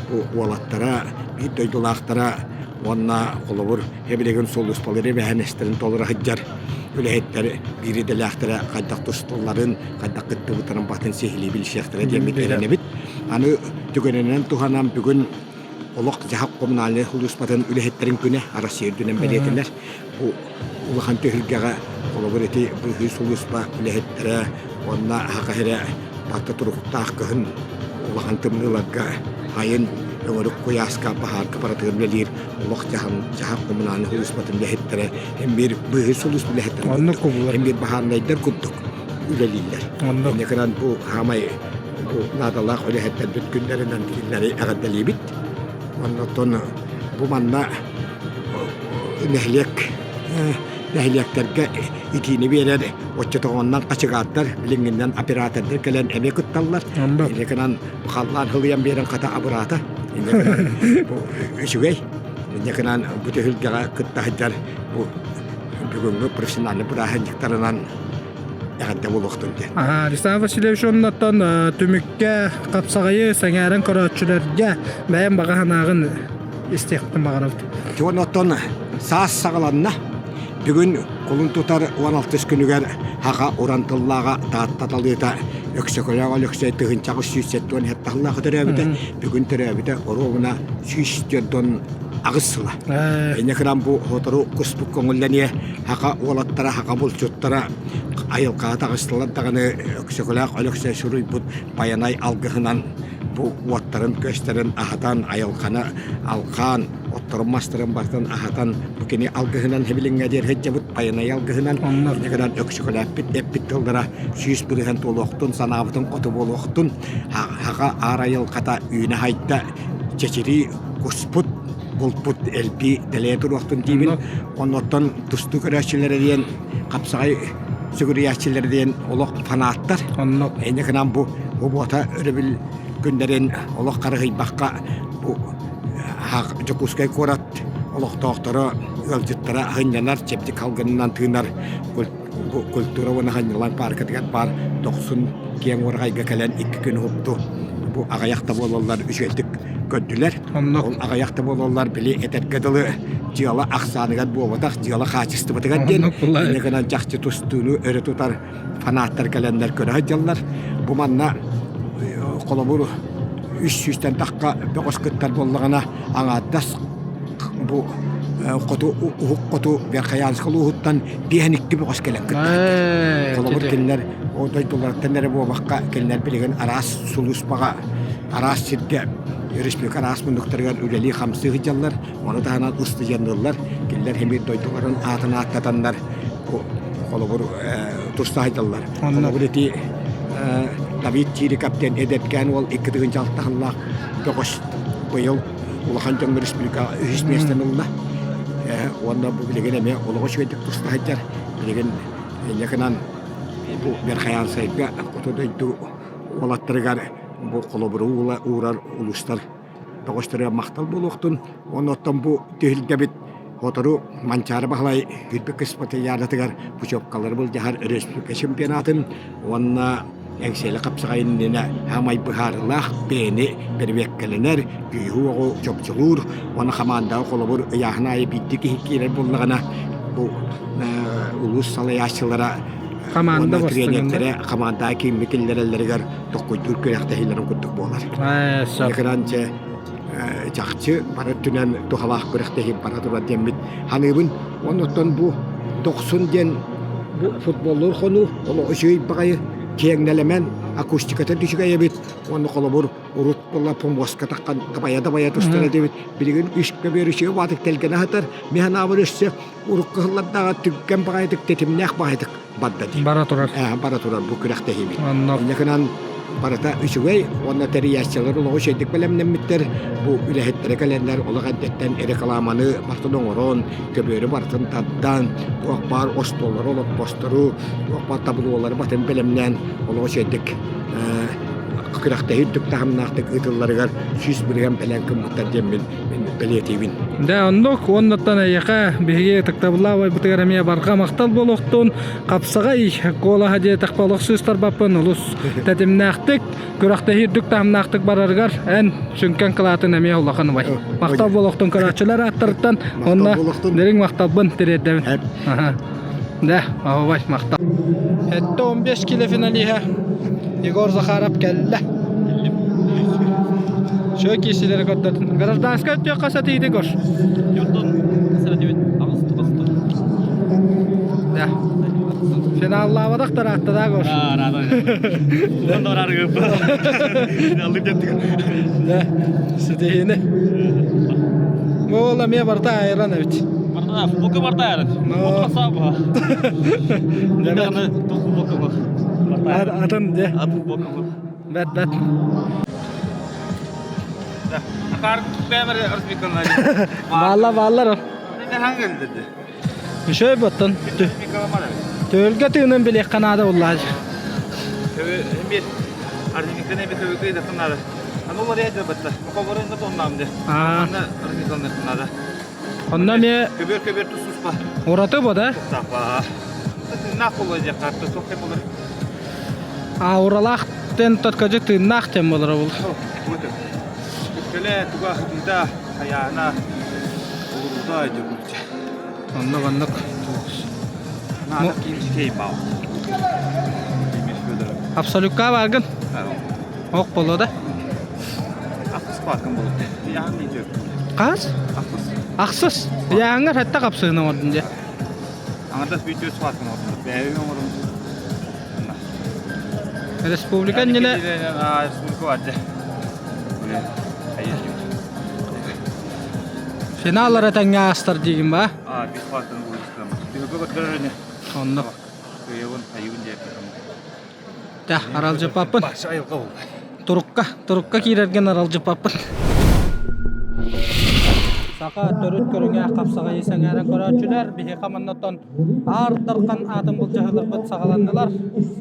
бу уолаттара биир дойдулаахтара уонна холобур эбилигин сулууспалары эбээһинэстэрин толоро сылдьар үлэһиттэр биир идэлээхтэрэ хайдах тусталларын, хайдах кыттыбыттарын батын сиһилии билсиэхтэрэ диэммит эрэнэбит. Аны түгэнинэн туһанан бүгүн олох-дьаһах коммунальнай сулууспатын үлэһиттэрин күнэ Россия үрдүнэн бэлиэтэнэр. Бу улахан түһүлгэҕэ холобур ити быыһыы сулууспа үлэһиттэрэ уонна Саха сирэ барыта туруктаах кыһын улахан тымныыларга сайын өҥүрүк куйааска баһаарга барытыгар үлэлиир олох-дьаһах коммунальнай сулууспатын үлэһиттэрэ эн биир быыһыыр сулууспа үлэһиттэрэ курдук, эн биир баһаарынайдар курдук үлэлииллэр. Инньэ гынан бу хаамай бу наадалаах үлэһиттэрбит күннэринэн кинилэри эҕэрдэлиибит. Оннуттан бу манна нэһилиэк нэһилиэктэргэ итиини биэрэр оччотоҕунан хачыгааттар билиҥҥинэн оператордар кэлэн эмиэ кытталлар. Инньэ гынан халлаан сылыйан биэрэн хата абыраата. Инньэ гынан бу үчүгэй. Инньэ гынан бу түһүлгэҕэ кытта сылдьар бу бүгүҥҥү профессиональнай бырааһынньыктарынан эҕэрдэ буолуохтун диэн. Александр Васильевич оннуттан түмүккэ хапсаҕайы сэҥээрэн көрөөччүлэргэ бэйэм баҕа санааҕын истиэхпин баҕарабыт. Оттон саас саҕаланна. Бүгүн кулун тутар 16 күнүгэр Хаха уран тыллааҕа Таатта талыыта Өксөкөлөөх Өлөксөй 1877 сыллаах төрөөбүтэ. Бүгүн төрөөбүтэ оруобуна 148 сыла. Инньэ гынан бу сотору куспут көҥүллэниэ Хаха уолаттара, хаха булчуттара айылҕаҕа таҕыстылар даҕаны Өксөкөлөөх Өлөксөй суруйбут Байанай алгыһынан бу уоттарын-күөстэрин аһатан, айылҕаны алҕаан, отторун-мастарын барытын аһатан, бу кини алгыһынан хэбилиҥҥэ диэри сылдьабыт Байанай алгыһынан инньэ гынан Өксөкөлөөппүт эппит тыллара 100% туолуохтун, санаабытын хоту буолуохтун, хаха аар айылҕата үүнэ-хайда чэчирии куспут, булпут элбии дэлэйэ туруохтун диибин. Оннуттан тустуу көрөөччүлэрэ диэн хапсаҕай сүгүрүйээччилэр диэн олох фанаттар. Оннук. Инньэ гынан бу буота өрөбүл күннэрин олох харыһыйбакка бу Дьокуускай куорат олохтоохторо ыалдьыттара сынньанар, чэбдик халгынынан тыынар бу культура уонна сынньалаҥ пааркатыгар баар дохсун киэҥ уораҕайга кэлэн икки күн уһукту бу аҕыйах да буолаллар үчүгэйдик көрдүлэр. Ол аҕыйах да буолаллар били этэргэ дылы дьыала ахсааныгар буолбатах, дьыала хаачыстыбатыгар диэн инньэ гынан чахчы тустууну өрө тутар фанаттар кэлэннэр көрө сылдьаллар. Бу манна холобур үс сүүстэн тахха бөҕөс кыттар буоллаҕына аҥаардас бу хоту уһук хоту Верхоянскай улууһуттан биэһэн икки бөҕөс кэлэн кыттар. Холобур кинилэр ол дойдуларыттан эрэ буолбакка кинилэр билигин араас сулууспаҕа араас сиргэ республика араас муннуктарыгар үлэлии-хамсыы сылдьаллар, ону таһынан ыстудьуоннууллар, кинилэр эмиэ дойдуларын аатын ааттатаннар бу холобур туста сылдьаллар. Холобур ити Давид Чириков диэн эдэркээн уол 2 6 сыллаах бөҕөс быйыл улахан дьоҥҥо республикаҕа үһүс миэстэни ылла. Уонна бу билигин эмиэ олоҕу үчүгэйдик туста сылдьар. Билигин инньэ гынан бу Верхоянскайга хоту дойду уолаттарыгар бу холобуру уурар улуустар бөҕөстөрүгэр махтал буолуохтун. Уонна оттон бу түһүлгэбит сотору Манчаары Баһылай Кирбик Спартакиадатыгар путевкалары былдьаһар республика чемпионатын уонна Эҥсиэли хапсаҕай иннинэ саамай быһаарыылаах бэйэни бэрэбиэркэлэнэр, күүһү-уоҕу чопчулуур уонна хамаандаҕа холобур ыйааһын аайы биирдии киһи киирэр буоллаҕына бу улуус салайааччылара Хамаанда уонна тренердэрэ хамаандаҕа кииммит киллэрэллэригэр токкуйдуур күрэхтэһиилэрин курдук буолар. Экран дьэ чахчы бары өттүнэн туһалаах күрэхтэһии бара турар диэммит саныыбын. Оннуттан бу Дохсун диэн бу футболлуур хонуу олох үчүгэй баҕайы. Киэҥ нэлэмэн акустиката үчүгэй эбит. Уонна холобур урут була помоска таххан дабайа-дабайа тустар этибит. Билигин үс көбүөр үчүгэй баатык тэлгэнэ сытар. Мин санаабар өссө урукку сыллардааҕы түргэн баҕайытык тэтимнээх баҕайытык барда дии. Бара турар. Бара турар бу күрэхтэһиибит. Онно. Инньэ гынан барыта үчүгэй уонна тэрийээччилэр олоҕу үчүгэйдик бэлэмнэммиттэр. Бу үлэһиттэрэ кэлэннэр олох эрдэттэн рекламаны барытын оҥорон, көбүөрү барытын тардан, туох баар остуоллары, олоппостору, туох баар таблолары барытын бэлэмнээн олоҕу үчүгэйдик күрэхтэһии үрдүк таһымнаахтык ыытылларыгар 100% бэлэм гыммыттар диэммин бэлиэтиибин. Да, оннук уоннаттан эйиэхэ биһиги ытыктабыллаах убайбытыгар эмиэ барҕа махтал буолуохтун. Хапсаҕай куолаһа диэтэхпэ олох сыыстарбаппын олус тэтимнээхтик, күрэхтэһии үрдүк таһымнаахтык барарыгар эн сүҥкэн кылаатын эмиэ улахан убай. Махтал буолуохтун көрөөччүлэр ааттарыттан уонна дириҥ махталбын тириэрдэбин. Да, убай махтал. Этте 15 кило финалиһа Егор Захаров кэллэ. Шөй киисилери көрдөрдүн. Гражданскай өттүөххэ сатыйды Егор. Да. Финаллаабатах тарааттада Гош. Да. Ситиһини. Ол эмиэ барыта айран эбит. Барда, футболка барда айран. Футболка саба. Атын де. Атын футболка. Бэт бэт. Баалла бааллар. Үчүгэй боттон. Төөлгө тыынын билиэххэ наада буллааж. Онно эмиэ ураты бу да? Ауралаах тен тоткажы тыыннаах тен болар ол. Онно маннык Абсолютка бааргын? Ох боло да? Хас? Ахсыс. Яаңар хатта қапсыгын оңордун дьэ. Аңардас бүтүө схватканы оҥордум. Бэйэбин оҥорум. Республика иннинэ Республика бар дьэ. Финаллара тэҥҥэ аастар диигин ба? Аа, биир схватканы булуустам. Түһүккэ көрдөрөр ини. Онно. Кыайабын, айыбын диэппитим. Та, аралдьыппаппын. Турукка, турукка киирэргин аралдьыппаппын. Саха төрүт көрүҥэ хапсаҕайы сэҥээрэн көрөөччүлэр биһиэхэ маннаттан Аар Дархан аатын былдьаһыыларбыт саҕаланнылар,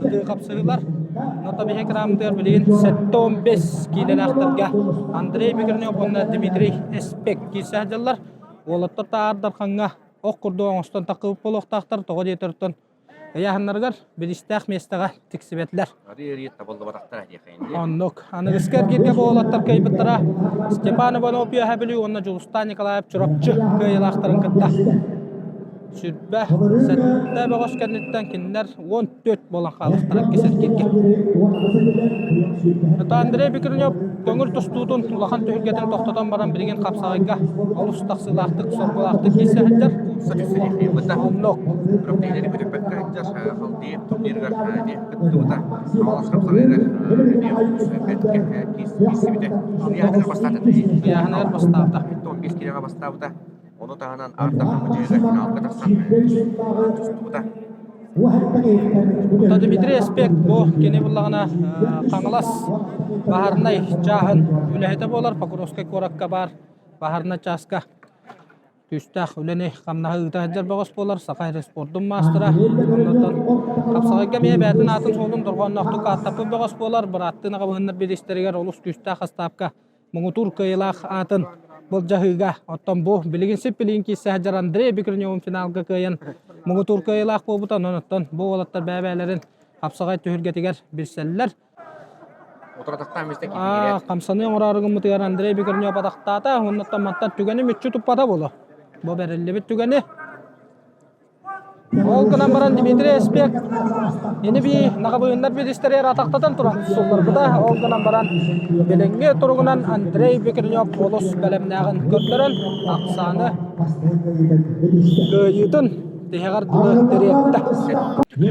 сытыы хапсыһыылар. Ното биһи кыраамытыгар билигин 75 киилэлээхтэргэ Андрей Бекренев уонна Дмитрий Эспек киирсэ сылдьаллар. Уолаттар та Аар Дархаҥҥа ох курдук оҥостон таххыбыт буолуохтаахтар, тоҕо диэтэртэн ыйааһыннарыгар билистээх миэстэҕэ тиксибэтилэр. Оннук. Аныгыскы эргииргэ бу уолаттар кыайбыттара Степан Иванов Үөһээ Бүлүү уонна Дьулустаан Николаев Чурапчы кыайыылаахтарын кытта сүрбэ сэттэ бөҕөс кэнниттэн кинилэр 14 буолан хаалыахтара иккис эргииргэ. Андрей Бекренев көҥүл тустуутун улахан түһүлгэтин тохтотон баран билигин хапсаҕайга олус тахсыылаахтык, соргулаахтык киирсэ сылдьар. Оннук. Турнирыгар кыттыбыта. Хаҥалас хапсаҕайыгар эмиэ олус бэрткэ киирсибитэ. Ыйааһыныгар бастаата. Ыйааһыныгар бастаабыта. 15 киилэҕэ бастаабыта. Ону таһынан Ардахха музейыгар финалга тахсан тустубута. Онтон Дмитрий Эспек бу кини буллаҕына Хаҥалас баһаарынай чааһын үлэһитэ буолар Покровскай куоракка баар баһаарынай чааска күүстээх үлэни-хамнаһы ыыта сылдьар бөҕөс буолар Саха сирин спордун маастара. Оннуттан хапсаҕайга эмиэ бэйэтин аатын-суолун дорҕоонноохтук ааттаппыт бөҕөс буолар. Бырааттыы наҕабыһыннар бириистэригэр олус күүстээх астаапка муҥутуур кыайыылаах аатын былдьаһыыга. Оттон бу билигин сип билигин киирсэ сылдьар Андрей Бекреневун финалга кыайан муҥутуур кыайыылаах буолбута. Онон оттон бу уолаттар бэйэ-бэйэлэрин хапсаҕай түһүлгэтигэр билсэллэр. Аа, хамсаныы оҥороору гыммытыгар Андрей Бекренев атахтаата, уоннаттан мантан түгэни мүччү туппата буолуо. Бу бэриллибит түгэни. Ол гынан баран Дмитрий Эспек ини бии наҕабыыннар биристэригэр атахтатан туран сулларбыта. Ол гынан баран билиҥҥи туругунан Андрей Бекренев олус бэлэмнээҕин көрдөрөн ахсааны кыайыытын. тиһэҕэр дылы тириэртэ.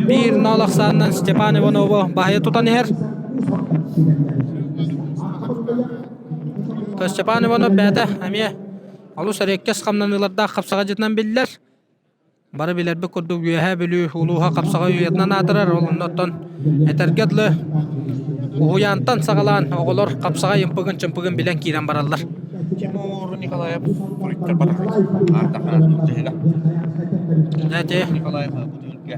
Биир нол ахсаанынан Степан Иванову баһыйа тутан иһэр. Степан Иванов бэйэтэ эмиэ олус эриэккэс хамнаныылардаах хапсаҕайдьытынан биллэр. Бары билэрбит курдук Үөһээ Бүлүү улууһа хапсаҕай уйатынан аатырар, ол оннуттан этэргэ дылы уһуйаантан саҕалаан оҕолор хапсаҕай ымпыгын-чымпыгын билэн киирэн бараллар. Тимур Николаев суруйтарбатах аартахана дьыһыга. Эти Николаев бу түһүлгэ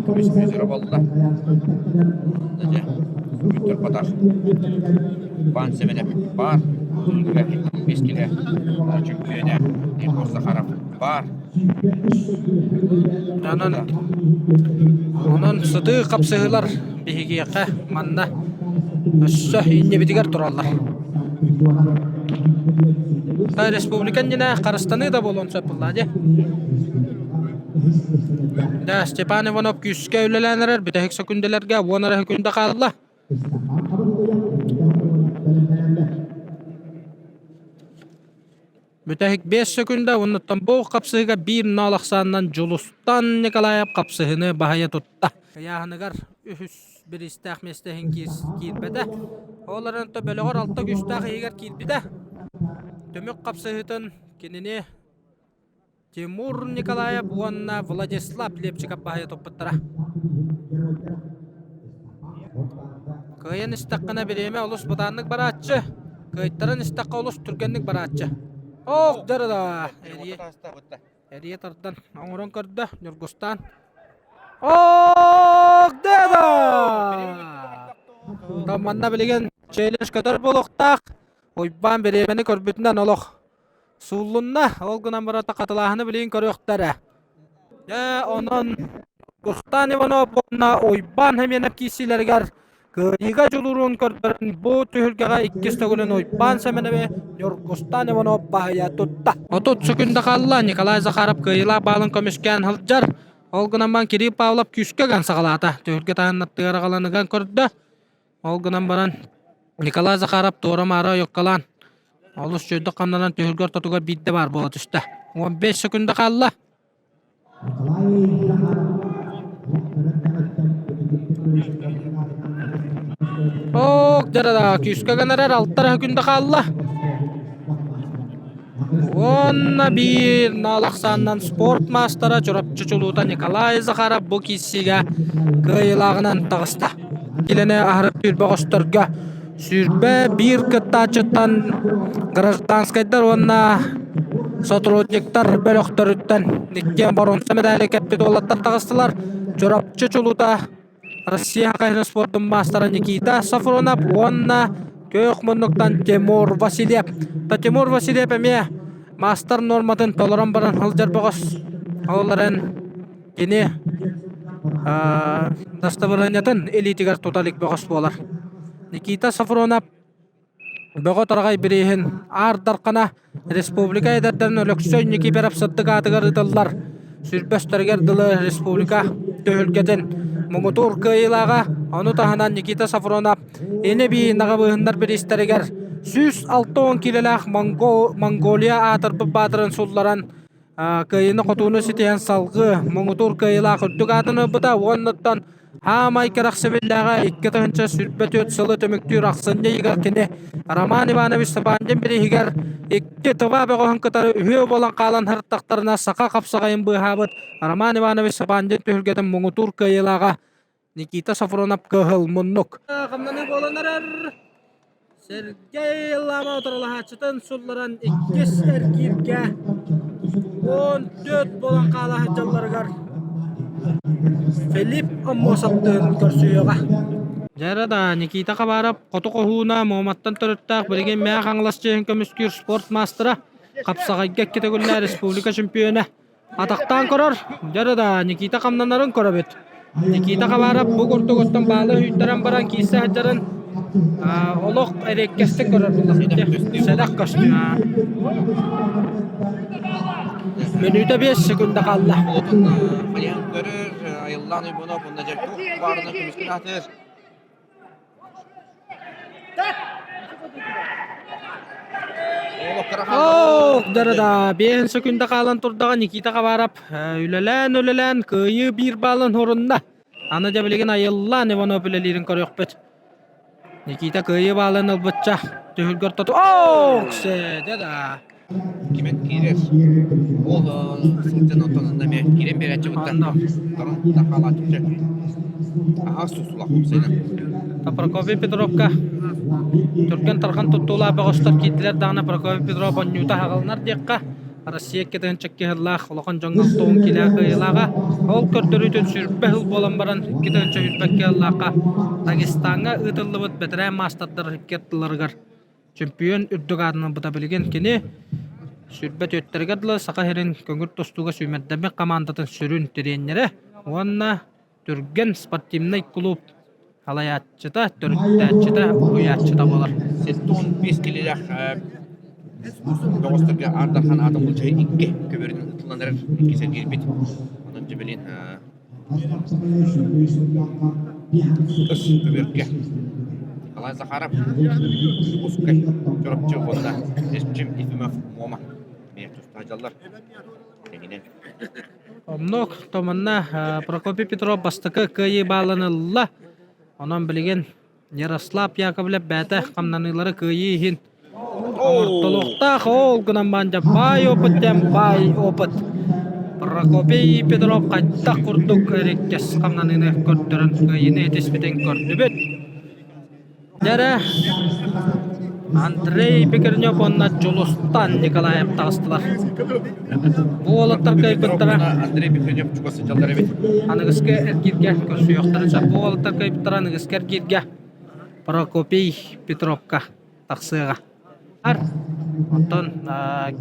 көмүс призера буолла. Дьэ, суруйтарбатах Иван Семенов баар. Түһүлгэ бискилэ чөмпүйүөнэ Егор Захаров баар. Онон, онон сытыы хапсыһыылар биһигиэхэ манна өссө иннибитигэр тураллар. Республика иннинэ харыстаныы да буолуон сөп буоллаа дии. Да, Степан Иванов күүскэ үлэлээн эрэр бүтэһик сөкүндэлэргэ 10 эрэ сөкүндэ хаалла. Бүтэһик 5 сөкүндэ уонна бу хапсыһыыга биир ноол ахсаанынан Дьулустан Николаев хапсыһыыны баһыйа тутта. Ыйааһыныгар үһүс бириистээх миэстэ иһин киирбэтэ. Ол эрэн бөлөҕөр алта күүстээх иһигэр киирбитэ. Түмүк хапсыһыытын кинини Тимур Николаев уонна Владислав Лепчиков баһыйа туппуттара. Кыайан истэххинэ бириэмэ олус бытааннык барааччы, кыайтаран истэххэ олус түргэнник барааччы. Ох, дьарыда! Эрийэ, эрийэ тардан оҥорон көрдө Ньургустаан. Ох, дьарыда! Манна билигин челлендж көтөр буолуохтаах. Уйбаан бириэмэни көрбүтүнэн олох Сууллунна, ол гынан баран хатылааһыны билигин көрүөхтэрэ. Дьэ, онон Кустан Иванов уонна Уйбаан Семенов киирсиилэригэр кыайыыга дьулуурун көрдөрөн бу түһүлгэҕэ иккис төгүлүн Уйбаан Семенови Ньургустан Иванов баһыйа тутта. 30 секунда хаалла, Николай Захаров кыайыылаах баалын көмүскээн сылдьар. Ол гынан баран Кирилл Павлов күүскэ ыган саҕалаата. Түһүлгэ таһын аттыгар аҕалан ыган көрдө. Ол гынан баран Николай Захаров туора-маара ойуккалаан, олус үчүгэйдик хамнанан түһүлгэ ортотугар биирдэ баар буола түстэ. 15 секунда хаалла. Ок, дьарада күүскэ гынарар алтар күндэ хаалла. Уонна биир наалахсааннан спорт маастара Чурапчы чулуута Николай Захаров бу киирсиигэ кыайыылааҕынан таҕыста. Килэни аһарып түүрбөҕөстөргө 21 кыттааччыттан гражданскайдар уонна сотрудниктар бөлөхтөрүттэн иккиэн боруонса медали кэппит уолаттар таҕыстылар. Чурапчы чулуута Россия хайыһар спордун маастара Никита Сафронов уонна күөх муннуктан Тимур Васильев. Тимур Васильев эмиэ маастар нуорматын толорон баран сылдьар бөҕөс. Ол эрэн кини дастабырыанньатын илиитигэр тута илик бөҕөс буолар. Никита Сафронов Бөҕө Тараҕай бирииһин Аар Дархана республика эдэрдэрин Өлөксөй Никифоров сырдык аатыгар ыытыллар сүрбэстэригэр дылы республика түһүлгэтин муҥутуур кыайыылааҕа, ону таһынан Никита Сафронов ини-бии наҕабыыһыннар бириистэригэр 160 киилэлээх Монголия аатырбыт баатырын сулларан кыайыыны-хотууну ситиһэн салгыы муҥутуур кыайыылаах үрдүк аатын ылбыта уоннуттан Хаамай кэрэхсэбиллээҕэ 2024 сылы түмүктүүр ахсынньы ыйыгар кини Роман Иванович Сапандин бирииһигэр икки тыва бөҕөһүн кытары үһүө буолан хаалан сырыттахтарына саха хапсаҕайын быыһаабыт Роман Иванович Сапандин түһүлгэтин муҥутуур кыайыылааҕа Никита Сафронов кыһыл муннук. Хамнаныы буолан эрэр. Сергей Лама утарылаһааччытын сулларан иккис эргииргэ 14 буолан хаала сылдьалларыгар Филипп Аммосовтыын көрсүһүөҕэ. Дьэ да, Никита Хабаров хоту хоһууна Муоматтан төрүттээх билигин Мэҥэ Хаҥалас чиэһин көмүскүүр спорт маастара, хапсаҕайга икки төгүллээх республика чемпиона Атахтаан көрөр, дьэ да, Никита хамнанарын көрөбүт. Никита Хабаров бу курдук оттон баалы үйтэрэн баран киирсэ сылдьарын олох эриэккэстик көрөр буоллахпыт. Сэдэх көстүү. Мүнүүтэ 5 секунда хаалла. Хайаан көрөр, айыллаан уйбунов уонна дьэркэ баарынан көмүскүн атыр. Ох, да биэһин сөкүндэ хаалан турдаҕа Никита Хабаров үлэлээн-үлэлээн кыайыы биир баалын хорунна. Аны дьэ билигин айыллаан Иванов үлэлиирин көрүөхпүт. Никита кыайыы баалын ылбычча түһүлгэ ортоту Ох, дэ да. Кимэн киирэр. Ол сылдьан оттон онно эмиэ киирэн биэрээччи бутта. Торон да хаалааччы. Аһа сусулах сыйна. Прокопий Петровка түргэн тархан туттуулаах бөҕөстөр киирдилэр даҕаны Прокопий Петров онньуута аһаҕаланар диэххэ Россия кытын чэккиһыллаах улахан дьоҥҥо туун килээх кыайыылааҕа ол көрдөрүүтүн сүүрбэ сыл буолан баран 2 сүүрбэккэ Дагестаҥҥа ыытыллыбыт бэтэрээн маастардар икки ардыларыгар Чөмпүйүөн үрдүк аатынан ылбыта билигин кини сүүрбэ түөртэригэр дылы Саха сирин көҥүл тустууга сүүмэрдэммит хамаандатын сүрүн тириэньэрэ уонна Түргэн спортивнай кулууп салайааччыта, төрүттээччитэ, уһуйааччыта буолар. 75 килилээх бөҕөстөргө Аар Дархан аатын былдьаһыы икки көбүөрүнэн ытыллан эрэр икки сэргиирбит. Онон дьэ билин Ыс көбүөргэ Николай Захаров, Дьокуускай, Чурапчы уонна Эрчим Ефимов Муома эмиэ тустаах дьаллар тэҥинэн. Оннук, томанна Прокопий Петров бастакы кыайыы баалын ылла. Онон билигин Ярослав Яковлев бэйэтэ хамнаныылары кыайыы иһин оҥортолуохтаах. Ол гынан баран дьэ баай опыт диэн баай опыт. Прокопий Петров хайдах курдук эриккэс хамнаныыны көрдөрөн кыайыыны этиспитин көрдүбүт. Дьэ эрэ, Андрей Пекарнев уонна Дьулустан Николаев таҕыстылар. Бу уолаттар кыайбыттара Андрей Пекарнев чугас сылдьаллар эбит. Аныгыскы эргииргэ көрсүөхтэрин сөп. Бу уолаттар кыайбыттара аныгыскы эргииргэ Прокопий Петровка тахсыаҕа. Онтон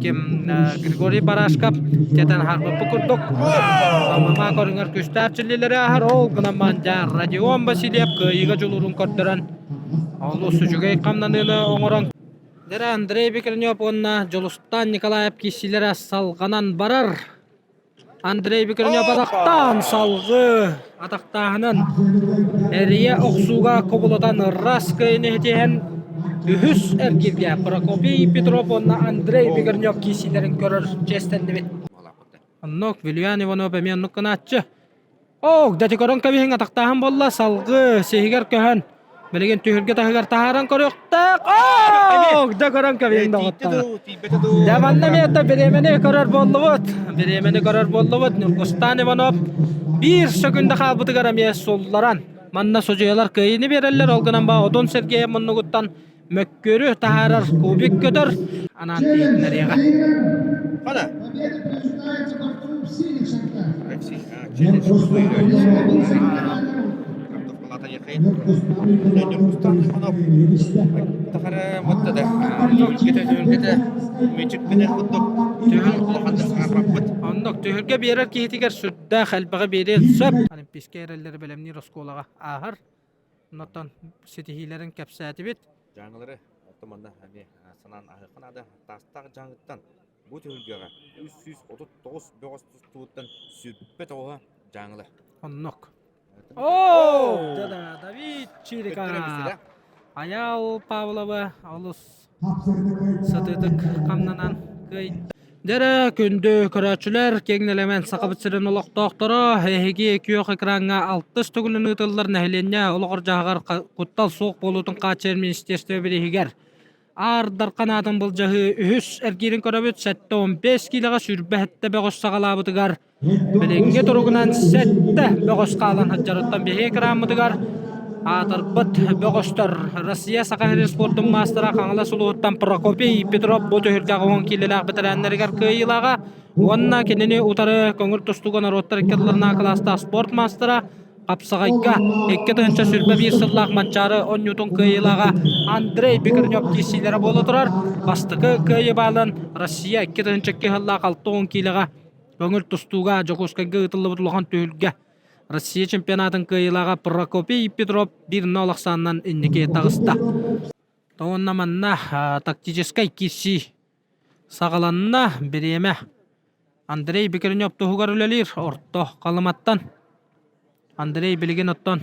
ким Григорий Барашков тиэтэн аһарбыппыт курдук ММА көрүҥэр күстээх чиллилэри аһар ол гынан баран Родион Васильев кыайыыга дьулуурун көрдөрөн олус үчүгэй хамнаныыны оҥорон Дэрэ Андрей Бекренев уонна Дьулустан Николаев киирсиилэрэ салҕанан барар. Андрей Бекренев атахтаан салгыы атахтааһынан эрийэ охсууга кубулутан ырас кыайыыны ситиһэн үһүс эргииргэ Прокопий Петров уонна Андрей Бекренев киирсиилэрин көрөр чиэстэннибит. Оннук Вильян Иванов эмиэ оннук гынааччы. Ок, дати көрөн кэбиһиҥ атахтааһын буолла, салгыы сиһигэр көһөн, билигин түһүлгэ таһыгар таһааран көрүөхтээх. Ок, да көрөн кэбиһиҥ доҕоттоор. Дьэ манна эмиэ да бириэмэни көрөр буоллубут. Бириэмэни көрөр буоллубут. Ньургустаан Иванов биир сөкүндэ хаалбытыгар эмиэ сулларан, манна судьуйалар кыайыыны биэрэллэр, ол гынан ба Одун Сергеев муннугуттан мөккүөрү таһаарар кубик көтөр анаан тиийиннэриэҕэ. Хана. Оннук түһүлгэ биэрэр киһитигэр сүрдээх элбэҕи биэриэн сөп. Олимпийскай эрэллэри бэлэмниир оскуолаҕа ааһар. Онтон ситиһиилэрин кэпсээтибит. Дьааҥылары оттон манна эмиэ санаан аһыахха наада. Таастаах дьааҥыттан бу түһүлгэҕэ 339 бөҕөс тустууттан сүппэ тоҕуһа дьааҥылар. Оннук. Оо, Давид Чирика. Айаал Павлова олус сытыытык хамнанан кыайда. Дьэрэ, күндү көрөөччүлэр, киэҥ нэлэмэн Сахабыт сирин олохтоохторо, эһиги күөх экраҥҥа алтыс төгүлүн ыытыллар нэһилиэнньэ олоҕор-дьаһаҕар куттал суох буолуутун хааччыйар министерство бирииһигэр Аар Дархан аатын былдьаһыы үһүс эргиирин көрөбүт 75 киилэҕэ 27 бөҕөс саҕалаабытыгар Билиҥҥи туругунан сэттэ бөҕөс хаалан сылдьарыттан биһиги экраммытыгар аатырбыт бөҕөстөр Россия Саха сирин спордун маастара Хаҥалас улууһуттан Прокопий Петров бу түһүлгэҕэ уон киилэлээх бэтэрээннэригэр кыайыылааҕа уонна кинини утары көҥүл тустууга норуоттар икки ардыларынааҕы кылаастаах спорт маастара Хапсаҕайга 2021 сыллаах Манчаары оонньуутун кыайыылааҕа Андрей Бекренев киирсиилэрэ буола турар. Бастакы кыайыы баалын Россия 2002 сыллаах 60 киилэҕэ Көҥүл тустууга Дьокуускайга ыытыллыбыт улахан түһүлгэ Россия чемпионатын кыайыылааҕа Прокопий Петров биир нол ахсаанынан инники таҕыста. Уонна манна тактическай киирсии саҕаланна. Бириэмэ Андрей Бекренев туһугар үлэлиир орто Халыматтан. Андрей билигин оттон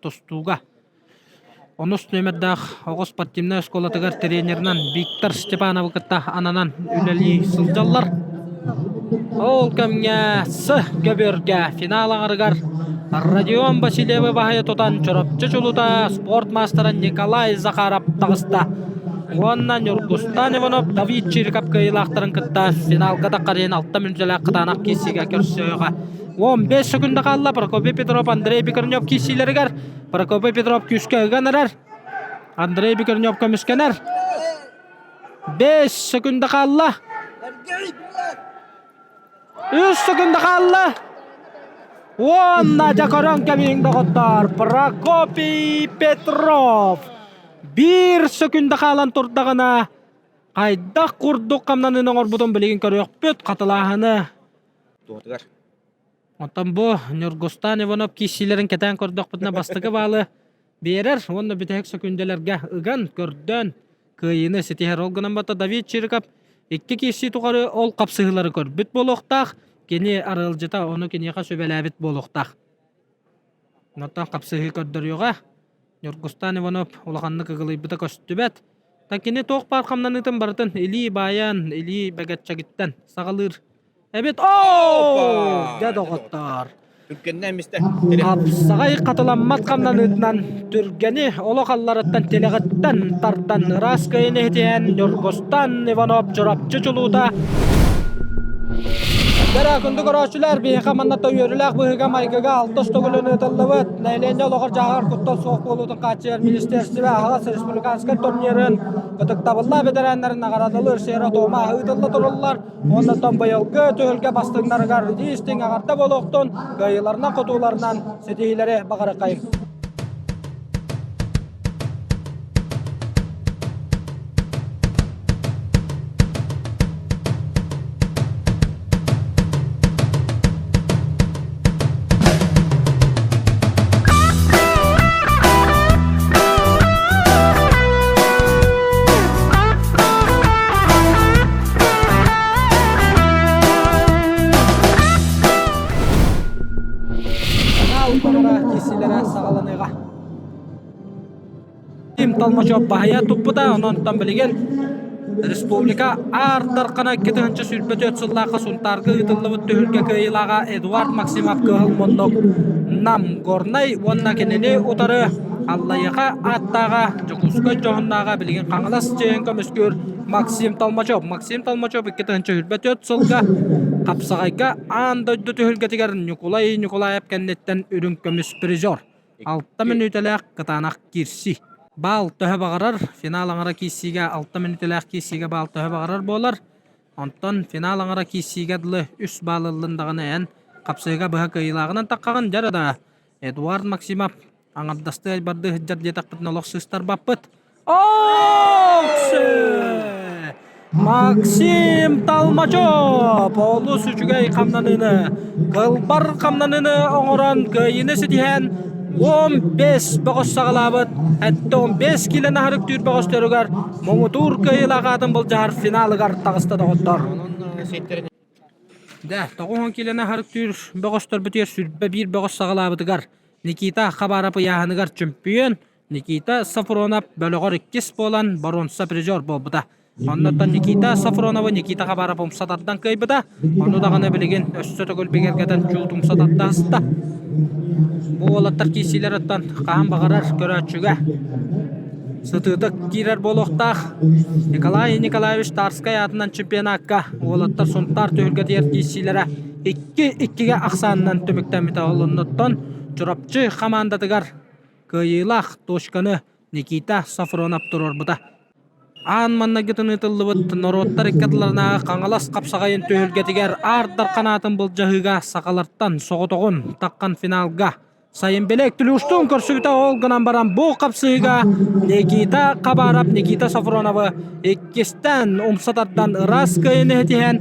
тустууга. Онус нүөмэрдээх оҕо спортивнай оскуолатыгар тренеринэн Виктор Степановы кытта ананан үлэлии сылдьаллар. Ол кэмҥэ С көбүөргэ финал аҥарыгар Родион Васильевы баһыйа тутан Чурапчы чулуута спорт маастара Николай Захаров таҕыста. Уонна Ньургустан Иванов Давид Чириков кыайыылаахтарын кытта финалга таххарыйан алта мүнүүтэлээх кытаанах киирсиигэ көрсүөҕэ. 15 секунда хаалла Прокопий Петров Андрей Бекренев киирсиилэригэр Прокопий Петров күүскэ ыган эрэр. Андрей Бекренев көмүскэнэр. 5 секунда хаалла. 3 секунда хаалла. Уонна дьэ көрөн кэбиһиҥ доҕоттоор, Прокопий Петров биир секунда хаалан турдаҕына хайдах курдук хамнаныыны оҥорбутун билигин көрүөхпүт хатылааһыны. Туотугар. Оттон бу Ньургустан Иванов киирсиилэрин кэтээн көрдөхпүтүнэ бастакы баалы биэрэр уонна бүтэһик сөкүүндэлэргэ ыган, көрдөөн кыайыыны ситиһэр. Ол гынан барта Давид Чириков икки киирсии тухары ол хапсыһыылары көрбүт буолуохтаах, кини арыалдьыта ону киниэхэ сүбэлээбит буолуохтаах. Онтон хапсыһыы көрдөрүөҕэ. Ньургустан Иванов улаханнык ыгылыйбыта көстүбэт. Та кини туох баар хамнаныытын барытын илии баайан, илии бэгэччэгиттэн саҕалыыр Эбит оо дьэ доҕоттоор. Түргэннээн мистэ. Хапсаҕай хатыламмат хамнаныытынан түргэни олох алларыттан тилэҕиттэн тардан ыраас кыайын иһитиһэн Ньургустан Иванов Чурапчы чулуута Дара күндү көрөөччүлэр, биһиэхэ манна үөрүүлээх быһыыга-майгыга алтыс төгүлүн ыытыллыбыт нэһилиэнньэ олоҕор дьаһаҕар куттал суох буолуутун хааччыйар министиэристибэ аһаҕас республиканскай турнирын ытыктабыллаах бэтэрээннэрин наҕараадалыыр сиэрэ-туома ыытылла туруллар. Уонна оттон быйылгы түһүлгэ бастыҥнарыгар истиҥ эҕэрдэ буолуохтун, кыайыыларынан-хотууларынан ситиһиилэри баҕарыаххайыҥ. Киирсиилэрэ саҕаланыаҕа. Тим Толмачев баһыйа туппута, онон билигин республика Аар Дархана 2024 сыллаахха Сунтаарга ыытыллыбыт түһүлгэ кыайыылааҕа Эдуард Максимов кыһыл муннук Нам Горнай уонна кинини утары Аллайыаха ааттааҕа Дьокуускай дьоһуннааҕа билигин Хаҥалас чиэһин көмүскүүр Максим Толмачев. Максим Толмачев 2024 сылга хапсаҕайга аан дойду түһүлгэтигэр Ньукулай Ньукулаев кэнниттэн үрүҥ көмүс призер. Алта мүнүүтэлээх кытаанах киирсии. Баал төһө баҕарар, финал аҥара киирсиигэ алта мүнүүтэлээх киирсиигэ баал төһө баҕарар буолар. Онтон финал аҥара киирсиигэ дылы үс баал ыллын даҕаны эн хапсыыга быһа кыайыылааҕынан таххаҕын дьэ да Эдуард Максимов аҥардастыы айбардыы сылдьар диэтэхпитинэ олох сыыстарбаппыт. Максим Толмачев олус үчүгэй хамнаныыны, кылбар хамнаныыны оҥорон кыайыыны ситиһэн 15 бөҕөс саҕалаабыт, сэттэ 15 киилэни аһарыктыыр бөҕөстөрүгэр муҥутуур кыайыылаах аатын былдьаһар финалыгар таҕыста доҕоттор. Дэ, 90 киилэни аһарыктыыр бөҕөстөрбүтүгэр сүрбэ биир бөҕөс саҕалаабытыгар Никита Хабаров ыйааһыныгар чөмпүйүөн, Никита Сафронов бөлөҕөр иккис буолан боруонса призер буолбута. Оннуттан Никита Сафроновы Никита Хабаров умса тардан кыайбыта. Ону даҕаны билигин өссө төгүл бигэргэтэн чуут умса тарда сыста. Бу уолаттар киирсиилэриттэн хаһан баҕарар көрөөччүгэ сытыытык киирэр буолуохтаах. Николай Николаевич Тарскай аатынан чемпионакка уолаттар Сунтаар түһүлгэтигэр киирсиилэрэ 2-2-гэ ахсаанынан түмүктэммитэ. Ол оннуттан Чурапчы хамаандатыгар кыайыылаах точканы Никита Сафронов туруорбута. Аан маннайгытын ыытыллыбыт норуоттар икки ардыларынааҕы Хаҥалас хапсаҕайын түһүлгэтигэр Аар Дархан аатын былдьаһыыга сахалартан соҕотоҕун таххан финалга Сайын Белек Плюштуун көрсүбүтэ ол гынан баран бу хапсыһыыга Никита Хабаров Никита Сафроновы иккистээн умса тардан ыраас кыайыыны ситиһэн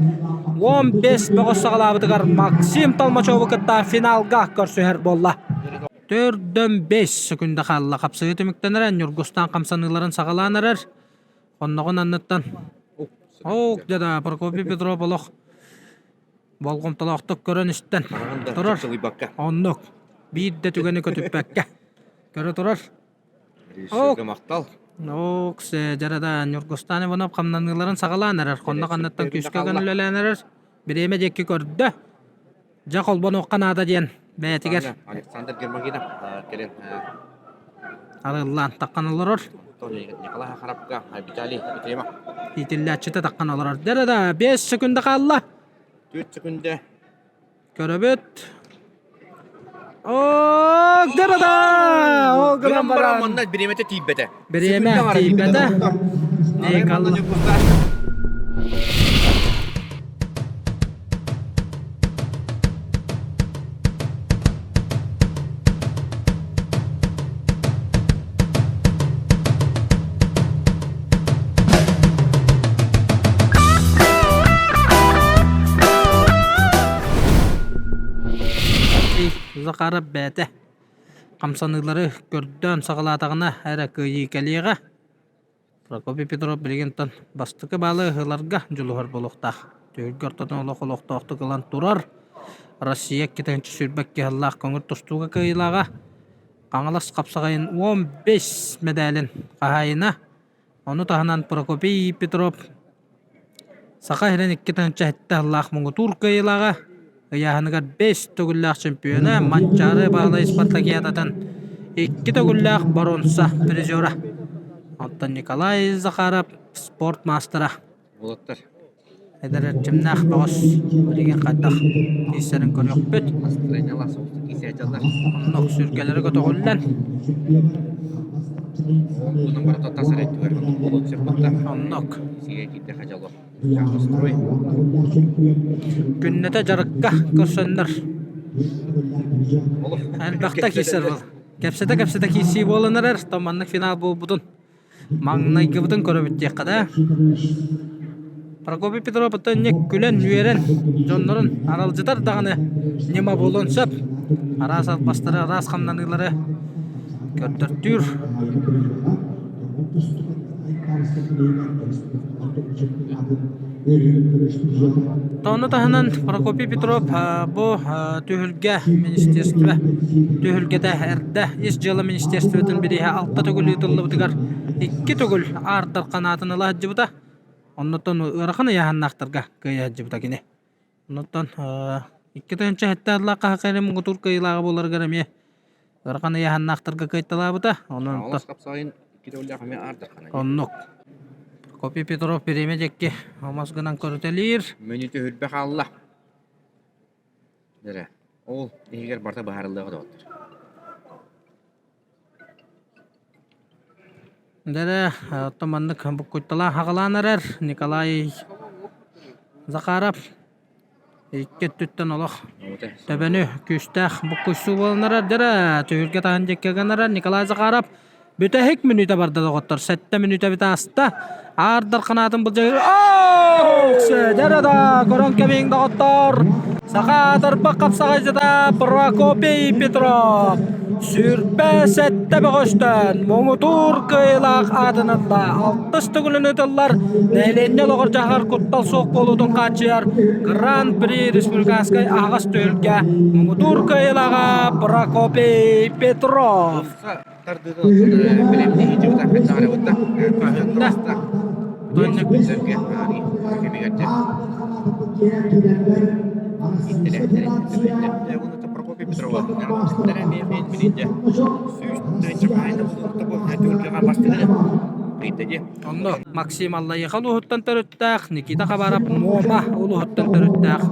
15 бөҕөс саҕалаабытыгар Максим Толмачеву кытта финалга көрсүһэр буолла. Төрдөн бэс сөкүндэ хаалла. Хапсыһыы түмүктэнэрэ Ньургустаан хамсаныыларын саҕалаан эрэр. Онноҕун анныттан Ок дьэ Прокопий Петров олох болҕомтолоохтук көрөн-истэн турар. Оннук. Биир да түгэни көтүппэккэ көрө турар. Режиссерга махтал. Ок, дьарада Ньургустан Иванов хамнаныыларын саҕалаан эрэр. Хонно ханныттан күүскэ ган үлэлээн эрэр. Бириэмэ диэки көрдө. Дьэ холбонуохха наада диэн бэйэтигэр. Александр Гермогинов кэлин арыллаан таххан олорор. Николай Хахарапка Виталий Ефремов. Иитиллээччитэ таххан олорор. Дьэ да 5 секунда хаалла. 4 секунда. Көрөбүт. Оо, дырада! Ол гынан баран манна бириэмэтэ тиийбэтэ. Бириэмэ тиийбэтэ. Николай. Захаров бэйэтэ хамсаныылары көрдөөн саҕалаатаҕына эрэ кыайыы кэлиэҕэ. Прокопий Петров билигин бастакы баалы ыларга дьулуһар буолуохтаах. Түһүлгэ ортотун олох олохтоохтук ылан турар. Россия 222 сыллаах көҥүл тустууга кыайыылааҕа Хаҥалас хапсаҕайын 15 мэдээлин хаһаайына. Ону таһынан Прокопий Петров Саха сирин 2007 сыллаах муҥутуур кыайыылааҕа, ыйааһыныгар бэс төгүллээх чемпиона Манчаары Баһылай спартакиадатын икки төгүллээх боруонса призера. Оттон Николай Захаров спорт маастара. Уолаттар. Эдэр эрчимнээх бөҕөс билигин хайдах киирсэрин көрүөхпүт. Настроениелаах соҕустук киирсээччилэр. Оннук сүргэлэрэ көтөҕүллэн. Онтунан барыта тас эрэ өттүгэр оннук буолуон сөп буолла. Оннук. Сигэ киирдэххэ дьоло. Настрой. Күннэтэ дьарыкка көрсөннөр. Элбэхтэ киирсэр буол. Кэпсэтэ-кэпсэтэ киирсии буолан эрэр, то маннык финал буолбутун Маҥнайгыбытын көрөбүт диэххэ да. Прокопий Петров оттон инньэ күлэн-үөрэн дьоннорун аралдьытар даҕаны ньыма буолуон сөп. Араас албастары, араас хамнаныылары көрдөртүүр. Ону таһынан Прокопий Петров бу түһүлгэ министерство түһүлгэтэ эрдэ Ис дьыала министерствотын бирииһэ алта төгүл ыытыллыбытыгар икки төгүл аардар ханаатын ыла сылдьыбыта. Оннуттан ыарахан ыйааһыннаахтарга кыайа сылдьыбыта кини. Оннуттан 2007 сыллаахха Саха муҥутуур кыайыылааҕа буоларыгар эмиэ ыарахан ыйааһыннаахтарга кыайталаабыта. Онон Оннук. Прокопий Петров бириэмэ диэки омос гынан көрүтэлиир. Мүнүүтэ үрбэ хаалла. Дэрэ, ол иһигэр барыта быһаарыллыаҕа доҕоттор. Дэрэ, оттон маннык буккуйталаан хаҕалаан эрэр Николай Захаров икки өттүттэн олох төбөнү күүстээх буккуйсуу буолан эрэр дэрэ түһүлгэ таһын диэки гынан эрэр Николай Захаров Бүтэһик мүнүүтэ барда доҕоттор. Сэттэ мүнүүтэбит ааста. Аардар ханаатын былдьаһыы. Дьэ да көрөн кэбиһиҥ доҕоттор. Саха тарбах хапсаҕайдьыта Прокопий Петров сүүрбэ сэттэ бөҕөстөн муҥутуур кыайыылаах аатын ылла. Алтыс төгүлүн ыытыллар нэһилиэнньэ олоҕор дьаһар куттал суох буолуутун хааччыйар Гран-при республиканскай аһаҕас түһүлгэ муҥутуур кыайыылааҕа Прокопий Петров. Онно Максим Аллайыха улууһуттан төрүттээх, Никита Хабаров Муома улууһуттан төрүттээх.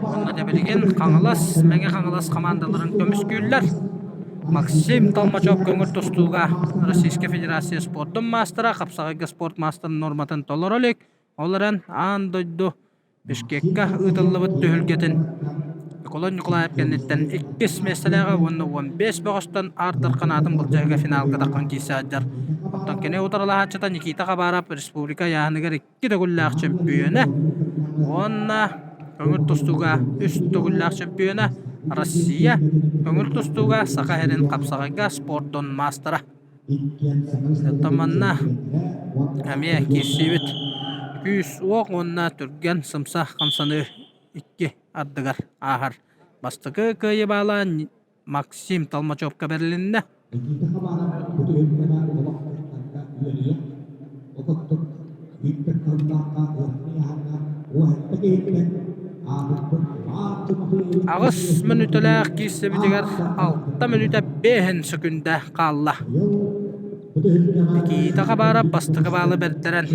Уонна дьэ билигин Хаҥалас, Мэҥэ Хаҥалас хамаандаларын көмүскүүллэр. Максим Толмачев көҥүл тустууга Российскай Федерация спордун маастара, хапсаҕайга спорт маастарын нуорматын толоро илик. Ол эрэн аан дойду Бишкекка ыытыллыбыт түһүлгэтин Николай Николаев кэнниттэн иккис миэстэлээҕэ уонна 15 бөҕөстөн Аар Дархан аатын былдьаһыыга финалга таххан киирсэ сылдьар. Оттон кини утарылаһааччыта Никита Хабаров республика ыйааһыныгар икки төгүллээх чөмпүйүөнэ уонна көҥүл тустууга үс төгүллээх чөмпүйүөнэ Россия көҥүл тустууга Саха сирин хапсаҕайга спордун маастара. Оттон манна эмиэ киирсиибит күүс-уох уонна түргэн сымса хамсаныы икки ардыгар ааһар. Бастакы кыайыы баала Максим Толмачевка бэрилиннэ. Никита Хабаров бу түһүлгэҕэ олох кыттарга үөрүйэх, ототтук Виктор Кыллаахха ыараханы ыйааһыҥҥа уоһэттэ киһиттэн аатырбыт Иван Тимофеевич Аҕыс мүнүүтэлээх киирсэбитигэр алта мүнүүтэ биэһин сөкүндэ хаалла. Никита Хабаров бастакы баалы бэрдэрэн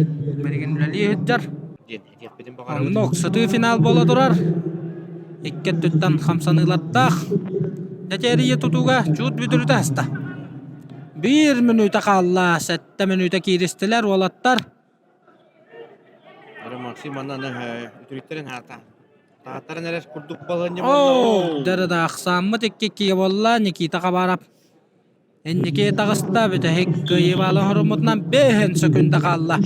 билигин үлэлии сылдьар. Диэн этиэхпитин баҕарабыт. Оннук сытыы финал буола турар. Икки өттүттэн хамсаныылардаах. Дэтэрийэ тутууга чуут бүдүрүтэ аста. Биир мүнүүтэ хаалла, сэттэ мүнүүтэ кииристилэр уолаттар. Ары Максим манна үтүрүттэрин хаата. Тааттарын эрэр курдук баланньа Оо, дэрэ да ахсааммыт икки-иккигэ буолла Никита Хабаров. Инники таҕыста бүтэһик кыайыыбаалы оҥоруммутунан бэһин сөкүндэ хаалла.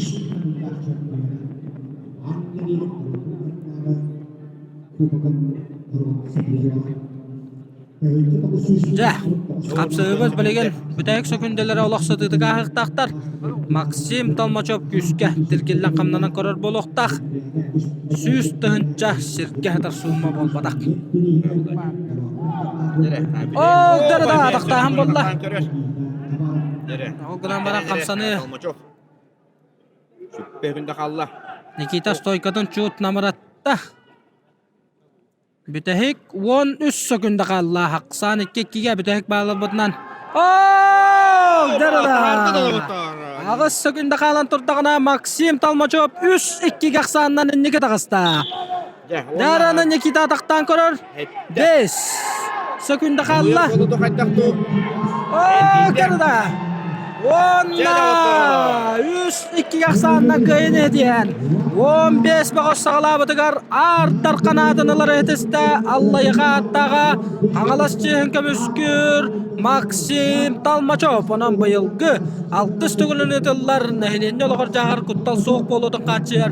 Дьэ, хапсыһыыбыт билигин бүтэһик сөкүндэлэрэ олох сытыытык ааһыахтаахтар. Максим Толмачев күүскэ тиргиллэн хамнанан көрөр буолуохтаах. 100 тыһыынча сиргэ сытар суумма буолбатах. Ол да атахтааһын буолла. Ол гынан баран хамсаныы. Никита стойкатын чуут намыратта. Бүтэһик 13 сөкүндэ хаалла. Хаксаан икки-иккигэ бүтэһик бааларбытынан. Оо, Аҕыс сөкүндэ хаалан турдаҕына Максим Толмачев 3-2-гэ ахсаанынан инники таҕыста. Дараны Никита атахтаан көрөр. Бес сөкүндэ хаалла. Оо, көрдө. Уонна үс иккигэ ахсаанынан кыайан иһитиэн. 15 бөҕөс саҕалаабытыгар аар дархан ылар иһитистэ Аллайыха ааттааҕа Хаҥалас чиэһин көмүскүүр Максим Толмачев. Онон быйылгы алтыс төгүлүн ыытыллар нэһилиэнньэ олоҕор дьаһар куттал суох буолуутун хааччыйар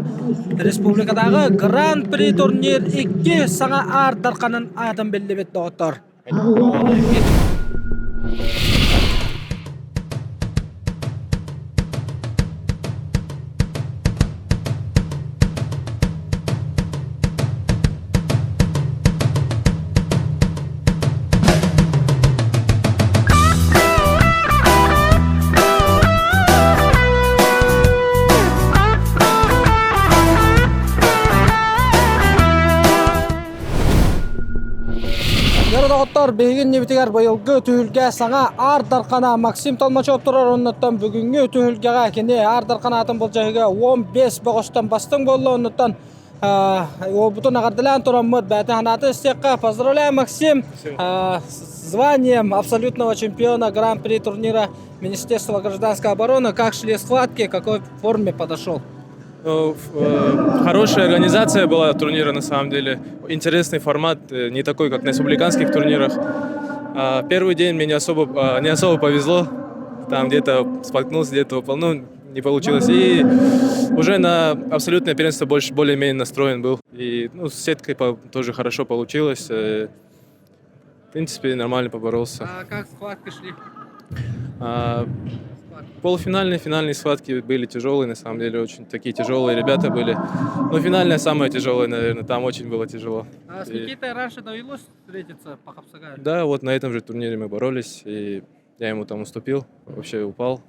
республикатааҕы Гран-при турнир икки саҥа аар дарханын аатын биллибит доҕоттор. Дьоро доҕоттор, биһиги иннибитигэр быйылгы түһүлгэ саҥа Аар Дархана Максим Толмачев турар оннуттан бүгүҥҥү түһүлгэҕэ кини Аар Дархан аатын былдьаһыыга 15 бөҕөстөн бастыҥ буолла. Оннуттан уолбутун эҕэрдэлээн тураммыт бэйэтин санаатын истиэххэ. Поздравляем, Максим, с званием абсолютного чемпиона Гран-при турнира Министерства гражданской обороны. Как шли схватки, в какой форме подошел? Ну, хорошая организация была турнира на самом деле. Интересный формат, не такой, как на республиканских турнирах. Первый день мне не особо повезло. Там где-то споткнулся, где-то упал. Ну, не получилось. И уже на абсолютное первенство больше, более-менее настроен был. И ну, с сеткой тоже хорошо получилось. В принципе, нормально поборолся. А как схватки шли? Полуфинальные, финальные схватки были тяжелые, на самом деле, очень такие тяжелые ребята были. Но финальная самая тяжелая, наверное, там очень было тяжело. А с Никитой раньше довелось встретиться по хапсагаю? Да, вот на этом же турнире мы боролись, и я ему там уступил, вообще упал.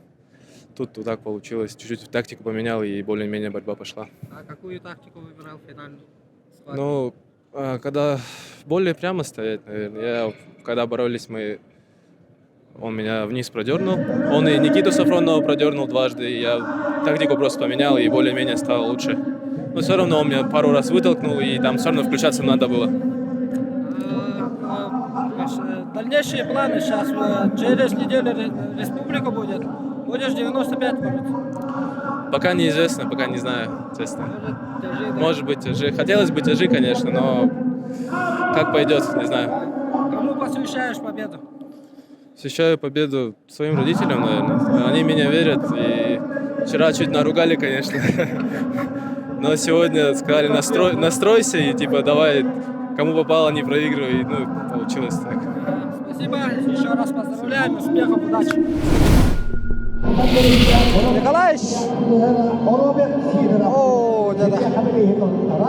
Тут вот так получилось, чуть-чуть тактику поменял, и более-менее борьба пошла. А какую тактику выбирал в финальную схватку? Ну, когда более прямо стоять, наверное, я, когда боролись мы, он меня вниз продернул, он и Никиту Сафронова продернул дважды, и я тактику просто поменял, и более-менее стало лучше. Но все равно он меня пару раз вытолкнул, и там все равно включаться надо было. Дальнейшие планы сейчас через неделю республика будет. Будешь 95 бороться? Пока неизвестно, пока не знаю, честно. Может, тяжи, да? Может быть, тяжи. Хотелось бы тяжи, конечно, но как пойдет, не знаю. Кому посвящаешь победу? Посвящаю победу своим родителям, наверное. Они в меня верят. И вчера чуть наругали, конечно. Но сегодня сказали, настрой, настройся и типа давай, кому попало, не проигрывай. Ну, получилось так. Спасибо, еще раз поздравляем, успехов, удачи. Николаевич! Оо, дьэ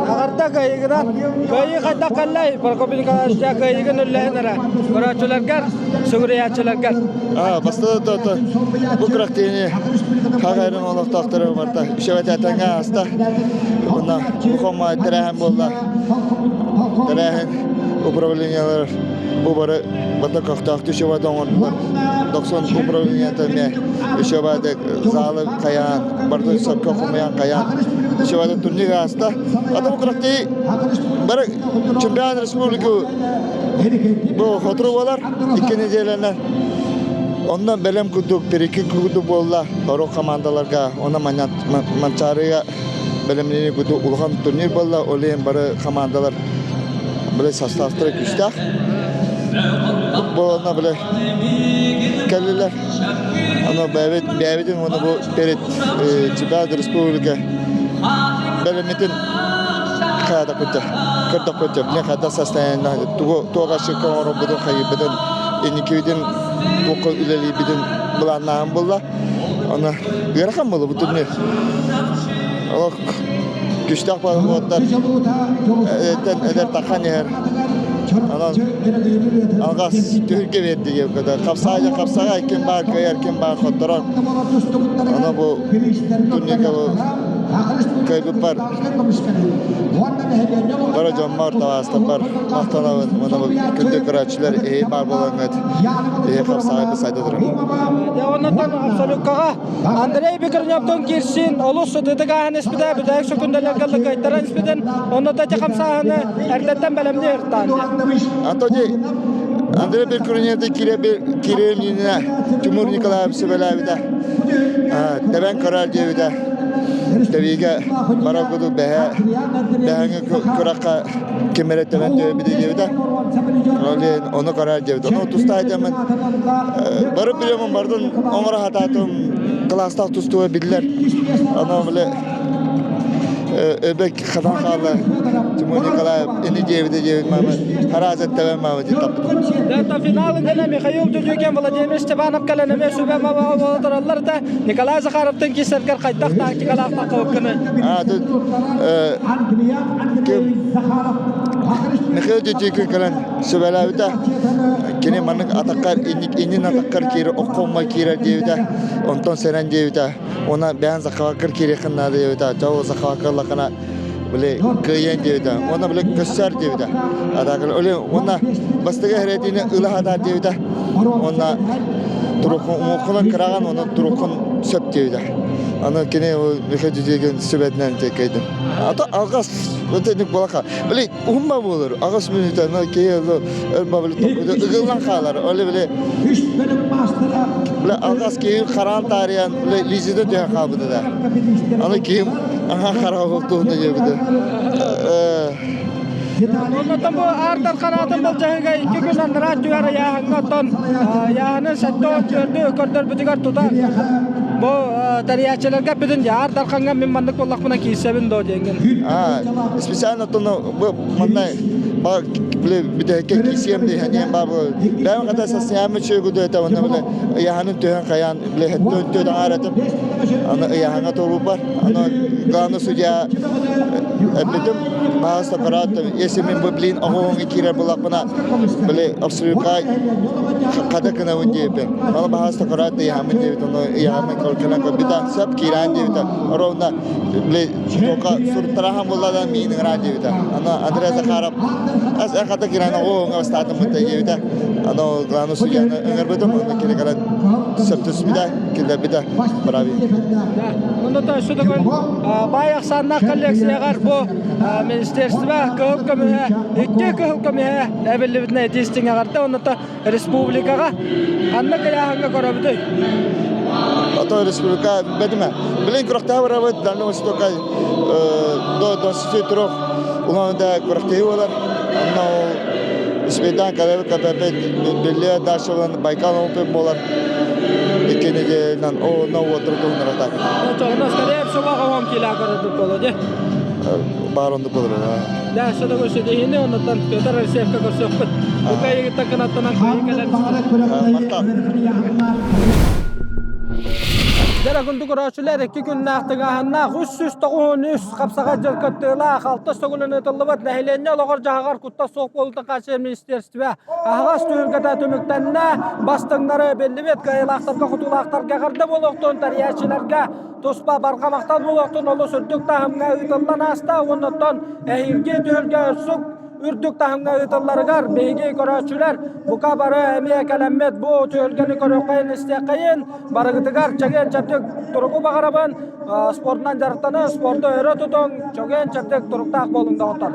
Аҕарда кыайыгынан, кыайыы хайдах кэллэй, Прокопий Николаевич, дьэ кыайыгын үллэһин эрэ. Көрөөччүлэргэр, сүгүрүйээччилэргэр. Аа, бастакы то бу күрэхтэһиини хагайрын олохтоохтору барта үчүгэй ааста. Уонна бу хомма тэрээһин буолла. Тэрээһин управлениелар бу бары бата көхтөөхтүү үчүгэй оҥордулар. Дохсун управлениета эмиэ үчүгэй залы хайаан, барды сөпкө хомуйан хайаан үчүгэй турнир ааста. Ата бу күрэхтэһии бары чемпион республика бу сотору буолар икки неделянан онно бэлэм курдук перекин курдук буолла сорох командаларга онно Манчаарыга бэлэмнэнии курдук улахан турнир буолла ол иһин бары командалар били составтара күүстээх буоланна били кэллилэр аны бэйэбит бэйэбитин уонна бу перед чемпионат республика бэлэммитин хайаатахпыт көрдөхпүт мне хайдах состояние тугу туох ошибка оҥорбутун хайыйбытын инникибитин туохха үлэлиирбитин былааннааһын буолла Аны ыарахан буолла бу турнир. Олох күштээх уолаттар эдэртэн эдэр таххан иһэр. Онон алҕас түһүлгэ биэрди диэбиккэ хапсаҕай хапсаҕай ким баар кыайар, ким баар хотторор. Ону бу турнирга бу кыайбыппар бары дьоммор, табаарыстарбар махтанабын. Уонна бу күндү көрөөччүлэр эһиги баар буолаҥҥыт эһиги хапсаҕайбыт сайда турар. Дьэ оннуттан абсолюткаҕа Андрей Бекреневтон киирсин олус сытыытык ааһан испитэ, бүтэһик сөкүндэлэргэ лыкайтаран испитин, онно да ити хамсааһыны эрдэттэн бэлэмнии ыртаан. Антоний Андрей Бекреневти кириэмнинэ Тимур Николаев сүбэлээбитэ. Тэбэн көрөр диэбитэ. Тэбиигэ бара кудук бэһэ бэһэҥи күрэххэ ким эрэ тэбэн түһэбитэ диэбитэ. Ону көрөр диэбит. Ону тустаах дьоммун бары приемун бардын оҥоро сатаатым кылаастаах тустууга биллэр. Ону били өбек хатан хаалла Тимур Николаев ини диэбитэ диэбит мама хараас эттэбэн мама дии таппытым. Это финалы гына Михаил Дудюкин, Владимир Степанов кэлэн эмиэ сүбэ болотураллар да Николай Захаровтын киисэргэр хайдах тактикалаах таххыбыккыны? А, тут ким Михаил Дудюкин кэлэн сүбэлээбитэ. Кини маннык атаххар иннин атаххар киирэр, оккоммой киирэр диэбитэ. Онтон сэрэн диэбитэ. Уонна бэйэн Захаркар киириэххин наада диэбитэ. Чоо Захаркар лакана били кыайан диэбитэ. Уонна били көссөр диэбитэ. Атакыл оле уонна бастакы херетини ыла хатаар диэбитэ. Уонна турукун уҥуоххунан кыраҕан уонна турукун сөп диэбитэ. Аны кини Михаил Дудегин сүбэтинэн тиэккэйдим. Ата алгас өтөник буолаха. Били уһунма буолар. Аҕыс мүнүүтэ аны киһи өлбө били токуйда ыгыллан хаалар. Оле били били алгас киһи хараан таарыйан били лизиде түһэн хаалбыта да. Аны киһим аха хараҕы туһуна диэбитэ. Оннотон бу аардар хараатын былдьаһыыга икки күн анараа түһэр ыйааһыҥҥа оттон ыйааһыны 74 көрдөрбүтүгэр тута бу тэрийээччилэргэ эппитин дии Аар Дархаҥҥа мин маннык буоллахпына киирсэбин доо диэҥҥин. Специально оттон бу манна били бүтэһиккэ киирсиэм диэн баар бэйэм хата состояние үчүгэй этэ уонна били ыйааһыным түһэн хайаан били төт аҥаар этим аны ыйааһыҥҥа турууппар аны главный судья эппитим баһаста көрөөт если мин бу блин оҕоҕоҥҥо киирэр буоллахпына били абсолютка хата гынабын диэбиппин аны баһаста көрөөт ыйаһаммын диэбит ону ыйаһаммын кэлэн көрбүтэ сөп киирээн диэбитэ ровно били только суруттарахан буолла да миин ыҥыраан диэбитэ аны Андрей Захаров ас хата киирэн оҕоҕоҥҥо бастаатыммыт диэбитэ аны главный судьяны ыҥырбытым онно кини кэлэн сөп түспүтэ киллэрбитэ брави Онно өссө төгүл баай ахсааннаах коллекцияҕар бу министерство кыһыл көмүһэ икки кыһыл көмүһэ эбиллибитинэ итиистиҥ эҕэрдэ онно республикаҕа ханна кыйааһыҥҥа көрөбүтүй? Ото республика бэтимэ. Билин күрэхтэһэ барабыт Дальний Востокка до 23 улаан күрэхтэһии буолар. Онно ол Светан Калев КПП Беллия Дашеван Байкал Open буолар. Икки неделянан о на уотур туһунара так. Очоҕуна скорее всего оҕом килаа көрөрбүт буолуо дии. Баар оннук болор. Да, что такое сидихини, оннуттан Петр Алексеевка көрсүөхпүт. Бу кайыгыттан кынаттанан кайы кэлэр. Махтал. Дьэ күндү көрөөччүлэр икки күннээх тыҥааһыннаах 393 хапсаҕай дьыл кыттыылаах алтыс төгүлүн ыытыллыбыт нэһилиэнньэ олоҕор-дьаһаҕар куттал суох буолуутун хааччыйар министерство аһаҕас түһүлгэтэ түмүктэннэ. Бастыҥнары биллибит кыайыылаахтарга хотуулаахтарга эҕэрдэ буолуохтун тэрийээччилэргэ туспа барҕа махтал буолуохтун олус үрдүк таһымҥа ыытыллан ааста уонна оттон эһиилги түһүлгэ өссө үрдүк таһымҥа ыытылларыгар биһиги көрөөччүлэр бука бары эмиэ кэлэммит бу түһүлгэни көрүөххэйин истиэххэйин барыгытыгар чэгиэн-чэбдик туругу баҕарабын спордунан дьарыктаныы спорду өрө тутуҥ чэгиэн-чэбдик туруктаах буолуҥ доҕоттор.